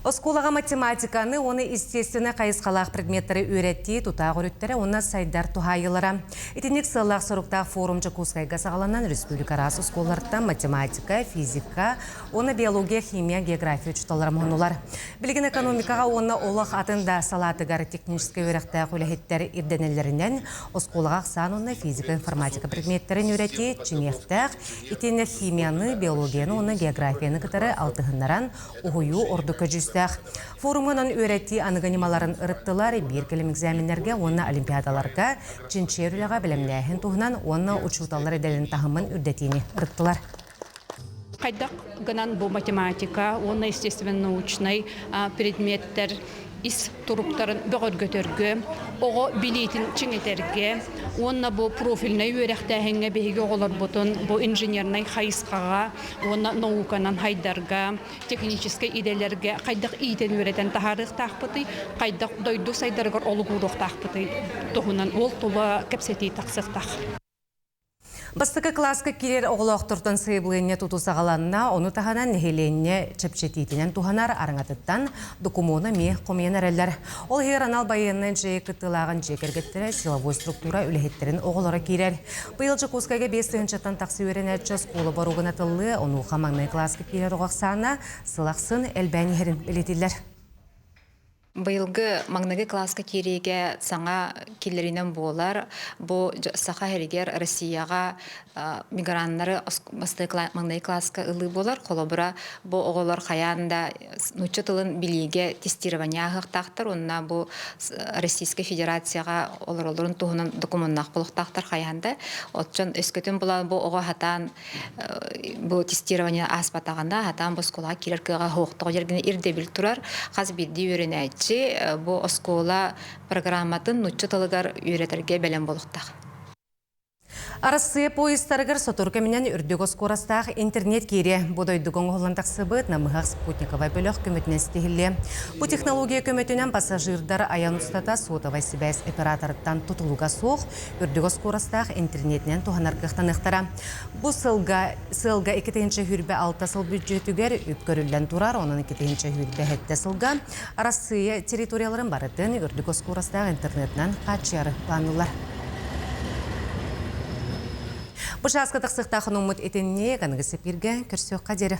Оскуолаҕа математиканы уонна естественнай хайысхалаах предметтары үөрэтии тутаах өрүттэрэ уонна сайдар туһаайыылара. Итинник сыаллаах-соруктаах форум Дьокуускайга саҕаланан республика араас оскуолаларыттан математика, физика уонна биология, химия, география учууталлара муһуннулар. Билигин экономикаҕа уонна олох атын да салаатыгар техническэй үөрэхтээх үлэһиттэр ирдэнэллэринэн оскуолаҕа ахсаан уонна физика, информатика предметтэрин үөрэтии чиҥиэхтээх, итиэннэ химияны, биологияны уонна географияны кытары алтыһыннаран уһуйуу ордук көдьүүстээх. Форумҥа онон үөрэтии аныгы ньымаларын ырыттылар, биир кэлим экзаменнарга уонна олимпиадаларга чинчийэр үлэҕэ бэлэмнээһин туһунан уонна учууталлар идэлэрин таһымын үрдэтиини ырыттылар. Хайдах гынан бу математика уонна естественно-научнай предметтэр ис туруктарын бөҕөргөтөргө, оҕо билиитин чиҥэтэргэ уонна бу профильнай үөрэхтээһиҥҥэ биһиги оҕолорбутун бу инженернай хайысхаҕа уонна науканан хайдарга, техническэй идэлэргэ хайдах иитэн-үөрэтэн таһаарыахтаахпытый, хайдах дойду сайдарыгар олук ууруохтаахпытый туһунан ол тула кэпсэтии тахсыахтаах. Бастакы кылааска киирэр оҕолоохтортон сайабылыанньа тутуу саҕаланна, ону таһынан нэһилиэнньэ чэпчэтиитинэн туһанар араҥатыттан докумуону эмиэ хомуйан эрэллэр. Ол иһигэр анал байыаннай дьиэ кыттыылааҕын дьиэ кэргэттэрэ силовой структура үлэһиттэрин оҕолоро киирэр. Быйыл Дьокуускайга 5 тыһыынчаттан тахса үөрэнээччи оскуола боруогун атыллыа, онуоха маҥнай кылааска киирэр оҕо ахсаана сыл ахсын элбээн иһэрин бэлиэтииллэр. Быйылгы маҥнайгы кылааска киириигэ саҥа киллэринэн буолар. Бу Саха сиригэр Россияҕа миграннары маҥнайгы кылааска ылыы буолар. Холобура, бу оҕолор хайаан да нуучча тылын билиигэ тестирование ааһыахтаахтар уонна бу Российскай Федерацияҕа олороллорун туһунан докумуоннаах буолуохтаахтар хайаан да. Оччон өскөтүн булан бу оҕо хатаан бу тестирование ааспатаҕына, хатаан бу оскуолаҕа киирэр кыаҕа суохтоҕо дьэргини ирдэбил турар. Хас биирдии үөрэнээччи бу оскуола программатын нуучча тылыгар үөрэтэргэ бэлэм буолуохтаах. Арассыыйа поездтарыгар сотору кэминэн үрдүк оскуорастаах интернет киириэ. Бу дойдуга оҥоһуллан тахсыбыт намыһах спутниковай бөлөх көмөтүнэн ситиһиллиэ. Бу технология көмөтүнэн пассажирдар айан устата сотовай сибээс операторыттан тутулуга суох үрдүк оскуорастаах интернетинэн туһанар кыахтаныахтара. Бу сылга сыалга 2026 сыл бүддьүөтүгэр үп көрүллэн турар, онон 2027 сылга Арассыыйа территорияларын барытын үрдүк оскуорастаах интернетинэн хааччыйары планныыллар. Бу чааска тахсыахтаах хонуммут итинник аныгы сепиргэ көрсүөххэ диэри.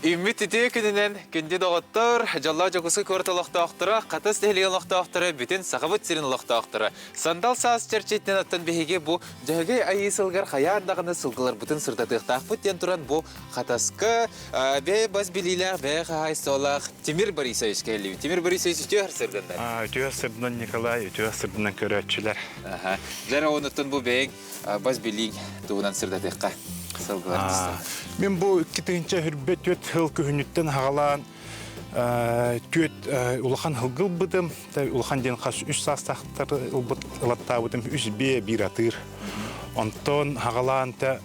Үммүт үтүө күнүнэн күндү доҕоттор, дьоллоох Дьокуускай куорат олохтоохторо, Хатас нэһилиэгин олохтоохторо, бүтүн Сахабыт сирин олохтоохторо. Сандал саас чэрчитинэн оттон биһиги бу Дьөһөгөй Айыы сылыгар хайаан даҕаны сылгыларбытын сырдатыахтаахпыт диэн туран бу Хатаска бэйэ бас билиилээх, бэйэ хаһаайыстыбалаах Тимир Борисович кэллибит. Тимир Борисович үтүө сырдыннар. Үтүө сырдынан Николай, үтүө сырдынан көрөөччүлэр. Дьэ, онуттан бу бэйэҥ бас билииҥ туһунан сырдатыахха сылгылар Мин бу 2024 сыл күһүнүттэн хагалаан түөт улахан һылгы ылбытым. Улахан диэн хас үс саастаахтар ылбыт ылаттаабытым үс биэ биир атыыр. Онтон хагалаан та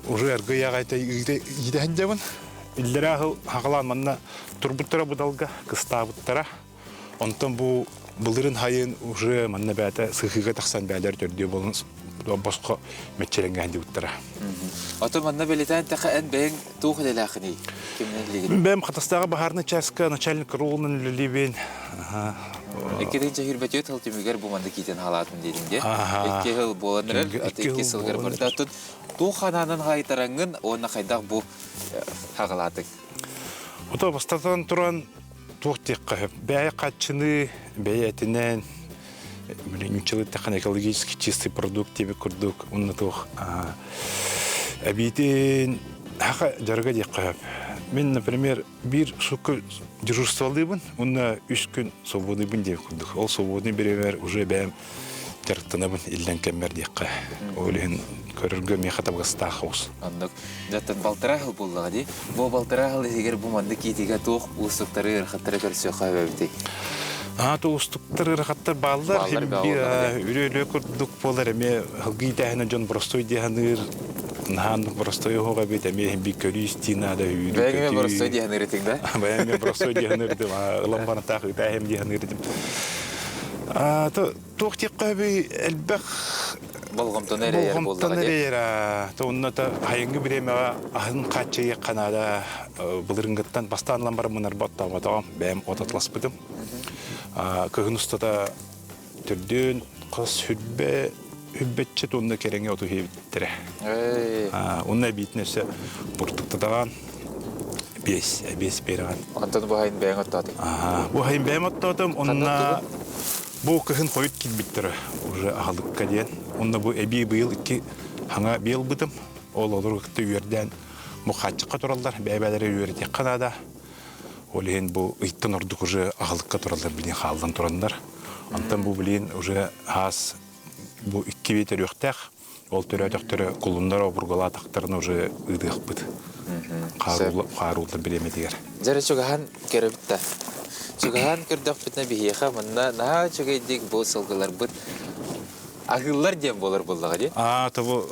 уже эргыйаҕа иитэ сылдьабын. Иллэрээ сыл хагалаан манна турбуттара будалга кыстаабыттара. Онтон бу былырын хайын уже манна бэйэтэ сыһыыга тахсан бээлэр төрдүө буолан босхо мэччирэҥҥэ сылдьыбыттара. Ото манна бэлитээн тэхэ эн бэйэҥ туох үлэлээхиний? Кимнэн үлэлиигин? Бэйэм Хатастааҕы баһаарынай чааска начальник караулунан үлэлиибин. Иккитинчи хүрбэтүөт сыл түмүгэр бу манна киитэн хаалаатым диэтиҥ дии. Икки сыл буолан эрэр, икки сылгар барда. Оттон туох ханаанан хаайтараҥҥын уонна хайдах бу хаҕалаатыҥ? Ото бастатан туран туох диэххэ сөп бэйэ хаччыны бэйэтинэн нууччалыы экологически чистый продукт диэбит курдук уонна туох эбиитин хаха дьарыга диэххэ сөп мин например биир сукка дежурстволыыбын уонна үс күн свободныйбын диэбит курдук ол свободный бириэмэр уже бэйэм дьарыктанабын иллэҥ кэммэр диэххэ. Ол иһин көрөргө миэхэ табыгастаах оҕус. Оннук. Дьаттан балтараа сыл буоллаҕа дии. Бу балтараа сыл иһигэр бу маннык киитигэ туох уустуктары, ыарахаттары көрсүөххэ эбэбитий? Аа, уустуктар, ыарахаттар бааллар. Үрүө-үрүө курдук буолар эмиэ һылгы иитээһинэ дьон боростуой дии саныыр. Наһаа боростуой оһох эбит, эмиэ иһин биир көрүү истии наада, үүрүү Бэйэҥ эмиэ боростуой дии саныыр этиҥ да? Бэйэм эмиэ боростуой дии саныыр этим. Ылан баран таах ыытааһым дии саныыр этим. Туох диэххэ сөбүй элбэх болҕомтону эрэйэр болҕомтону эрэйэр онно та хайыҥҥы бириэмэҕэ аһын хааччыйыахха наада былырыҥҥыттан бастаан ылан баран мунарба оттооботоҕум бэйэм от атласпытым кыһын устата төрдүөн хас хүрбэ хүрбэччэ туонна кэриҥэ оту иһиэбиттэрэ онно эбиитин өссө бурдуктатаҕан биэс биэс биэрэҕин Онтон бу хайын бэйэҥ оттоотуҥ? Бу хайын бэйэм оттоотум. Онно бу кыһын хойут киирбиттэрэ уже аһылыкка диэн. Онно бу эбии быйыл икки хаҥа биэ ылбытым. Ол олору кытта үөрдээн бу хааччахха тураллар. Бэйэ-бэйэлэрэ үөрэтиэххэ наада. Ол иһин бу ыйтан ордук уже аһылыкка тураллар билин хааллан тураннар. Онтон бу билин уже хаас бу икки биэ төрүөхтээх. Ол төрөөтөхтөрө кулуннар обургалаатахтарына уже ыытыахпыт. Хаарууллар бириэмэтигэр. Дьэрэ чугаһан көрөбүт да. Чугаһан көрдөхпүтүнэ биһиэхэ манна наһаа үчүгэйдик бу сылгыларбыт аһыыллар диэн буолар буоллаҕа дии. Аа, тобу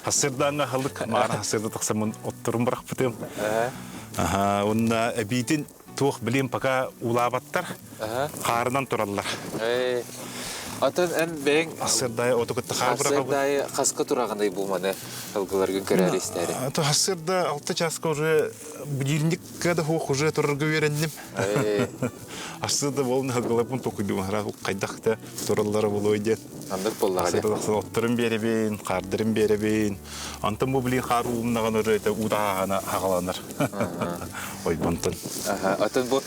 хасырдаанна халык маара хасырда тахсаммын отторун бырахпытым. Аха, уонна эбиитин туох билим пока улаабаттар, хаарынан тураллар. Атын эн бэйэҥ Ассырдайы оту кытта хаар бырахабыт. Ассырдайы хаска тураҕыный бу маны ылгыларгын көрөр истээри? Ассырда 6 часка уже будильникка да хуох уже турарга үөрэнним. Ассырда болун ылгыларбын токуйдум хара хайдах да тураллара болуой диэн. Андык боллаҕа дии. Отторун биэрэбин, хаардарын биэрэбин. Онтон бу билин хаар уулуннаҕын уже это уутаһаана хагаланар. Ойбонтон. Атын бу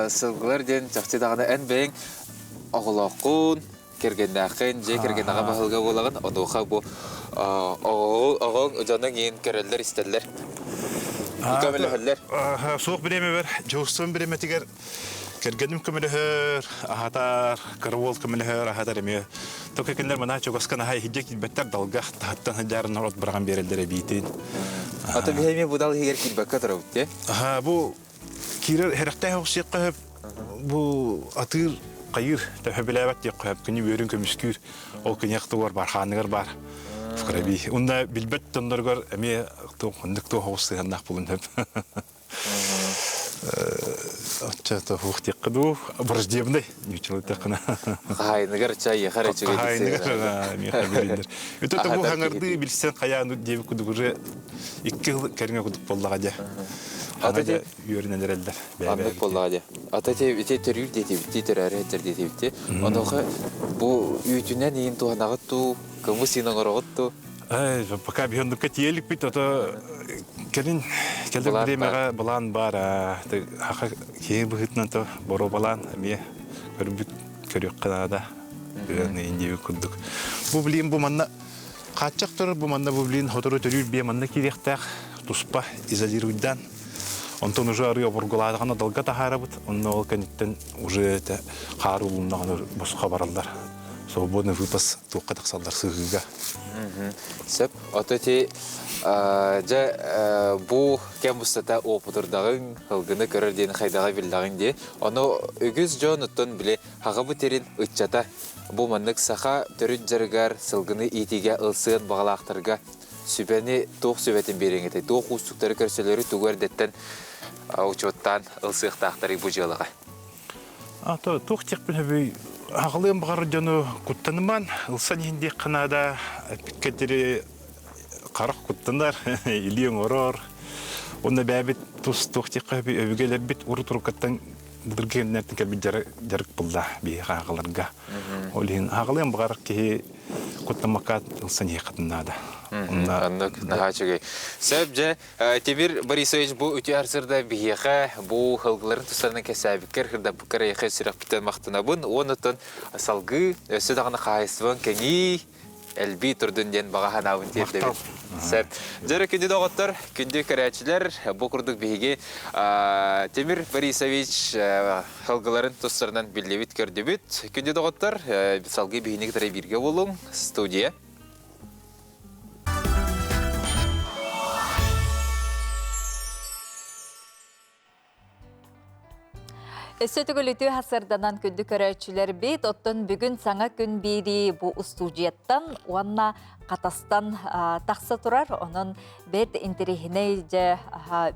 сылгылар диэн чахчы даҕаны эн бэйэҥ оҕолооххун, кэргэннээххин, дьиэ кэргэнэҕэ баһылыга буолаҕын, онуоха бу оҕоҥ дьонуҥ иин көрөллөр-истэллэр, көмөлөһөллөр. Суох бириэмэбэр, дьуһуссун бириэмэтигэр кэргэним көмөлөһөр, аһатар, кыра уол көмөлөһөр, аһатар эмиэ. Тока кинилэр мана чугаска наһаа иһирдьэ киирбэттэр, далга таһыттан сылдьарын от быраҕан биэрэллэр эбиитин. Ата биһи эмиэ бу дал иһигэр киирбэккэ турабыт дии. Аха, бу киирэр хэрэхтээх охсуохха сөп. Бу атыыр хайыыр төһө билээбэт диэххэ сөп. Күнү үөрүн көмүскүүр. Ол киниэх тугар бар, хааныгар бар. В крови. Унна билбэт дьонноругар эмиэ оннук туох оҕус сыһыаннаах булун сөп. Оччото хух диэххэ дуу, враждебный ньуччалыы тэххинэ. Хаһайыныгар чай ехар үчүгэй Хаһайыныгар миэхэ билиннэр. Үтө бу хаҥардыы билсэн хайаан диэбит кудук уже икки жыл кэриҥэ кудук буоллаҕа дьэ. Ата дьэ үөрэнэн эрэллэр. Аннык буоллаҕа дьэ. Ата те ити төрүүр диэтибитти, төрөөрү этэр диэтибитти. Онуоха бу үүтүнэн иин туһанаҕыт дуу, кымыс иин оҥороҕут дуу? Пока биһоннукка тиийэ ото кэлин кэлэр бириэмэҕэ былаан баар хаха киһи быһыытынан то боруобалаан эмиэ көрбүт көрүөххэ наада индиэбит курдук бу билиин бу манна хааччах турар бу манна бу билиин сотору төрүүр биэ манна киириэхтээх туспа изолируйдаан онтон уже арыы обургулаатаҕына далга таһаарабыт онно ол кэнниттэн уже это хаар уулуннаҕына босхо бараллар свободный выпас туохха тахсаллар сыһыыга. Сөп. Ото ти дьэ бу кэм устата опутурдаҕыҥ, ылгыны көрөр диэн хайдаҕа биллэҕиҥ дии. Ону үгүс дьон оттон били хаҕабы терин ыччата бу маннык саха төрүт дьарыгар сылгыны иитиигэ ылсыан баҕалаахтарга сүбэни туох сүбэтин биэриэҥ этэй? Туох уустуктары көрсөлөрү тугу эрдэттэн учуоттаан ылсыахтаахтарый бу дьыалаҕа? Ато туох диэхпин сөбүй аҕалыам баҕар дьону куттаныман ылсан иһин диэххэ наада эппиккэ харах куттанар илии оҥорор уонна бэйэбит тус туох диэххэ сөбүй өбүгэлэрбит урут уруккаттан былыргы кэмнэртэн кэлбит дьарык булла биһиэхэ аҕаларга ол иһин аҕалыам баҕар киһи куттаммакка ылсан иһиэххитин наада Оннук наһаа үчүгэй. Сөп дьэ Тимир Борисович бу үтүө арсырда биһиэхэ бу ылгыларын тустарынан кэсээбиккэр, хырдаппыккар эйиэхэ сүрэхпиттэн махтанабын. Уонна салгыы өссө даҕаны хаһаайыстыбаҥ кэҥии, элбии турдун диэн баҕа санаабын тиэрдэбин. Сөп. Дьөрү күндү доҕоттор, күндү көрөөччүлэр, бу курдук биһиги Тимир Борисович ылгыларын тустарынан биллибит, көрдүбүт. Күндү доҕоттор, салгыы биһини кытары бииргэ буолуҥ. Студия. Өссө төгүл үтүө хасырданан күндү көрөөччүлэрбит, оттон бүгүн саҥа күн биэрии бу устуудьуйаттан уонна Хатастан тахса турар. Онон бэрт интэриэһинэй дьэ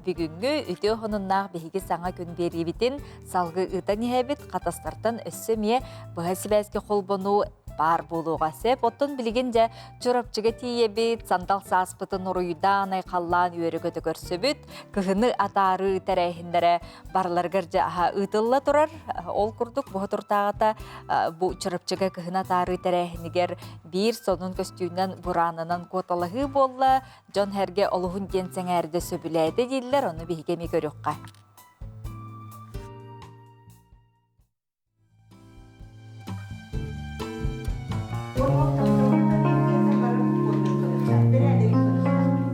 бүгүҥҥү үтүө хонуннаах биһиги саҥа күн биэриибитин салгыы ыытан иһэбит. Хатастартан өссө эмиэ быһа сибээскэ холбонуу баар буолуоҕа сөп. Оттон билигин дьэ Чурапчыга тиийэбит, сандал сааспытын уруйдаан айхаллаан үөрэ-көтө көрсөбүт. Кыһыны атаарыы тэрээһиннэрэ барыларыгар дьэ аһа ыытылла турар. Ол курдук бу туртааҕыта бу Чурапчыга кыһыны атаарыы тэрээһинигэр биир сонун көстүүнэн бураанынан куоталаһыы буолла. Дьон сэргэ олуһун диэн сэҥээрдэ сөбүлээтэ дииллэр, ону биһиги эмиэ көрүөххэ.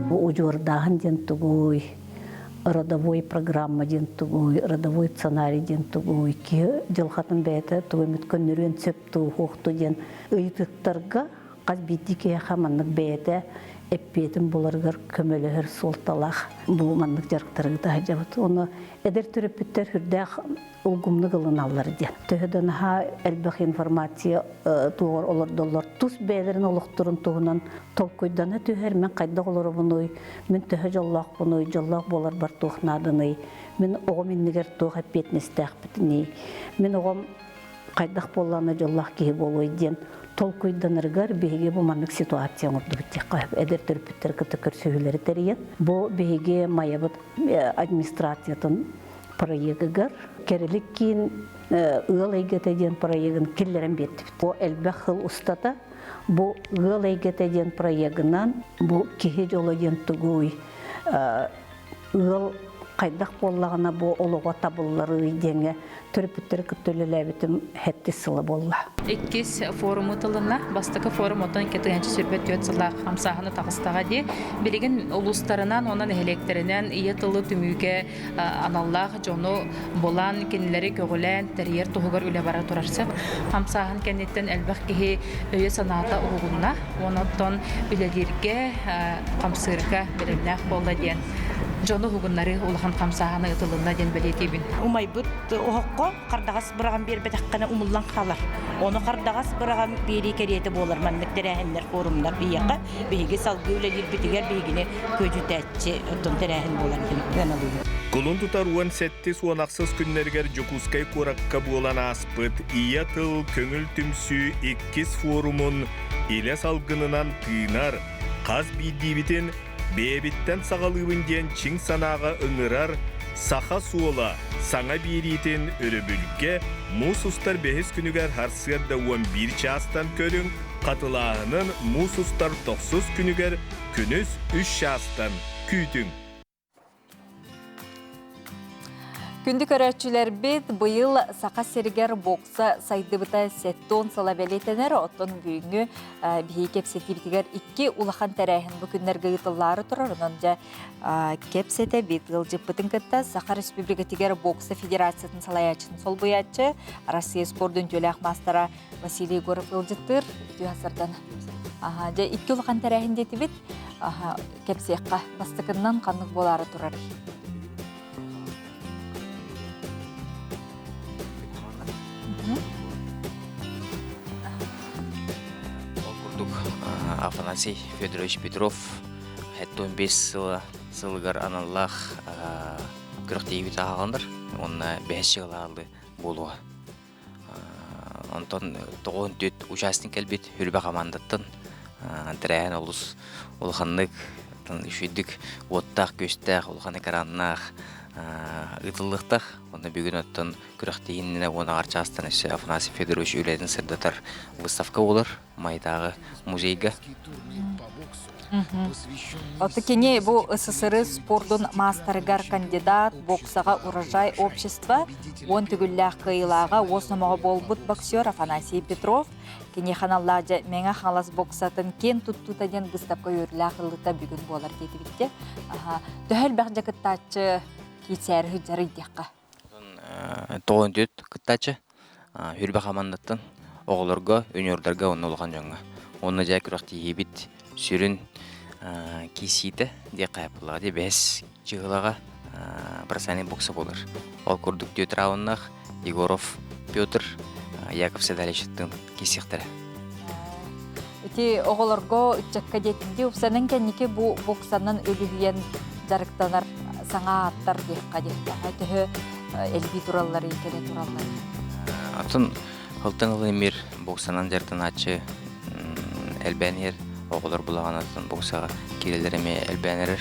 Бу удьуордааһын диэн тугуй, родовой программа диэн тугуй, родовой сценарий диэн тугуй, киһи дьылҕатын бэйэтэ тугу эмит көннөрүөн сөп дуу, суох дуу диэн ыйытыктарга хас биирдии киһиэхэ маннык бэйэтэ эппиэтин буларыгар көмөлөһөр суолталаах бу маннык дьарыктары ыыта сылдьабыт. Ону эдэр төрөппүттэр сүрдээх улгумнук ылыналлар диэн. Төһө да наһаа элбэх информация туоҕар олордоллор, тус бэйэлэрин олохторун туһунан толкуйдана түһэр, мин хайдах олоробунуй, мин төһө дьоллоохпунуй, дьоллоох буоларбар туох нааданый, мин оҕом иннигэр туох эппиэтинэстээхпитиний, мин оҕом Хайдах буоллаҕына дьоллоох киһи буолуой диэн толкуйданарыгар биһиги бу маннык ситуация оҥордубут диэххэ эдэр төрөппүттэр кытта көрсүһүүлэри тэрийэн бу биһиги Майабыт администрациятын проегыгар Кэрэлик киин ыал эйгэтэ диэн проегын киллэрэн биэрдибит. Бу элбэх сыл устата бу ыал эйгэтэ диэн проегынан бу киһи дьоло диэн тугуй ыал хайдах буоллаҕына бу олоҕо табылларый диэҥҥэ төрөппүттэри кытта үлэлээбитим сэттис сыла буолла. Иккис форум ыытылынна. Бастакы форум оттон 2024 сыллаах хамсааһыны таҕыстаҕа дии. Билигин улуустарынан уонна нэһилиэктэринэн ийэ тылы түмүүгэ аналлаах дьону булан, кинилэри көҕүлээн тэрийэр туһугар үлэ бара турар сөп. Хамсааһын кэнниттэн элбэх киһи өйө-санаата уһугунна. Уонна оттон үлэлииргэ, хамсыырга бэлэмнээх буолла диэн дьону уһугуннарыы улахан хамсааһына ыытылынна диэн бэлиэтиибин. Умайбыт оһоххо хардаҕас быраҕан биэрбэтэххинэ умуллан хаалар. Ону хардаҕас быраҕан биэрии кэриэтэ буолар маннык тэрээһиннэр, форумнар биһиэхэ. Биһиги салгыы үлэлиирбитигэр биһигини күөдьүтээччи оттон тэрээһин буолар диэн ыаналыыбын. Кулун тутар 17 ахсыс күннэригэр Дьокуускай куоракка буолан ааспыт Ийэ тыл көҥүл түмсүү иккис форумун илэ салгынынан тыынар, хас биирдиибитин бэйэбиттэн саҕалыыбын диэн чиҥ санааҕа ыҥырар Саха суола саҥа биэриитин өрөбүлгэ муус устар бэһис күнүгэр сарсыарда 11 чаастан көрүҥ, хатылааһынын муус устар тохсус күнүгэр күнүс 3 чаастан күүтүҥ. Күндү көрөөччүлэрбит, быйыл Саха сиригэр бокса сайдыбыта 70 сыла бэлиэтэнэр, оттон бүгүҥҥү биһиги кэпсэтиибитигэр икки улахан тэрээһин бу күннэргэ ыытыллаары турар. Онон дьэ кэпсэтэбит ыалдьыппытын кытта Саха Республикатыгар бокса федерациятын салайааччытын солбуйааччы, Россия спордун үтүөлээх маастара Василий Егоров ыалдьыттыыр. Үтүө сардан. Дьэ икки улахан тэрээһин диэтибит. Кэпсиэххэ бастакыннан ханнык буолаары турарый? Ол курдук Афанасий Федорович Петров 75 сыла сылыгар аналлаах күрэхтэһиибит ааҕаллар уонна бэһис сыалаалы буолуо. Онтон 94 участник кэлбит Хүрбэ хамаандаттан тэрээһин олус улаханнык үчүгэйдик уоттаах-күөстээх улахан экраннаах ыытыллыахтаах. Онно бүгүн оттон күрэхтэһииннэ уон аҕар чаастан өссө Афанасий Федорович үлэтин сырдатар выставка буолар Майдааҕы музейга. Оттон кини бу СССР спордун маастарыгар кандидат, боксаҕа Урожай общество уон төгүллээх кыайыылааҕа уос номоҕо буолбут боксер Афанасий Петров кини ханаллаах дьэ Мэҥэ Хаҥалас боксатын киэн туттуута диэн быыстапка үөрүүлээх ыллыта бүгүн буолар диэтибиттэ. Төһө элбэх дьэ кыттааччы киирсээри сылдьарый диэххэ. Тоҕон түөрт кыттааччы Хүрбэ хамаандаттан оҕолорго, юниордарга уонна улахан дьоҥҥо. Уонна дьэ күрэхтэһиибит сүрүн киирсиитэ диэххэ буоллаҕа дии бэһис чыһылаҕа бросальный бокса буолар. Ол курдук түөрт рауннаах Егоров Петр Яков Седалищеттыын киирсиэхтэрэ. Ити оҕолорго ыччакка диэтинди упсанан кэнники бу боксанан үлүһүйэн дьарыктанар саҥа ааттар диэххэ диэххэ төһө элбии туралларый кэлэ туралларый? Атын ылтан ылы эмир боксанан дьарыктанааччы элбээн иһэр оҕолор булаҕан атын боксаҕа киирэллэр эмиэ элбээн эрэр.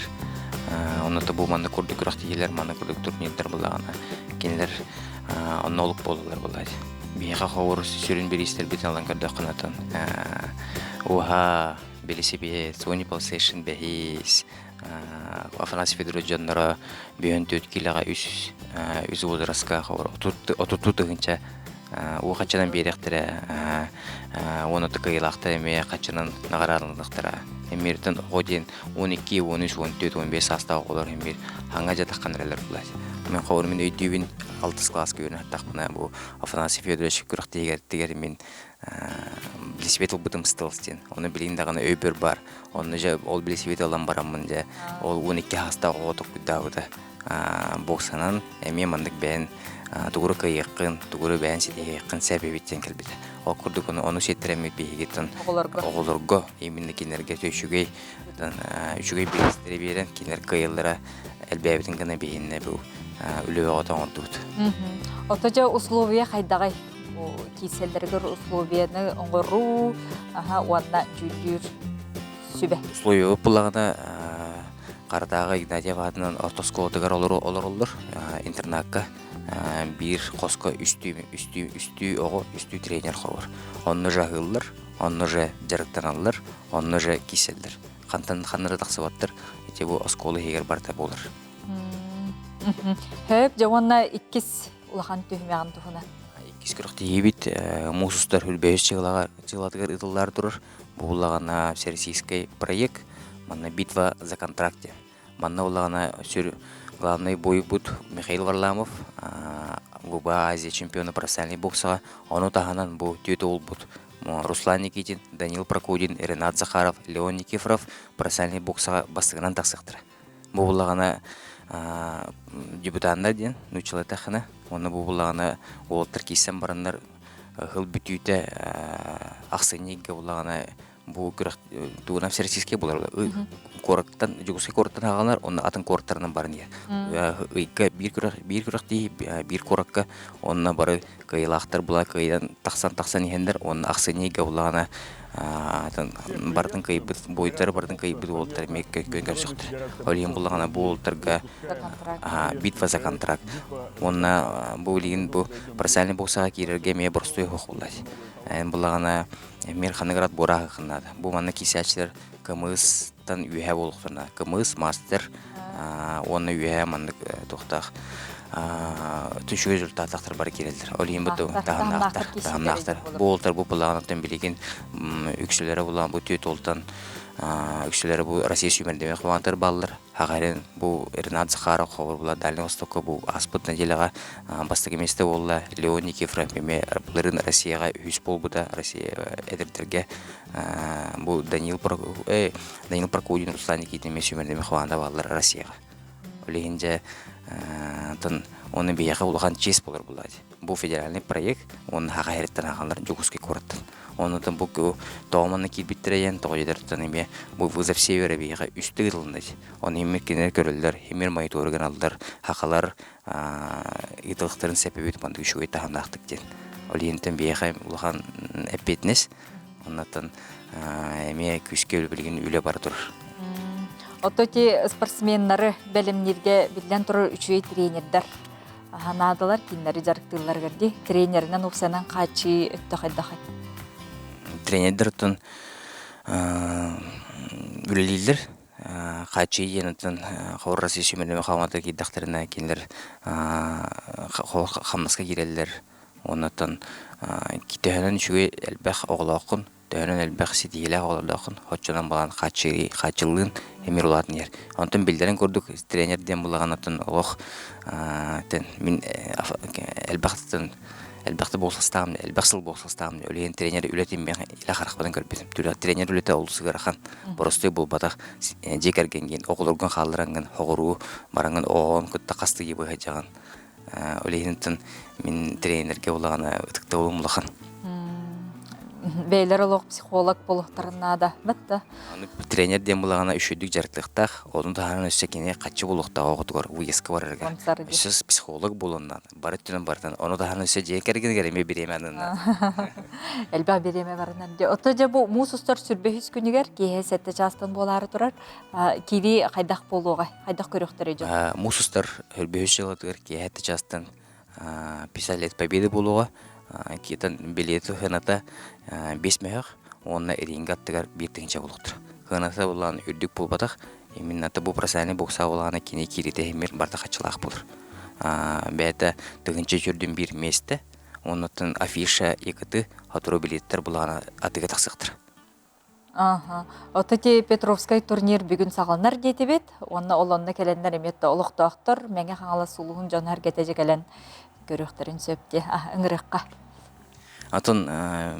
Онно бу маннык курдук күрэхтэһиилэр, маннык курдук турнирдар булаҕына кинилэр онно олук буолаллар буолаат. Биһиэхэ ховур сүрүн бириистэрбитин ылан көрдөххүнэ атын уһа билисибиэт, Sony PlayStation бэһис, Афанасий Федорович дьонноро бүһөн түөрт киилэҕэ үс үс возраска отуттуу тыһыынча уу хаччынан биэриэхтэрэ уонна кыайыылаахтар эмиэ хаччынан наҕараадаланыахтара. Эмиэртэн оҕо диэн 12, 13, 14, 15 саастаах оҕолор эмиэ хаҥа дьатаххан эрэлэр булар. Мен ховор мин өйдүүбүн алтыс класска үөрэнэ сыттахпына бу Афанасий Федорович күрэхтэһиигэр мин билисибиэт ылбытым стелс диэн. Ону билигин даҕаны өйбөр баар. Онно дьэ ол билисибиэт ылан бараммын дьэ ол 12 саастаах оҕо толкуйдаабыта. Боксанан эмиэ маннык бэйэн тугуру кыайыаххын, тугуру бэйэн ситиһиэххин сөп эбит диэн кэлбитэ. Ол курдук ону, ону сиэттэрэммит биһигиттэн оҕолорго именно кинилэргэ үчүгэй үчүгэй бириистэри биэрэн кинилэр кыайаллара элбээбитин гына биһиннэ бу үлэ бөҕөтө оҥордубут. Ото дьэ условия хайдаҕай? киирсэллэригэр условияны оҥоруу уонна дьүүллүүр сүбэ. Условия буллаҕына Харатааҕы Игнатьев аатынан орто оскуолатыгар олороллор интернакка биир хоско үстүү үстүү үстүү оҕо үстүү тренер хобор. Онно же аһыыллар, онно же дьарыктаналлар, онно же киирсэллэр. Хантан ханна да тахсыбаттар. Ити бу оскуола иһигэр барыта буолар. Хөп, дьэ уонна иккис улахан түһүмэҕин туһунан. Иккис күрэхтэһиибит муус устар Хүлбэһис чыылатыгар ыытыллар турар. Бу буллаҕына всероссийский проект, манна битва за контракт диэн. Манна буллаҕына сүр главный бойбут Михаил Варламов, ВБА Азия чемпиона профессиональный боксаҕа, ону таһынан бу түөт уолбут Руслан Никитин, Данил Прокудин, Ренат Захаров, Леон Никифоров профессиональный боксаҕа бастакынан тахсыахтара. Бу буллаҕына дебютаннар диэн нууччалыы эттэххинэ, уонна бу буллаҕына уолаттар киирсэн бараннар сыл бүтүүтэ ахсынньы ыйга буллаҕына бу күрэх тугунан всероссийский буолар куораттан Дьокуускай куораттан аҕалар уонна атын куораттарынан баран иһэр ыйга биир күрэх биир күрэхтии биир куоракка уонна бары кыайыылаахтар була кыайан тахсан тахсан иһэннэр уонна ахсынньы ыйга буллаҕына барытын кыайбыт буойдары барытын кыайбыт уолаттар эмиэ күөн көрсөхтөр. Ол иһин буллаҕына бу уолаттарга битва за контракт уонна бу билигин бу профессиональный боксаҕа киирэргэ эмиэ боростуой суох буолла. Эн буллаҕына эмиэ ханныгырат буорааһыххын Бу манна киисээччилэр кымыстан үөһэ буолуохтарына кымыс мастер уонна үөһэ маннык туохтаах үчүгэй результаттаахтар бары киирэллэр. Ол иһин бу таһымнаахтар, таһымнаахтар. Бу уолтар бу былаанаттан билигин үксүлэрэ булаан бу түөт уолтан үксүлэрэ бу Россия сүүмэрдэмэ хамаандалар бааллар. Хагарин бу Ренат Захаров хобур була Дальний Востокка бу ааспыт неделяҕа бастакы миэстэ буолла. Леон Никифоров эмиэ былырыын Россияҕа үһүс буолбута. Россия эдэрдэргэ бу Данил Данил Прокудин, Руслан Никитин эмиэ сүүмэрдэмэ хамаанда бааллар Россияҕа. Ол иһин дьэ онтон оны биһиэхэ улахан чиэс буолар буолла Бу федеральный проект уонна Хаха сириттэн аҕалар Дьокуускай куораттан. Оннутан бу тоҕо манна киирбиттэрэ диэн тоҕо дьэдэртэн эмиэ бу вызов севера биһиэхэ үстэ ыытылынна Оны имир кинилэр көрөллөр, имир монитору гыналлар, хахалар ыытылыктарын сэпэбит мандык үчүгэй таһымнаахтык диэн. Ол иһинтэн биһиэхэ улахан эппиэтинэс. Оннуттан эмиэ күүскэ билигин үлэ бара турар. Ото ти спортсменнары бэлэмнииргэ биллэн турар үчүгэй тренердэр наадалар кинилэри дьарыктыылларыгар дии тренеринэн упсанан хааччыы өттө хайдахай? Тренердэр оттон үлэлииллэр хааччыы диэн оттон хор Россия сүмэлэмэ хаамата киирдэхтэринэ кинилэр хамнаска киирэллэр Оннуттан төһөнөн үчүгэй элбэх оҕолооххун, төһөнөн элбэх ситиһиилээх оҕолордооххун, оччонон балан хааччыллыын эмиэ улаатан иһэр. Онтон биллэрин курдук тренер диэн буллаҕына олох мин элбэхтэн элбэхтэ буолсастаҕым, элбэх сыл буолсастаҕым, үлэһин тренер үлэтин мен илэ харахпынан көрбүтүм. Тренер үлэтэ олус ыарахан, боростуой буолбатах. Дьиэ кэргэнгин, оҕолоргун хаалларангын, хоҕуруу бараҥын оҕоҕун кытта хастыы быһа Ол иһин мин тренергэ улаҕана ытыктабылым улахан. Бэйлэр олох психолог буолуохтарын наада. Батта. Аны тренер диэн булаҕана үчүгдүк дьарыктыахтаах, онун таһынан өссө кини хаччы буолуохтаах оҕотугар выездка барарыгар. Өссө психолог буолуон наада. Бары өттүнэн барытын. Ону таһынан өссө дьиэ кэргэнигэр эмиэ бириэмэ аныан наада. Элбэх бириэмэ барынан. Ото дьэ бу муус устар сүрбэһис күнүгэр киэһэ 7 чаастан буолаары турар. Киирии хайдах буолуоҕай? Хайдах көрүөхтэрэй дьон? Муус устар Өлбөһүс дьыалатыгар киэһэ чаастан 50 лет победы буолуоҕа. Киэтэн билиэти сыаната 5 мөһөх уонна ринг аттыгар биир тыһыынча буолуохтара. Сыаната булаан үрдүк буолбатах. Именно бу профессиональный бокса булаана кини кииритэ иһимир барда хаччылаах буолар. Бэйэтэ тыһыынча үчүрдүн биир миэстэ. Оннуттан афиша икты сотору билиэттэр булаана атыыга тахсыахтара. Аха. Ото ти Петровскай турнир бүгүн саҕаланар диэтибит. Уонна ол онно кэлэннэр эмиэ да олохтоохтор Мэҥэ Хаҥалас улууһун дьоно эргэтэ кэлэн көрүөхтэрин сөп дии. Ыҥырыахха. Атын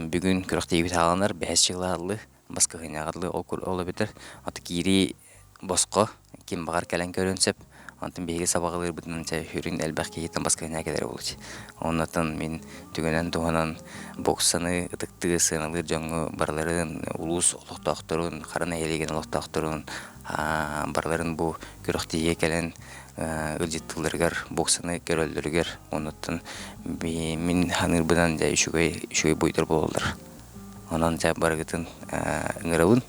бүгүн күрэхтэһиибит саҕаланар бэһис чыгылааллы баскыһыанньаҕытлы ол ол эбэтэр аты киирии босхо ким баҕар кэлэн көрүөн сөп. Онтон биһиги сабаҕалыырбытынан чэ үрүҥ элбэх киһиттэн баскыһыанньа кэлэрэ буолуо. Оннуттан мин түгэнэн туһанан боксаны ытыктыы сыаналыыр дьоҥҥо барыларын улуус олохтоохторун, Хара нэһилиэгин олохтоохторун, Барыларын бу күрэхтэһиигэ кэлэн ыалдьыттыылларыгар, боксаны көрөллөрүгэр, оннуттан мин саныырбынан дьэ үчүгэй үчүгэй буйдар буолаллар. Онон дьэ барыгытын ыҥырабын.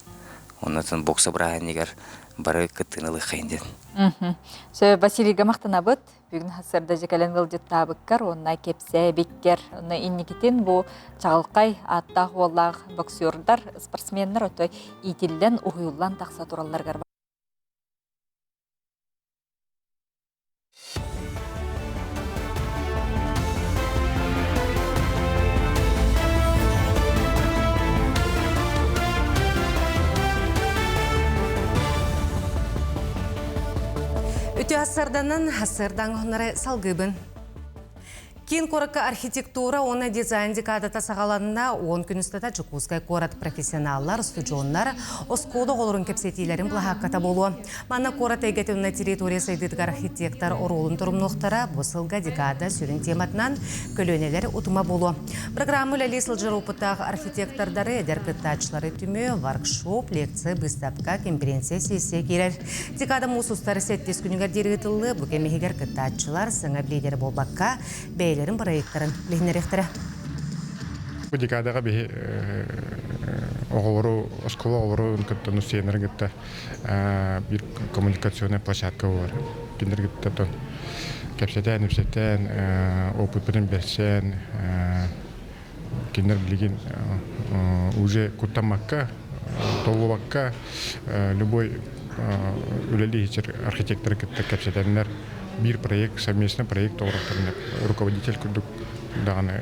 Оннуттан бокса бырааһынньыгар бары кыттыыны ылыаххайын диэн. Сөп, Василийга махтанабыт. Бүгүн сарсыарда дьэ кэлэн ыалдьыттаабыккар уонна кэпсээбиккэр уонна инникитин бу чаҕылхай ааттаах уоллаах боксердар, спортсменнар отой иитиллэн, уһуйуллан тахса туралларыгар Үтүө ассарданан ассардаҥ оннары салгыыбын. Киин куоракка архитектура уонна дизайн декадата саҕаланна. 10 күн устата Дьокуускай куорат профессионаллар, устудьуоннар оскуола оҕолорун кэпсэтиилэрин былаһаакката буолуо. Манна куорат эйгэтин уонна территория сайдыытыгар архитектор оруолун торумнуохтара. Бу сылга декада сүрүн тематынан көлүөнэлэр утума буолуо. Программа үлэлии сылдьар опыттаах архитектордары, эдэр кыттааччылары түмүө, воркшоп, лекция, быыстапка, конференция, сессия киирэр. Декада муус устар сэттис күнүгэр диэри ыытыллыа. Бу кэм иһигэр кыттааччылар саҥа лидер буолбакка, бэйэлэрин проекттарын билиһиннэриэхтэрэ. Бу декадаҕа биһи оҕолору, оскуола оҕолорун кытта, сиэннэрин кытта биир коммуникационная площадка буолар. Кинилэр кытта кэпсэтэн, ипсэтэн, опытпытын бэрсэн, кинилэр билигин уже куттаммакка, толлубакка любой үлэлии сир архитекторы кытта кэпсэтэннэр биир проект, совместный проект оҥорохторун руководитель курдук даҕаны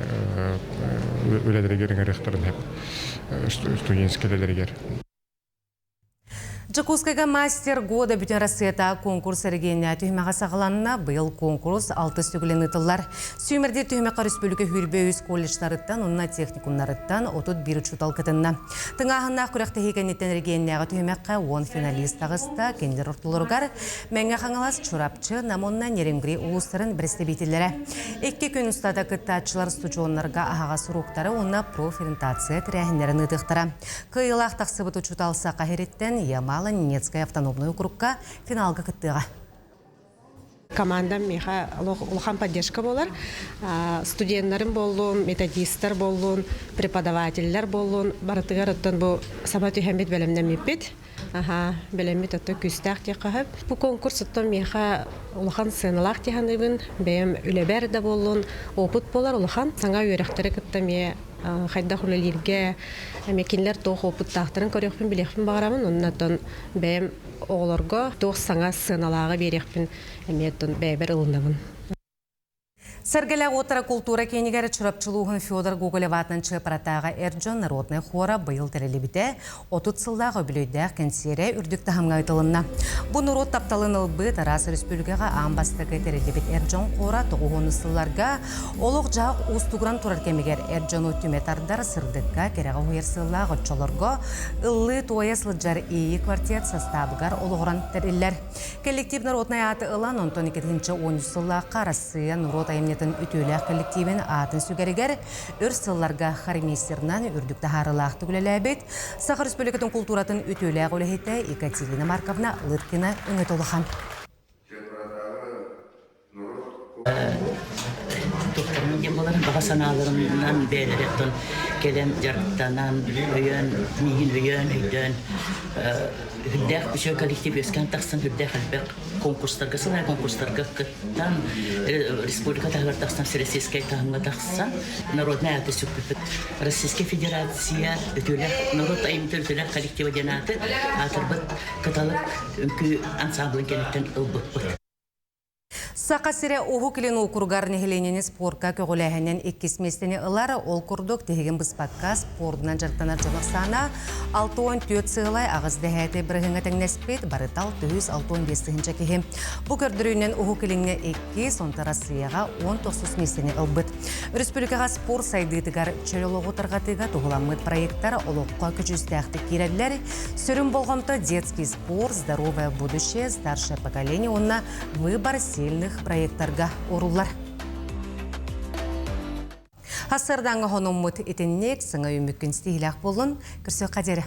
үлэлэригэр ыҥырыахтарын сөп студенческий үлэлэригэр. Дьокуускайга «Мастер года» бүтүн Россията конкурс эрэгийиэннэ түһүмэҕэ саҕаланна. Быйыл конкурс алтыс төгүлүн ыытыллар. Сүүмэрдиир түһүмэххэ өрөспүүбүлүкэ сүүрбэ үс колледжтарыттан уонна техникумнарыттан 31 учуутал кытынна. Тыҥааһыннаах күрэхтэһии кэнниттэн эрэгийиэннээҕи түһүмэххэ 10 финалист таҕыста. Кинилэр ортолоругар Мэҥэ Хаҥалас, Чурапчы, Нам уонна Нерюнгри улуустарын бэрэстэбиитэллэрэ. Икки күн устата кыттааччылар устудьуоннарга аһаҕас уруоктары уонна профориентация тэрээһиннэрин ыытыахтара. Кыайыылаах тахсыбыт учуутал Саха сириттэн Ямало-Ненецкай автономнай округка финалга кыттыаҕа. Командам миэхэ улахан поддержка буолар. Студеннарым буоллун, методистар буоллун, преподавателлэр буоллун, барытыгар оттон бу саба түһэммит бэлэмнэммиппит. Аха, бэлэммит оттон күүстээх диэххэ сөп. Бу конкурс оттон миэхэ улахан сыаналаах дии саныыбын. Бэйэм үлэбэр да буоллун, опыт буолар улахан. Саҥа үөрэхтэри кытта эмиэ хайдах үлэлииргэ эмиэ кинилэр туох опыттаахтарын көрүөхпүн, билиэхпин баҕарабын. Онно оттон бэйэм оҕолорго туох саҥа сыаналааҕы биэриэхпин эмиэ оттон бэйэбэр ылынабын. Сэргэлээх уоттара култуура киинигэр Чурапчы улууһун Федор Гоголев аатынан Чыапаратааҕы эр дьон народнай хора быйыл тэриллибитэ 30 сыллаах үбүлүөйдээх кэнсиэрэ үрдүк таһымҥа ыытылынна. Бу норуот тапталын ылбыт араас өрөспүүбүлүкэҕэ аан бастакы тэриллибит эр дьон хора тоҕуһуонус сылларга олох-дьаһах уустугуран турар кэмигэр эр дьону түмэ тардар сырдыкка, кэрэҕэ уһуйар сыаллаах оччолорго ыллыы-туойа сылдьар ИИ квартет састаабыгар олоҕуран тэриллэр. Коллектив народнай ааты ылан, онтон 2013 сыллаахха Арассыыйа норуот айымньытын үтүөлээх коллективин аатын сүгэригэр өр сылларга хормейстерынан үрдүк таһаарыылаахтык үлэлээбит Саха Республикатын култууратын үтүөлээх үлэһитэ Екатерина Марковна Лыткина өҥөтө улахан. Туохтарынан диэн буолар, баҕа санааларынан бэйэлэриттэн кэлэн дьарыктанан, өйөөн, миигин өйөөн, өйдөөн үрдээх үчүгэй коллектив үөскээн тахсан үрдээх элбэх конкурстарга сыл аайы конкурстарга кыттан республика таһыгар тахсан всероссийскай таһымҥа тахсан народнай ааты сүкпүппүт. Российскай Федерация үтүөлээх норуот айымньыта үтүөлээх коллектива диэн ааты аатырбыт Кыталык үҥкүү ансамблын кэнниттэн ылбыппыт. Саха сирэ Уһук Илин уокуругар нэһилиэнньэни спорка көҕүлээһинэн иккис миэстэни ылар. Ол курдук, тиһигин быспакка спордунан дьарыктанар дьон ахсаана 64 сыалай аҕыс дэһээти бырыһыҥҥа тэҥнэспит, барыта 665 тыһыынча киһи. Бу көрдөрүүнэн Уһук Илиҥҥэ иккис, онтон Россияҕа 19 миэстэни ылбыт. Өрөспүүбүлүкэҕэ спорт сайдыытыгар чөл олоҕу тарҕатыыга туһуламмыт проектар олоххо көдьүүстээхтик киирэллэр. Сүрүн болҕомто детский спорт, здоровое будущее, старшее поколение уонна Выбор сильных проекттарга ууруллар. Хассардааҥҥа хонуммут итинник саҥа үүммүккүн стиһилээх буоллун, көрсүөххэ диэри.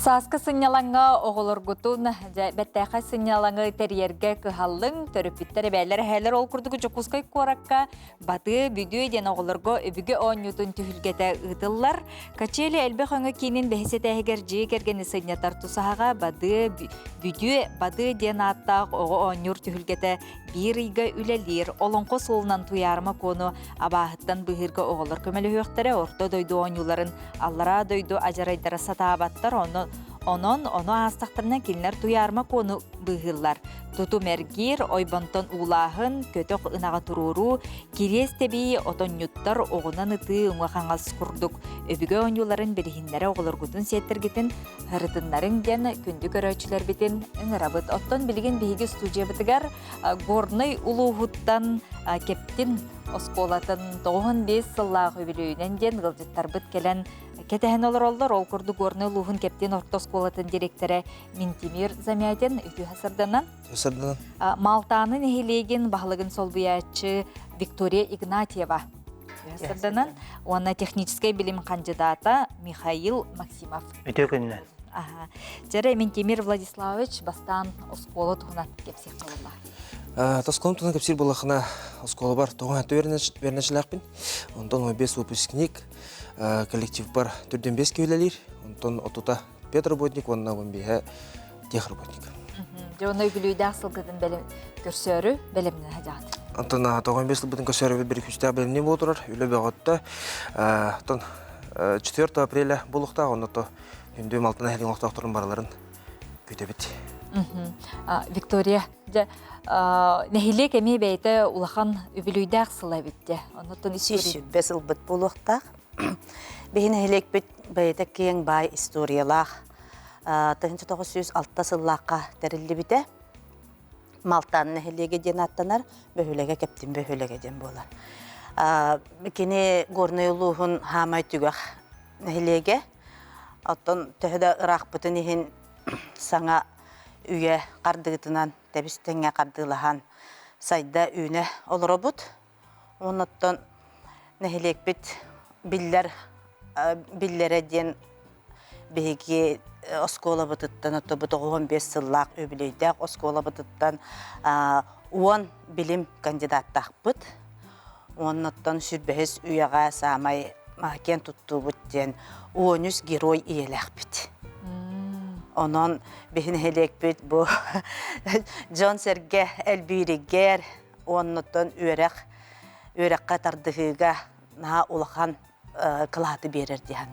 Сааскы сынньалаҥҥа оҕолоргутун бэртээхэй сынньалаҥы тэрийэргэ кыһаллыҥ, төрөппүттэр эбээлэр эһээлэр ол курдук Дьокуускай куоракка Батыы Бүдүө диэн оҕолорго өбүгэ оонньуутун түһүлгэтэ ыытыллар. Качели элбэх өҥө киинин бэһис этээһигэр дьиэ кэргэни сынньатар тусаһаҕа Бадыы Бүдүө Бадыы диэн ааттаах оҕо оонньуур түһүлгэтэ биир ыйга үлэлиир. Олоҥхо суолунан Туйаарыма Куону абааһыттан быыһыырга оҕолор көмөлөһүөхтэрэ, орто дойду оонньууларын аллараа дойду адьарайдара сатаабаттар, ону Онон ону аастахтарына кинилэр Туйаарыма Куону быыһыыллар. Тутум эргиир, ойбонтон уулааһын, көтөх ынаҕы туруоруу, кириэс тэбии, отонньуттар, оҕунан ытыы уҥа-хаҥас курдук өбүгэ оонньууларын билиһиннэрэ оҕолоргутун сиэттэргитин ырытыннарыҥ диэн күндү көрөөччүлэрбитин ыҥырабыт. Оттон билигин биһиги студиябытыгар Горнай улууһуттан Кэптин оскуолатын 95 сыллаах үбүлүөйүнэн диэн ыалдьыттарбыт кэлэн кэтэһэн олороллор. Ол курдук Горнай улууһун Кэптин орто оскуолатын директора Минтимир Замятин үтүө сарданан. Сарданан. Малтааны нэһилиэгин баһылыгын солбуйааччы Виктория Игнатьева. Сарданан уонна техническэй билим хандьыдаата Михаил Максимов. Үтүө күнүнэн. Аха. Дьэрэ Минтимир Владиславович бастаан оскуола туһунан кэпсиэх буолла. Тоскуолам туһунан кэпсиир буоллахына, оскуолабар тоҕо үөрэнээччилээхпин. Онтон 15 выпускник, коллективпар түрдэн бес үлэлиир. Онтон отута педработник уонна он биэһэ техработник. Дьэ онно үбүлүйдээх сылгытын бэлэм көрсөөрү бэлэмнэнэ сылдьаҕыт. Онтон тоҕон бес сылбытын көрсөөрү бир күстээх бэлэмни буолтурар. Үлэ бөҕөттө. Оттон 4 апреля булуктаах, онно то күндү малтан эһэлин олохтоохторун барыларын күтэбит. Виктория, дьэ нэһилиэк эмиэ бэйэтэ улахан үбүлүйдээх сыла эбит дьэ. Оннуттан Сүүс сылбыт буолуохтаах. Биһи нэһилиэкпит бэйэтэ киэҥ баай историялаах. 1906 сыллаахха тэриллибитэ. Малтан нэһилиэгэ диэн ааттанар, бөһүлэгэ Кэптин бөһүлэгэ диэн буолар. Кини Горнай улууһун хаамай түгэх нэһилиэгэ. Оттон төһө да ыраахпытын иһин саҥа үйэ хардыытынан тэбис-тэҥҥэ хардыылаһан сайда үүнэ олоробут. Оннуттан нэһилиэкпит биллэр биллэрэ диэн биһиги оскуолабытыттан отобут 15 сыллаах үбүлүөйдээх оскуолабытыттан 10 билим кандидаттаахпыт. Оннуттан сүрбэһис үйэҕэ саамай киэн туттуубут диэн 13 герой ийэлээхпит. Онон биһи нэһилиэкпит бу дьон-сэргэ элбииригэр уоннуттан үөрэх үөрэххэ тардыһыыга наһаа улахан кылааты биэрэр диэн.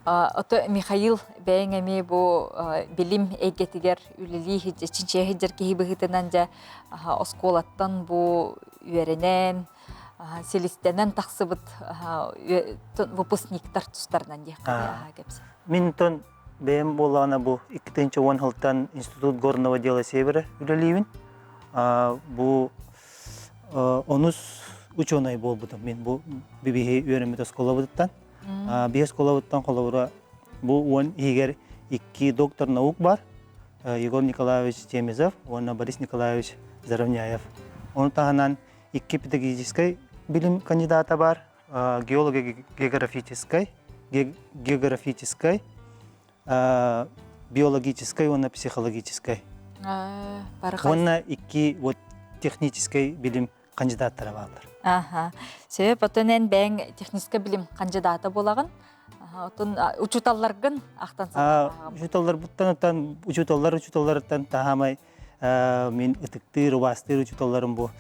Ото Михаил бэйэҥ эмиэ бу билим эйгэтигэр үлэлии чинчийэ сылдьар киһи быһыытынан дьэ оскуолаттан бу үөрэнэн силистэнэн тахсыбыт выпускниктар тустарынан диэххэ кэпсэ. Мин тон бэйэм буоллаҕына бу 2010 сылтан Институт горного дела Севера үлэлиибин. Бу онус ученый буолбутум мин бу биһи үөрэммит оскуолабытыттан. Биһи оскуолабыттан холобура бу уон иһигэр икки доктор наук бар. Егор Николаевич Темизов уонна Борис Николаевич Заровняев. Ону таһынан икки педагогическай билим кандидата бар. Геолого-географическай, географическай, биологическай уонна психологическай. Уонна икки вот техническай билим кандидаттара бааллар. Аха. Сөп, оттон эн бэйэҥ техническай билим кандидата буолаҕын. Оттон учууталларгын ахтан сатааҕым. Учууталларбыттан оттон учууталлар учууталларыттан таһаамай мин ытыктыыр, убаастыыр учууталларым бу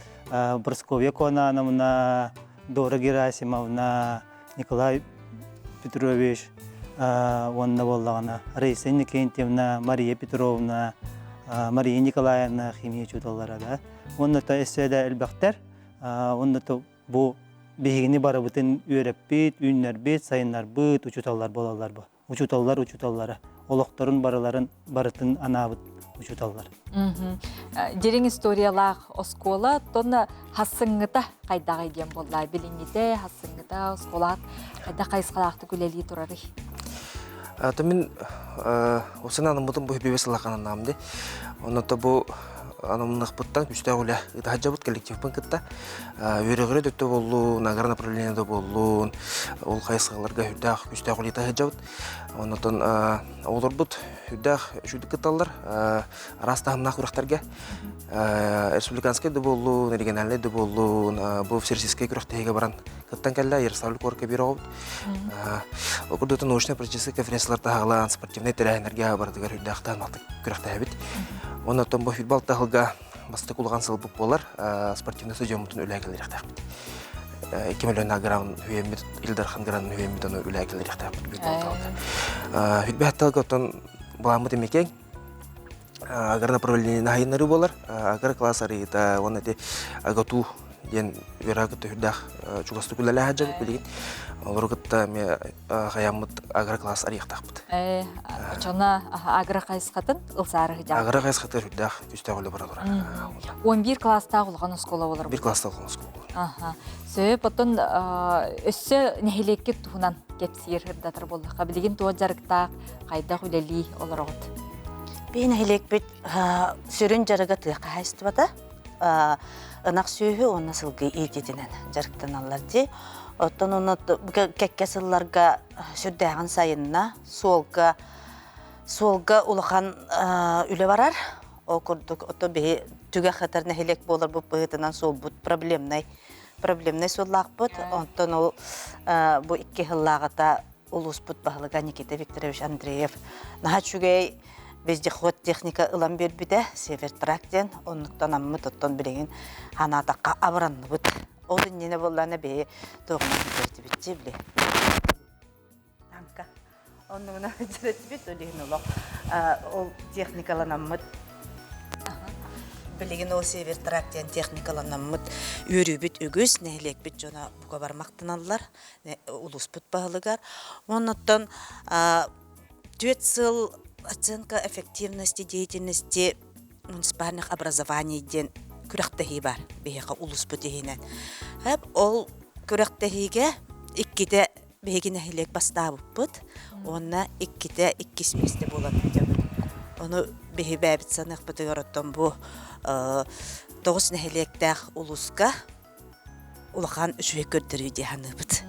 Прасковья Конановна, Дора Герасимовна, Николай Петрович уонна буоллаҕына Раиса Иннокентьевна, Мария Петровна, Мария Николаевна химия учууталлара да. Уонна то эссе да элбэхтэр. Уонна то бу биһигини барыбытын үөрэппит, үүннэрбит, сайыннарбыт учууталлар буолаллар бу. Учууталлар учууталлара, олохторун барыларын барытын анаабыт учууталлар. Дириҥ историялаах оскуола тонна хассыҥҥыта хайдаҕый диэн буолла. Билиҥҥитэ хассыҥҥыта оскуолаат хайдах хайысхалаахтык үлэлии турарый? То мин осынан анаммытым бу бибес сыллахананнаам ди. Онно бу анамнахпыттан күстээх үлэ ытаһадьабыт коллективпын кытта үөрэҕире дөттө боллун, агар направление да боллун, ол хайысхаларга үрдээх күстээх үлэ ытаһадьабыт. Оннотон оҕолорбут үрдээх үчүгдүк кытталлар араас таһымнаах күрэхтэргэ республиканскай да буоллун, региональнай да буоллун, бу всероссийскай күрэхтэһиигэ баран кыттан кэллэ Ярославль куоракка биир оҕобут. Ол курдук научно-практическай конференциялар таһаҕалаан спортивнай тэрээһиннэргэ барытыгар үрдээх таһымнаахтык күрэхтэһэбит. Оннотон бу футбол таһылга бастакы улахан сылбыт буолар спортивный стадиоммутун үлэһэ кэллэриэхтээхпит. 2 миллион грамм үйэммит Ил Дархан гранын үйэммит ону үлэһэ кэллэриэхтээхпит. Хүлбэһ тылга оттон былааммыт эмикең агар направление наһайыннары буолар агар класс арыйыта уонна ити агату диэн үөрэх кытта үрдээх чугастык үлэлээх дьон билигин олору кытта эмиэ хаяммыт агро класс арыйыахтаахпыт. Очона агро хайысхатын ылсаары сыдьаах. Агро хайысхаты үрдээх үстээх үлэ бара турар. 11 класстаах улахан оскуола болар. Бир класстаах улахан оскуола болар. Аха. Сөп, оттон өссө нэһилиэккит туһунан кэпсиир ырдатар буоллахха, билигин туох дьарыктаах, хайдах үлэлии олороҕут? Биһи нэһилиэкпит сүрүн дьарыга тыа хаһаайыстыбата. Ынах сүөһү уонна сылгы иитиитинэн дьарыктаналлар дии. Оттон онно кэккэ сылларга сүрдээҕин сайынна, суолга суолга улахан үлэ барар. Ол курдук ото биһи түгэх хатар нэһилиэк буоларбыт быһыытынан суолбут проблемнай проблемнай суоллаахпыт. Онтон ол бу икки сыллааҕыта улууспут баһылыга Никита Викторович Андреев наһаа үчүгэй вездеход техника ылан биэрбитэ Севертрак диэн оннуктан аммыт оттон билигин ханаатахха абыранныбыт ол иннинэ буоллаана биһи туоҕунан бүтэртибитчи били танка оннугунан бүтэртибит ол иһин олох ол техникаланаммыт билигин ол Севертрак диэн техникаланаммыт үөрүүбүт үгүс нэһилиэкпит дьоно бука бармахтаналлар улууспут баһылыгар. Оннуттан түөрт сыл оценка эффективности деятельности муниципальных образований диэн күрэхтэһии бар биһиэхэ улууспут иһинэн. Ол күрэхтэһиигэ иккитэ биһиги нэһилиэк бастаабыппыт уонна иккитэ иккис миэстэ буолан сылдьабыт. Ону биһи бэйэбит саныахпытыгар оттон бу тоҕус нэһилиэктээх улууска улахан үчүгэй көрдөрүү дии саныыбыт.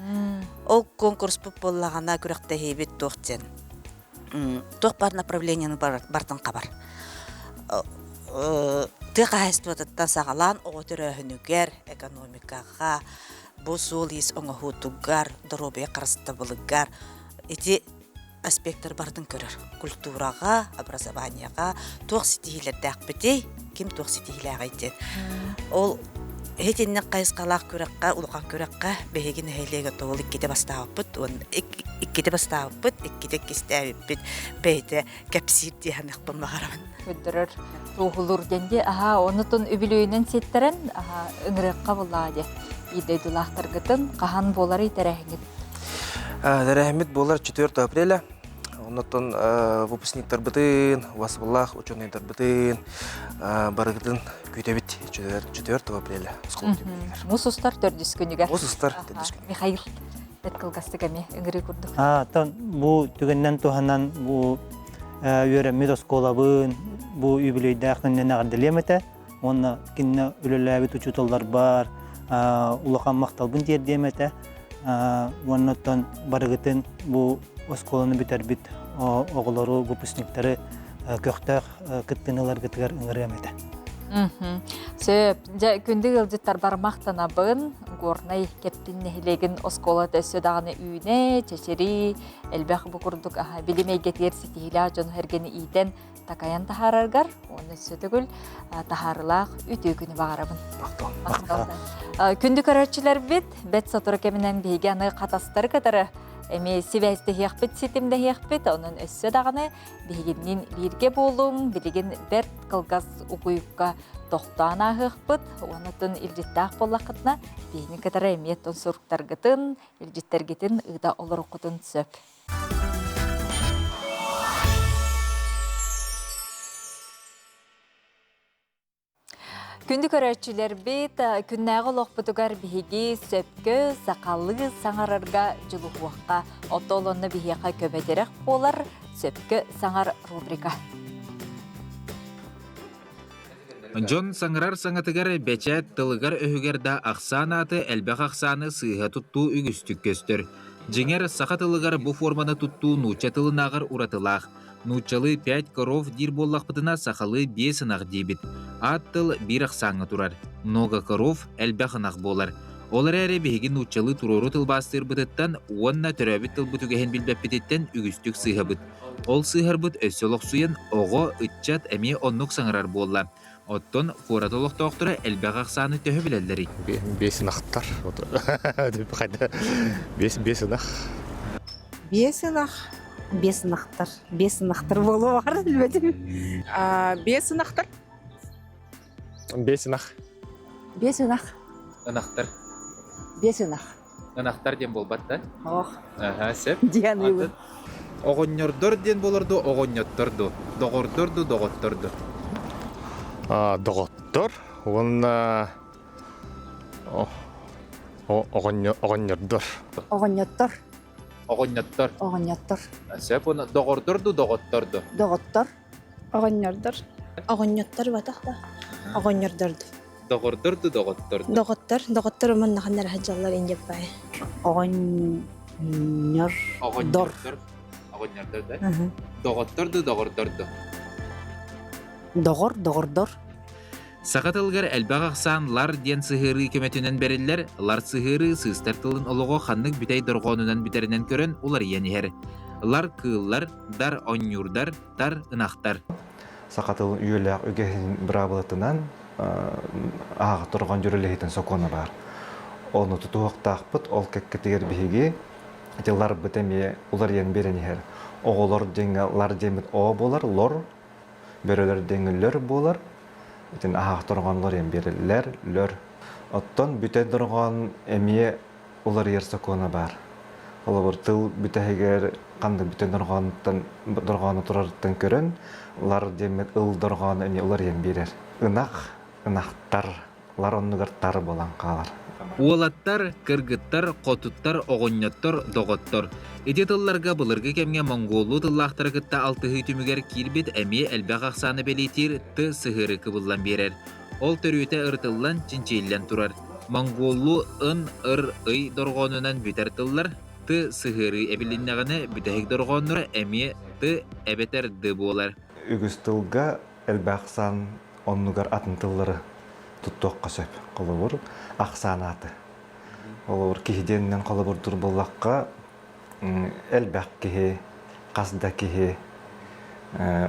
Ол конкурспут буоллаҕына күрэхтэһиибит туох диэн туох баар направлениены бартын хабар. Тыа хаһаайыстыбатыттан саҕалаан оҕо төрөөһүнүгэр, экономикаҕа, бу суол-иис оҥоһуутугар, доруобуйа харыстабылыгар ити аспектар барытын көрөр. Культураҕа, образованиеҕа туох ситиһиилэрдээхпитий, ким туох ситиһиилээҕий диэн. Ол итинник хайысхалаах күрэххэ, улахан күрэххэ биһиги нэһилиэгэ тоҕул иккитэ бастаабыппыт уонна иккитэ бастаабыппыт, иккитэ иккистээбиппит бэйэтэ кэпсиир дии саныахпын баҕарабын. Көрдөрөр туоһулуур диэн дии. Аһаа, онутун үбүлүөйүнэн сиэттэрэн аһаа ыҥырыахха буллаа дии. Биир дойдулаахтаргытын хаһан буоларый тэрээһиҥҥит? Тэрээһиммит буолар 4 апреля. Оннуттан выпускниктарбытын, убасыбыллаах учуонайдарбытын барыгытын күүтэбит 4 апреля оскуола түмэлигэр. Мус устар төрдүс күнүгэр. Мус устар төрдүс күнүгэр. Михаил, бэт кылгастык эмиэ ыҥырыы курдук. Тон бу түгэннэн туһанан бу үөрэммит оскуолабын бу үбүлүөйдээх күнүнэн эҕэрдэлиэм этэ. Уонна кинини үлэлээбит учууталларбар улахан махталбын тиэрдиэм этэ. Уонна оттон барыгытын бу оскуоланы бүтэрбит оҕолору, выпускниктары көхтөөх кыттыыны ыларгытыгар ыҥырыам этэ. Сөп. Дьэ, күндү ыалдьыттарбар махтанабын. Горнай Кэптин нэһилиэгин оскуолата өссө даҕаны үүнэ, чэчирии, элбэх бу курдук билим эйгэтигэр ситиһиилээх дьону сэргэни иитэн такайан таһаараргар уонна өссө төгүл таһаарылаах үтүө күнү баҕарабын. Махтал. Күндү көрөөччүлэрбит, бэт сотору кэминэн биһиги аны хатастары кытары эмиэ сибээстэһиэхпит, ситимнэһиэхпит, онон өссө даҕаны биһигинниин бииргэ буолуҥ, билигин бэрт кылгас угуйукка тохтоон ааһыахпыт, уонна тун илдьиттээх буоллаххытына, биһигини кытары эмиэ тун суруктаргытын, илдьиттэргитин ыыта олоруккутун сөп. Күндү көрөөччүлэрбит, күннээҕи олохпутугар биһиги сөпкө сахалыы саҥарарга дьулуһуохха. Оттон онно биһиэхэ көмө-тирэх буолар сөпкө саҥар рубрика. Дьон саҥарар саҥатыгар бэчээт тылыгар-өһүгэр да ахсаан ааты элбэх ахсааны сыыһа туттуу үгүстүк көстөр. Дьиҥэр, саха тылыгар бу форманы туттуу нуучча тылынааҕар уратылаах. Нууччалыы пять коров диир буоллахпытына, сахалыы биэс ынах диибит. Аат тыл биир ахсааҥҥа турар. Много коров элбэх ынах буолар. Ол эрээри биһиги нууччалыы туруору тылбаастыырбытыттан уонна төрөөбүт тылбыт үгэһин билбэппититтэн үгүстүк сыыһабыт. Ол сыыһарбыт өссө олохсуйан, оҕо, ыччат эмиэ оннук саҥарар буолла. Оттон куорат олохтоохторо элбэх ахсааны төһө билэллэрий? Биэс ынахтар. Биэс биэс ынах. Биэс ынах. Биэс ынахтар. Биэс ынахтар буолуо баҕар билбэтим. Биэс ынахтар. Биэс ынах. Биэс ынах. Ынахтар. Биэс ынах. Ынахтар диэн буолбат да? Ох. Аха, сөп. Диэн ыыбын. Оҕонньордор диэн буолар ду, оҕонньоттор ду, доҕордор ду, доҕоттор ду? Доҕоттор уонна оҕонньордор. Оҕонньоттор. Оҕонньоттор. Оҕонньоттор. Сөп уонна доҕордор ду, доҕоттор ду? Доҕоттор. Оҕонньордор. Оҕонньоттор батах да. Оҕонньордор ду. Доҕордор ду, доҕоттор ду? Доҕоттор, доҕоттор уманнахан эрэ сылдьаллар индеппай. Оҕонньор. Оҕонньордор. Оҕонньордор да? Доҕоттор ду, доҕордор ду? Доҕор, доҕордор. Саха тылыгар элбэх ахсаан лар диэн сыһыарыы көмөтүнэн бэриллэр, лар сыһыарыы сыыстар тылын олоҕо ханнык бүтэй дорҕоонунан бүтэринэн көрөн уларыйан иһэр. Лар кыыллар, дар онньуурдар, тар ынахтар. Саха тылын үйэлээх үгэһин быраабылатынан ааҕа турган дьүрүлэһитин сокуона баар. Ону тутуһуохтаахпыт, ол кэккэтигэр биһиги ити ларбыт эмиэ уларыйан биэрэн иһэр. Оҕолор диэҥҥэ лар диэммит оо буолар, лор, бөрөлөр диэҥҥэ лөр буолар. Итин аһаах дорҕооннор диэн биэрэллэр, лөр. Оттон бүтэ дорҕоон эмиэ уларыйар сокуона баар. Холобур, тыл бүтэһигэр ханнык бүтэ дорҕоонуттан дорҕоону турарыттан көрөн, лар диэммит ыл дорҕоону эмиэ уларыйан биэрэр. Ынах, ынахтар, лар оннугар тар буолан хаалар. Уолаттар, кыргыттар, хотуттар, оҕонньоттор, доҕоттор. Ити тылларга былыргы кэмҥэ монголлуу тыллаахтары кытта алтыһыы түмүгэр киирбит эмиэ элбэх ахсааны бэлиэтиир т сыһыары кыбыллан биэрэр. Ол төрүөтэ ырытыллан, чинчийиллэн турар. Монголлуу ын, ыр, ый дорҕоонунан бүтэр тыллар т сыһыарыы эбилиннэҕинэ бүтэһик дорҕоонноро эмиэ т эбэтэр д буолар. Үгүс тылга элбэх ахсаан оннугар атын тыллары туттуохха сөп. Холобур, ахсаан ааты. Холобур, киһи диэнинэн холобурдуур буоллахха, элбэх киһи, хас да киһи,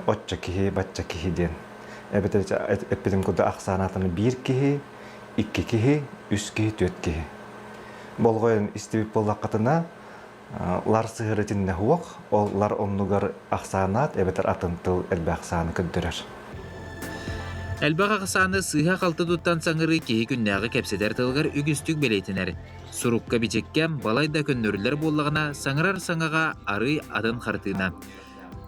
оччо киһи, бачча киһи диэн. Эбэтэр эппитим курдук ахсаан аатаны биир киһи, икки киһи, үс киһи, түөрт киһи. Болҕойон истибит буоллаххытына, лар сыһыары итиннэ суох, ол лар оннугар ахсаанаат эбэтэр атын тыл элбэх ахсааны көрдөрөр. Элбэх ахсааны сыыһа-халты туттан саҥарыы киһи күннээҕи кэпсэтэр тылыгар үгүстүк бэлиэтэнэр. Сурукка-бичиккэ балай да көннөрүллэр буоллаҕына, саҥарар саҥаҕа арыый атын хартыына.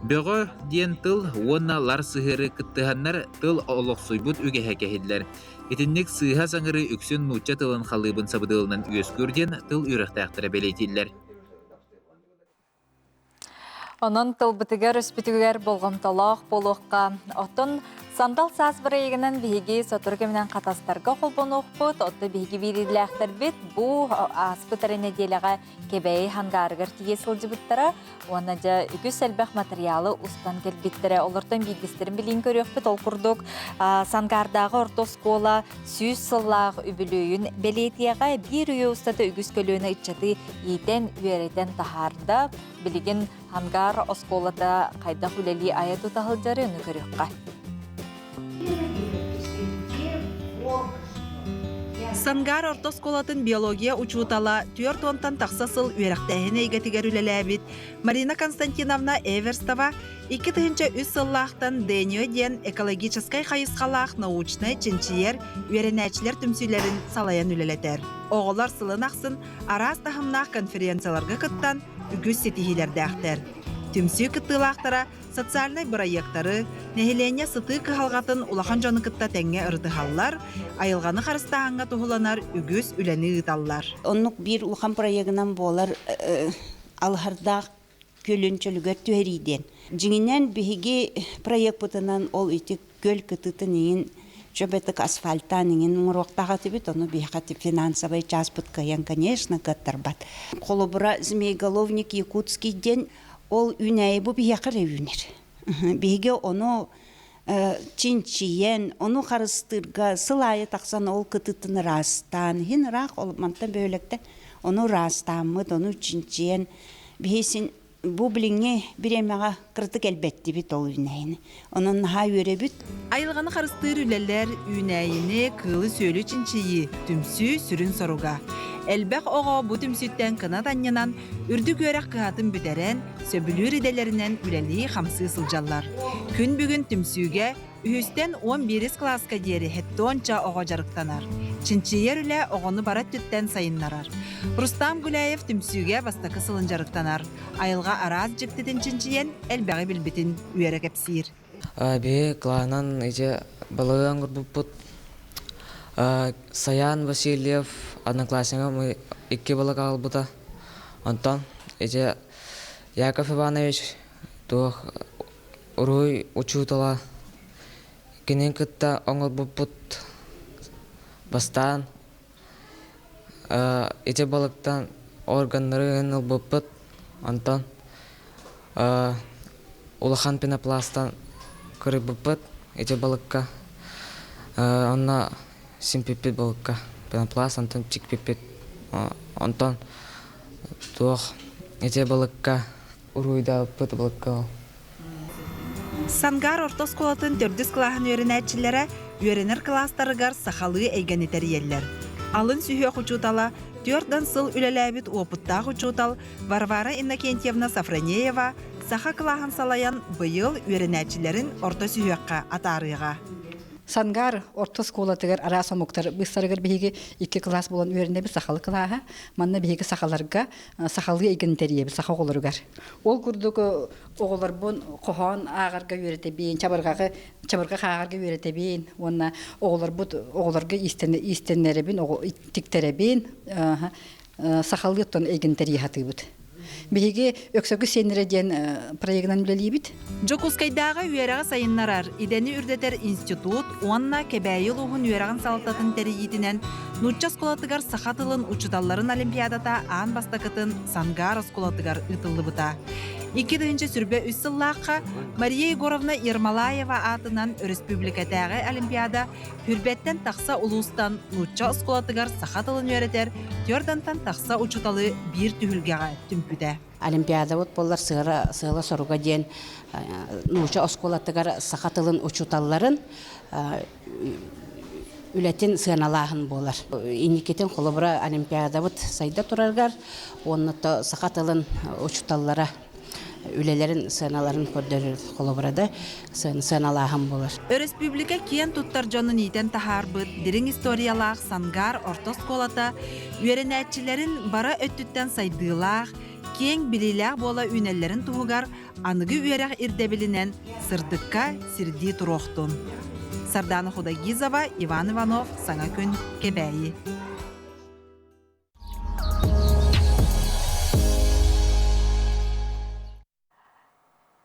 Бөҕө диэн тыл уонна лар сыһыары кыттыһаннар тыл олохсуйбут үгэһэ кэһиллэр. Итинник сыыһа саҥарыы үксүн нуучча тылын халыыбын сабыдыалынан үөскүүр диэн тыл үөрэхтээхтэрэ бэлиэтииллэр. Онон тылбытыгар-өспүтүгэр болҕомтолоох буолуохха. Оттон Сандал саас бырайыгынан биһиги сотору кэминэн хатастарга холбонуохпут. Оттон биһиги биириилээхтэрбит бу ааспыт эрэ нэдиэлэҕэ Кэбээйи хангаарыгар тиийэ сылдьыбыттара уонна дьэ үгүс элбэх матырыйаалы устан кэлбиттэрэ. Олортон биирдэстэрин билиин көрүөхпүт. Ол курдук Сангаардааҕы орто оскуола 100 сыллаах үбүлүөйүн бэлиэтиэҕэ биир үйэ устата үгүс көлүөнэ ыччаты иитэн, үөрэтэн таһаарда. Билигин Хангар оскуолата хайдах үлэлии айа тута сылдьары ону көрүөххэ. Сангар орто оскуолатын биология учуутала түөрт уонтан тахса сыл үөрэхтээһин эйгэтигэр үлэлээбит Марина Константиновна Эверстова 2003 сыллаахтан Дэнио диэн экологическай хайысхалаах научнай чинчийэр үөрэнээччилэр түмсүүлэрин салайан үлэлэтэр. Оҕолор сылын ахсын араас таһымнаах конференцияларга кыттан үгүс ситиһиилэрдээхтэр. Түмсүү кыттыылаахтара социальнай бырайыактары, нэһилиэнньэ сытыы кыһалҕатын улахан дьону кытта тэҥҥэ ырытыһаллар, айылҕаны харыстааһыҥҥа туһуланар үгүс үлэни ыыталлар. Оннук биир улахан проегынан буолар алыһардаах күөлүн чөлүгэр түһэрии диэн. Дьиҥинэн биһиги проекпытынан ол ити күөл кытыытын иҥин Чөбөтүк асфальтаан иҥин оҥоруохтаах этибит, ону биһиэхэ финансовай чааспыт кыайан, конечно, кыаттарбат. Холобура, змееголовник якутский диэн ол үүнээйи бу биһиэхэ эрэ үүнэр. Биһиги ону чинчийэн, ону харыстыырга сыл аайы тахсан ол кытыытын ыраастаан, иһин ыраах ол мантан бөһүөлэктэн ону ыраастааммыт, ону чинчийэн биһи син бу билиҥҥи бириэмэҕэ кыратык элбэттибит ол үүнээйини. Онон наһаа үөрэбит. Айылҕаны харыстыыр үлэлэр үүнээйини, кыылы-сүөлү чинчийии, түмсүү сүрүн соруга. Элбэх оҕо бу түмсүүттэн кынат анньынан, үрдүк үөрэх кыһатын бүтэрэн, сөбүлүүр идэлэринэн үлэлии-хамсыы сылдьаллар. Күн бүгүн түмсүүгэ үһүстэн 11 кылааска диэри һэттуонча оҕо дьарыктанар. Чинчийэр үлэ оҕону бары өттүттэн сайыннарар. Рустам Гуляев түмсүүгэ бастакы сылын дьарыктанар. Айылҕа араас дьиктитин чинчийэн, элбэҕи билбитин үөрэ кэпсиир. Биһи кылаанан ити балыгы оҥорбуппут. Саян Васильев одноклассником икки балык аҕалбыта. Онтон ити Яков Иванович туох уруһуй учуутала кинини кытта оҥорбуппут бастаан ити балыктан органнары ылбыппыт онтон улахан пенопластан кырыйбыппыт ити балыкка онно симпиппит балыкка пенопласт онтон чикпиппит онтон туох ити балыкка уруйдаабыппыт балыкка Сангаар орто оскуолатын төрдүс кылааһын үөрэнээччилэрэ үөрэнэр кылаастарыгар сахалыы эйгэни тэрийэллэр. Алын сүһүөх учуутала, түөртэн сыл үлэлээбит уопуттаах учуутал Варвара Иннокентьевна Сафронеева саха кылааһын салайан быйыл үөрэнээччилэрин орто сүһүөххэ атаарыаҕа. Сангаар орто оскуолатыгар араас омуктар быыстарыгар биһиги икки кылаас буолан үөрэнэбит сахалыы кылааһа. Манна биһиги сахаларга сахалыы эйгэни тэрийэбит саха оҕолоругар. Ол курдук оҕолорбун хоһоон ааҕарга үөрэтэбин, чабырҕаҕы чабырҕах ааҕарга үөрэтэбин уонна оҕолорбут оҕолорго иистэннэрэбин, тиктэрэбин, сахалыы оттон эйгэни тэрийэ сатыыбыт. Биһиги Өксөкү сиэннэрэ диэн проегынан үлэлиибит. Дьокуускайдааҕы үөрэҕи сайыннарар, идэни үрдэтэр институт уонна Кэбээйи улууһун үөрэҕин салалтатын тэрийиитинэн нуучча оскуолатыгар саха тылын учууталларын олимпиадата аан бастакытын Сангаар оскуолатыгар ыытыллыбыта. 2023 сыллаахха Мария Егоровна Ермолаева аатынан өрөспүүбүлүкэтээҕи олимпиада Хүрбэттэн тахса улуустан нуучча оскуолатыгар саха тылын үөрэтэр түөртантан тахса учууталы биир түһүлгэҕэ түмпүтэ. Олимпиадабыт буоллар сыала-соруга диэн нуучча оскуолатыгар саха тылын учууталларын үлэтин сыаналааһын буолар. Инникитин холобура олимпиадабыт сайда турарыгар уонна саха тылын учууталлара үлэлэрин сыаналарын көрдөрөр холобура да сыаналааһын буолар. Өрөспүүбүлүкэ киэн туттар дьонун иитэн таһаарбыт дириҥ историялаах Сангаар орто оскуолата үөрэнээччилэрин бара өттүттэн сайдыылаах, киэҥ билиилээх буола үүнэллэрин туһугар аныгы үөрэх ирдэбилинэн сырдыкка сирдии туруохтун. Сардана Худогизова, Иван Иванов, Саҥа күн, Кэбээйи.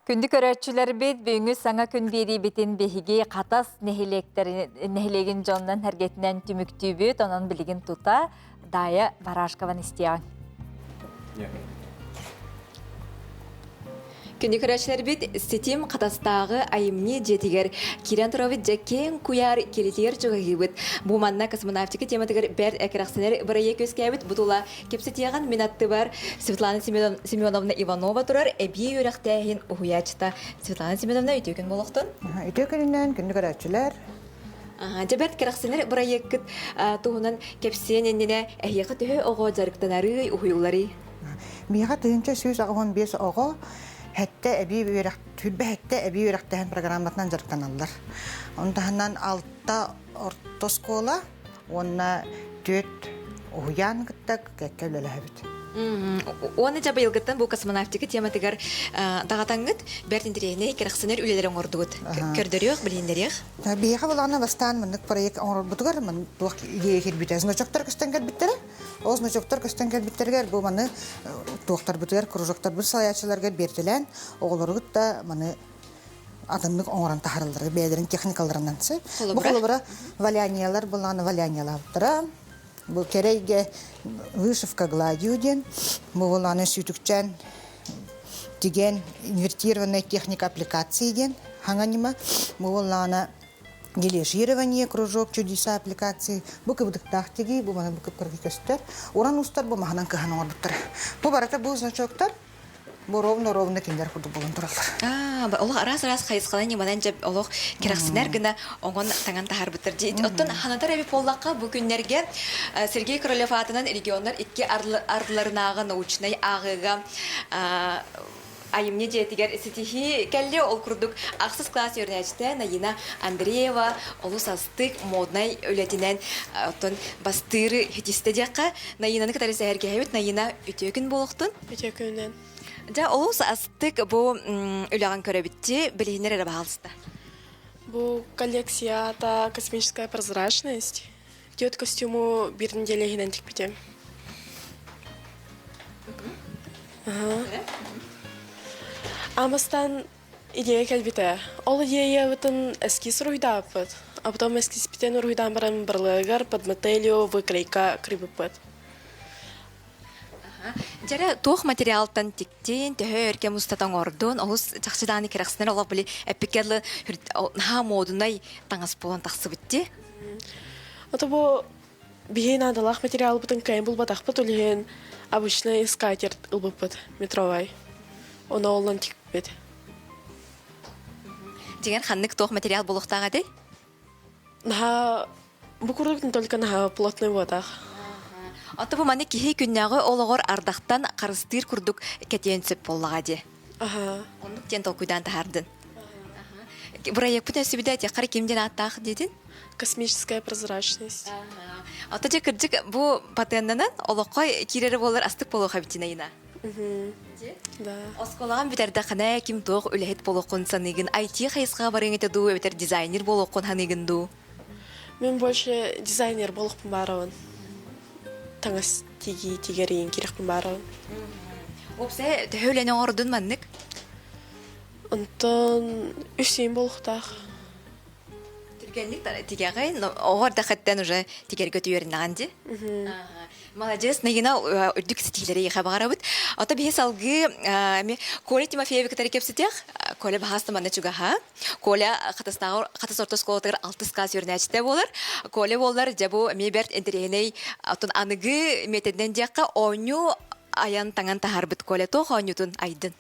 Күндү көрөөччүлэрбит, бүгүҥҥү саҥа күн биэриибитин биһиги Хатас нэһилиэгин дьонунан сэргэтинэн түмүктүүбүт. Онон билигин тута Дая Барашкованы истиэҕиҥ. Күндү көрөөччүлэрбит, Ситим Хатастааҕы айымньы дьиэтигэр киирэн турабыт дьэ киэҥ куйаар киэлитигэр чугаһыыбыт. Бу манна космонавтика тематыгар бэрт кэрэхсэнэр бырайыак үөскээбит. Бу тула кэпсэтиэҕин мин аттыбар Светлана Семеновна Иванова турар эбии үөрэхтээһин уһуйааччыта. Светлана Семеновна, үтүө күн буолуохтун. Үтүө күнүнэн, күндү көрөөччүлэр. Дьэ бэрт кэрэхсэнэр бырайыаккыт туһунан кэпсиэн иннинэ эһиэхэ төһө оҕо дьарыктанарый, уһуйулларый? Миэхэ 1185 оҕо сэттэ эбии үөрэх түрбэ сэттэ эбии үөрэхтээһин программатынан дьарыктаналлар. Ону таһынан алта орто оскуола уонна түөрт уһуйаан кытта кэккэ үлэлэһэбит. Уонна дьэ быйылгыттан бу космонавтика тематыгар даҕатаҥҥыт бэрт интэриэһинэй кэрэхсэнэр үлэлэри оҥордугут. Көрдөрүөх, билиһиннэриэх. Биһиэхэ булаҕына бастаан маннык проект оҥорорбутугар туох идея киирбитэ. Значоктар көстөн кэлбиттэрэ. Ол значоктар көстөн кэлбиттэригэр бу маны туохтарбытыгар, кружоктарбыт салайааччыларыгар биэртэлээн, оҕолору кытта маны атыннык оҥорон таһараллар бэйэлэрин техникаларынан сөп. Бу холобура валяниялар булааны валяниялаабыттара. Бу кэрэйгэ вышивка гладью диэн бу булааны сүүтүкчээн тиген инвертированная техника аппликации диэн хаҥа ньыма. Бу булаана Гелеширование, кружок чудеса аппликации. Бу кыбытыктаах тигии, бу манан бу кып-кыракый көстөр. Уран устар бу маһынан кыһан оҥорбуттар. Бу барыта бу значоктар бу ровно-ровно кинилэр курдук буолан тураллар. Аа, олох араас-араас хайысхалан ньыманан дьэ олох кэрэхсэнэр гына оҥон таҥан таһаарбыттар. Оттон ханатар эбит буоллахха бу күннэргэ Сергей Королев аатынан регионнар икки ардыларынааҕы научнай ааҕыыга айымньы дьиэтигэр ситиһии кэлли. Ол курдук ахсыс класс үөрэнээччитэ Наина Андреева олус астык моднай үлэтинэн оттон бастыыры хитистэ диэххэ. Наинаны кытары сэһэргэһэбит. Наина үтүө күн буолуохтун. Үтүө күнүнэн. Дьэ олус астык бу үлэҕин көрөбүтчи билиһиннэр эрэ баһаалыста. Бу коллекцията космическая прозрачность. Тет костюму биир неделя иһинэн тикпитим. Амастан идея кэлбитэ. Ол идеябытын эскиз уруһуйдаабыппыт. А потом эскизпитин уруһуйдаан баран барлыгар под моделью выкройка кырбыппыт. Дьэрэ туох материалтан тиктин, төһө өркө мустатан оҥордун, олус чахчы дааны кэрэхсэнэр олох били эппиккэ дылы наһаа муодунай таҥас буолан тахсыбыт дии. Ото бу биһи наадалаах материалбытын кыайан булбатахпыт, ол иһин обычный скатерть ылбыппыт метровай. Ону оллон тикпит. Дьиҥэр ханнык туох материал буолуохтаах этэй? Наһаа бу курдук не только наһаа плотный буотах. Ото бу маны киһи күннээҕи олоҕор ардахтан харыстыыр курдук кэтиэн сөп буоллаҕа дии. Аха. Оннук диэн толкуйдаан таһаардын. Бырайыакпыт өссүбүтэ этиэххэр ким диэн ааттаах диэтин? Космическая прозрачность. Ото дьэ кырдьык бу патеннанан олоххо киирэрэ буолар астык буолуох эбитин Айына. Да. Оскуолаҕын бүтэрдэххинэ ким туох үлэһит буолуоххун саныыгын? IT хайысхаҕа барыаҥ этэ дуу, эбэтэр дизайнер буолуоххун саныыгын дуу? Мен больше дизайнер буолуохпун баарабын. Таҥас тигии тигэрийин кириэхпин баарабын. Уопсайа төһө үлэни оҥордун маннык? Онтон үс ыйым буолуохтаах. Түргэнник тигэҕин, оҕо эрдэххиттэн уже тигэргэ үөрэнэҕин дии. Маладьыас, Нагина үрдүк ситиилэри эйиэхэ баҕарабыт. Ото биһи салгыы эми Коля Тимофеевы кытары кэпсэтиэх. Коля баһаста манна чугаһа. Коля Хатастааҕы Хатас орто оскуолатыгар алтыс класс үөрэнээччитэ буолар. Коля буоллар дьэ бу эмиэ бэрт интэриэһинэй оттон аныгы методинэн диэххэ оонньуу айан таҥан таһаарбыт Коля туох оонньуутун айдын?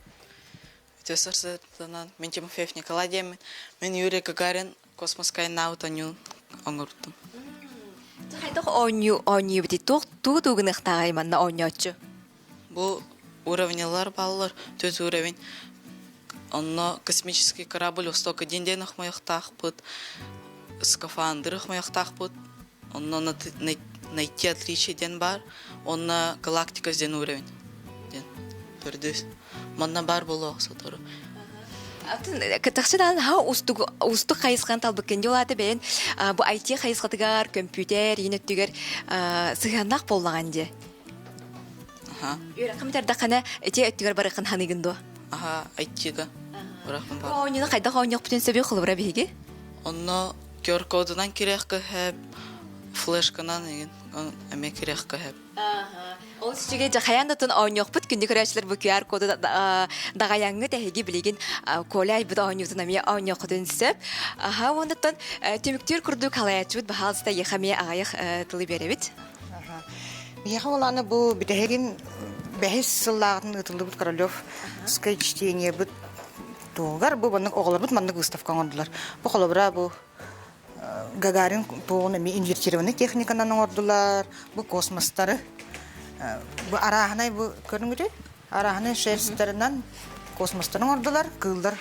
Үтүө сарсыарданан мин Тимофеев Николай диэммин. Мин Юрий Гагарин космоска айаннаабыт оонньуун оҥордум. Хайдах оонньуу оонньуубутий? Туох тугу тугу гыныахтааҕый манна оонньооччу? Бу уровнялар бааллар, төрт уровень. Онно космический корабль Восток-1 диэн охмойохтаахпыт, скафандр охмойохтаахпыт, онно найти отличие диэн баар, онно галактика диэн уровень диэн төрдүс. Манна баар буолуох сотору. Кытахчы даҕаны наһаа уустук уустук хайысханы талбыккын дьол аата бэйэн бу IT хайысхатыгар, көмпүүтэр иин өттүгэр сыһыаннаах буоллаҕын дии. Аха. Үөрэххин бүтэрдэххинэ ити өттүгэр барыаххын ханыгын дуо? Аха, IT-га барыахпын Бу оонньууну хайдах оонньуохпутун сөбүй холобура биһиги? Онно QR-кодунан кириэххэ сөп, флешканан игин эмиэ кириэххэ сөп. Ол үчүгэй дьэ хайаан да тун оонньуохпут күндү көрөөччүлэр бу QR коду даҕайаҥҥыт эһиги билигин Коля айбыт оонньуутун эмиэ оонньуоххутун сөп. Аха уоннаттан түмүктүүр курдук халайааччыбыт баһаалыста эйиэхэ эмиэ аҕыйах тылы биэрэбит. Миэхэ ол бу бүтэһигин бэһис сыллааҕытын ыытыллыбыт Королевское чтениебыт туһугар бу маннык оҕолорбут маннык выставка оҥордулар. Бу холобура бу Гагарин туоҕун эмиэ инвертированный техниканан оҥордулар, бу космостары бу арааһынай бу көрүҥүтүй арааһынай шерстэринэн космостары оҥордулар, кыыллар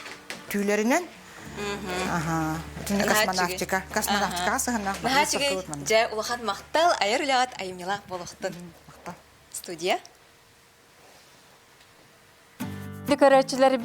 түүлэринэн. Аха, итиннэ космонавтика, космонавтикаҕа сыһыннаах Наһаа үчүгэй, дьэ улахан махтал, айар үлэҕит айымньылаах буолуохтун. Студия. Көрөөччүлэр.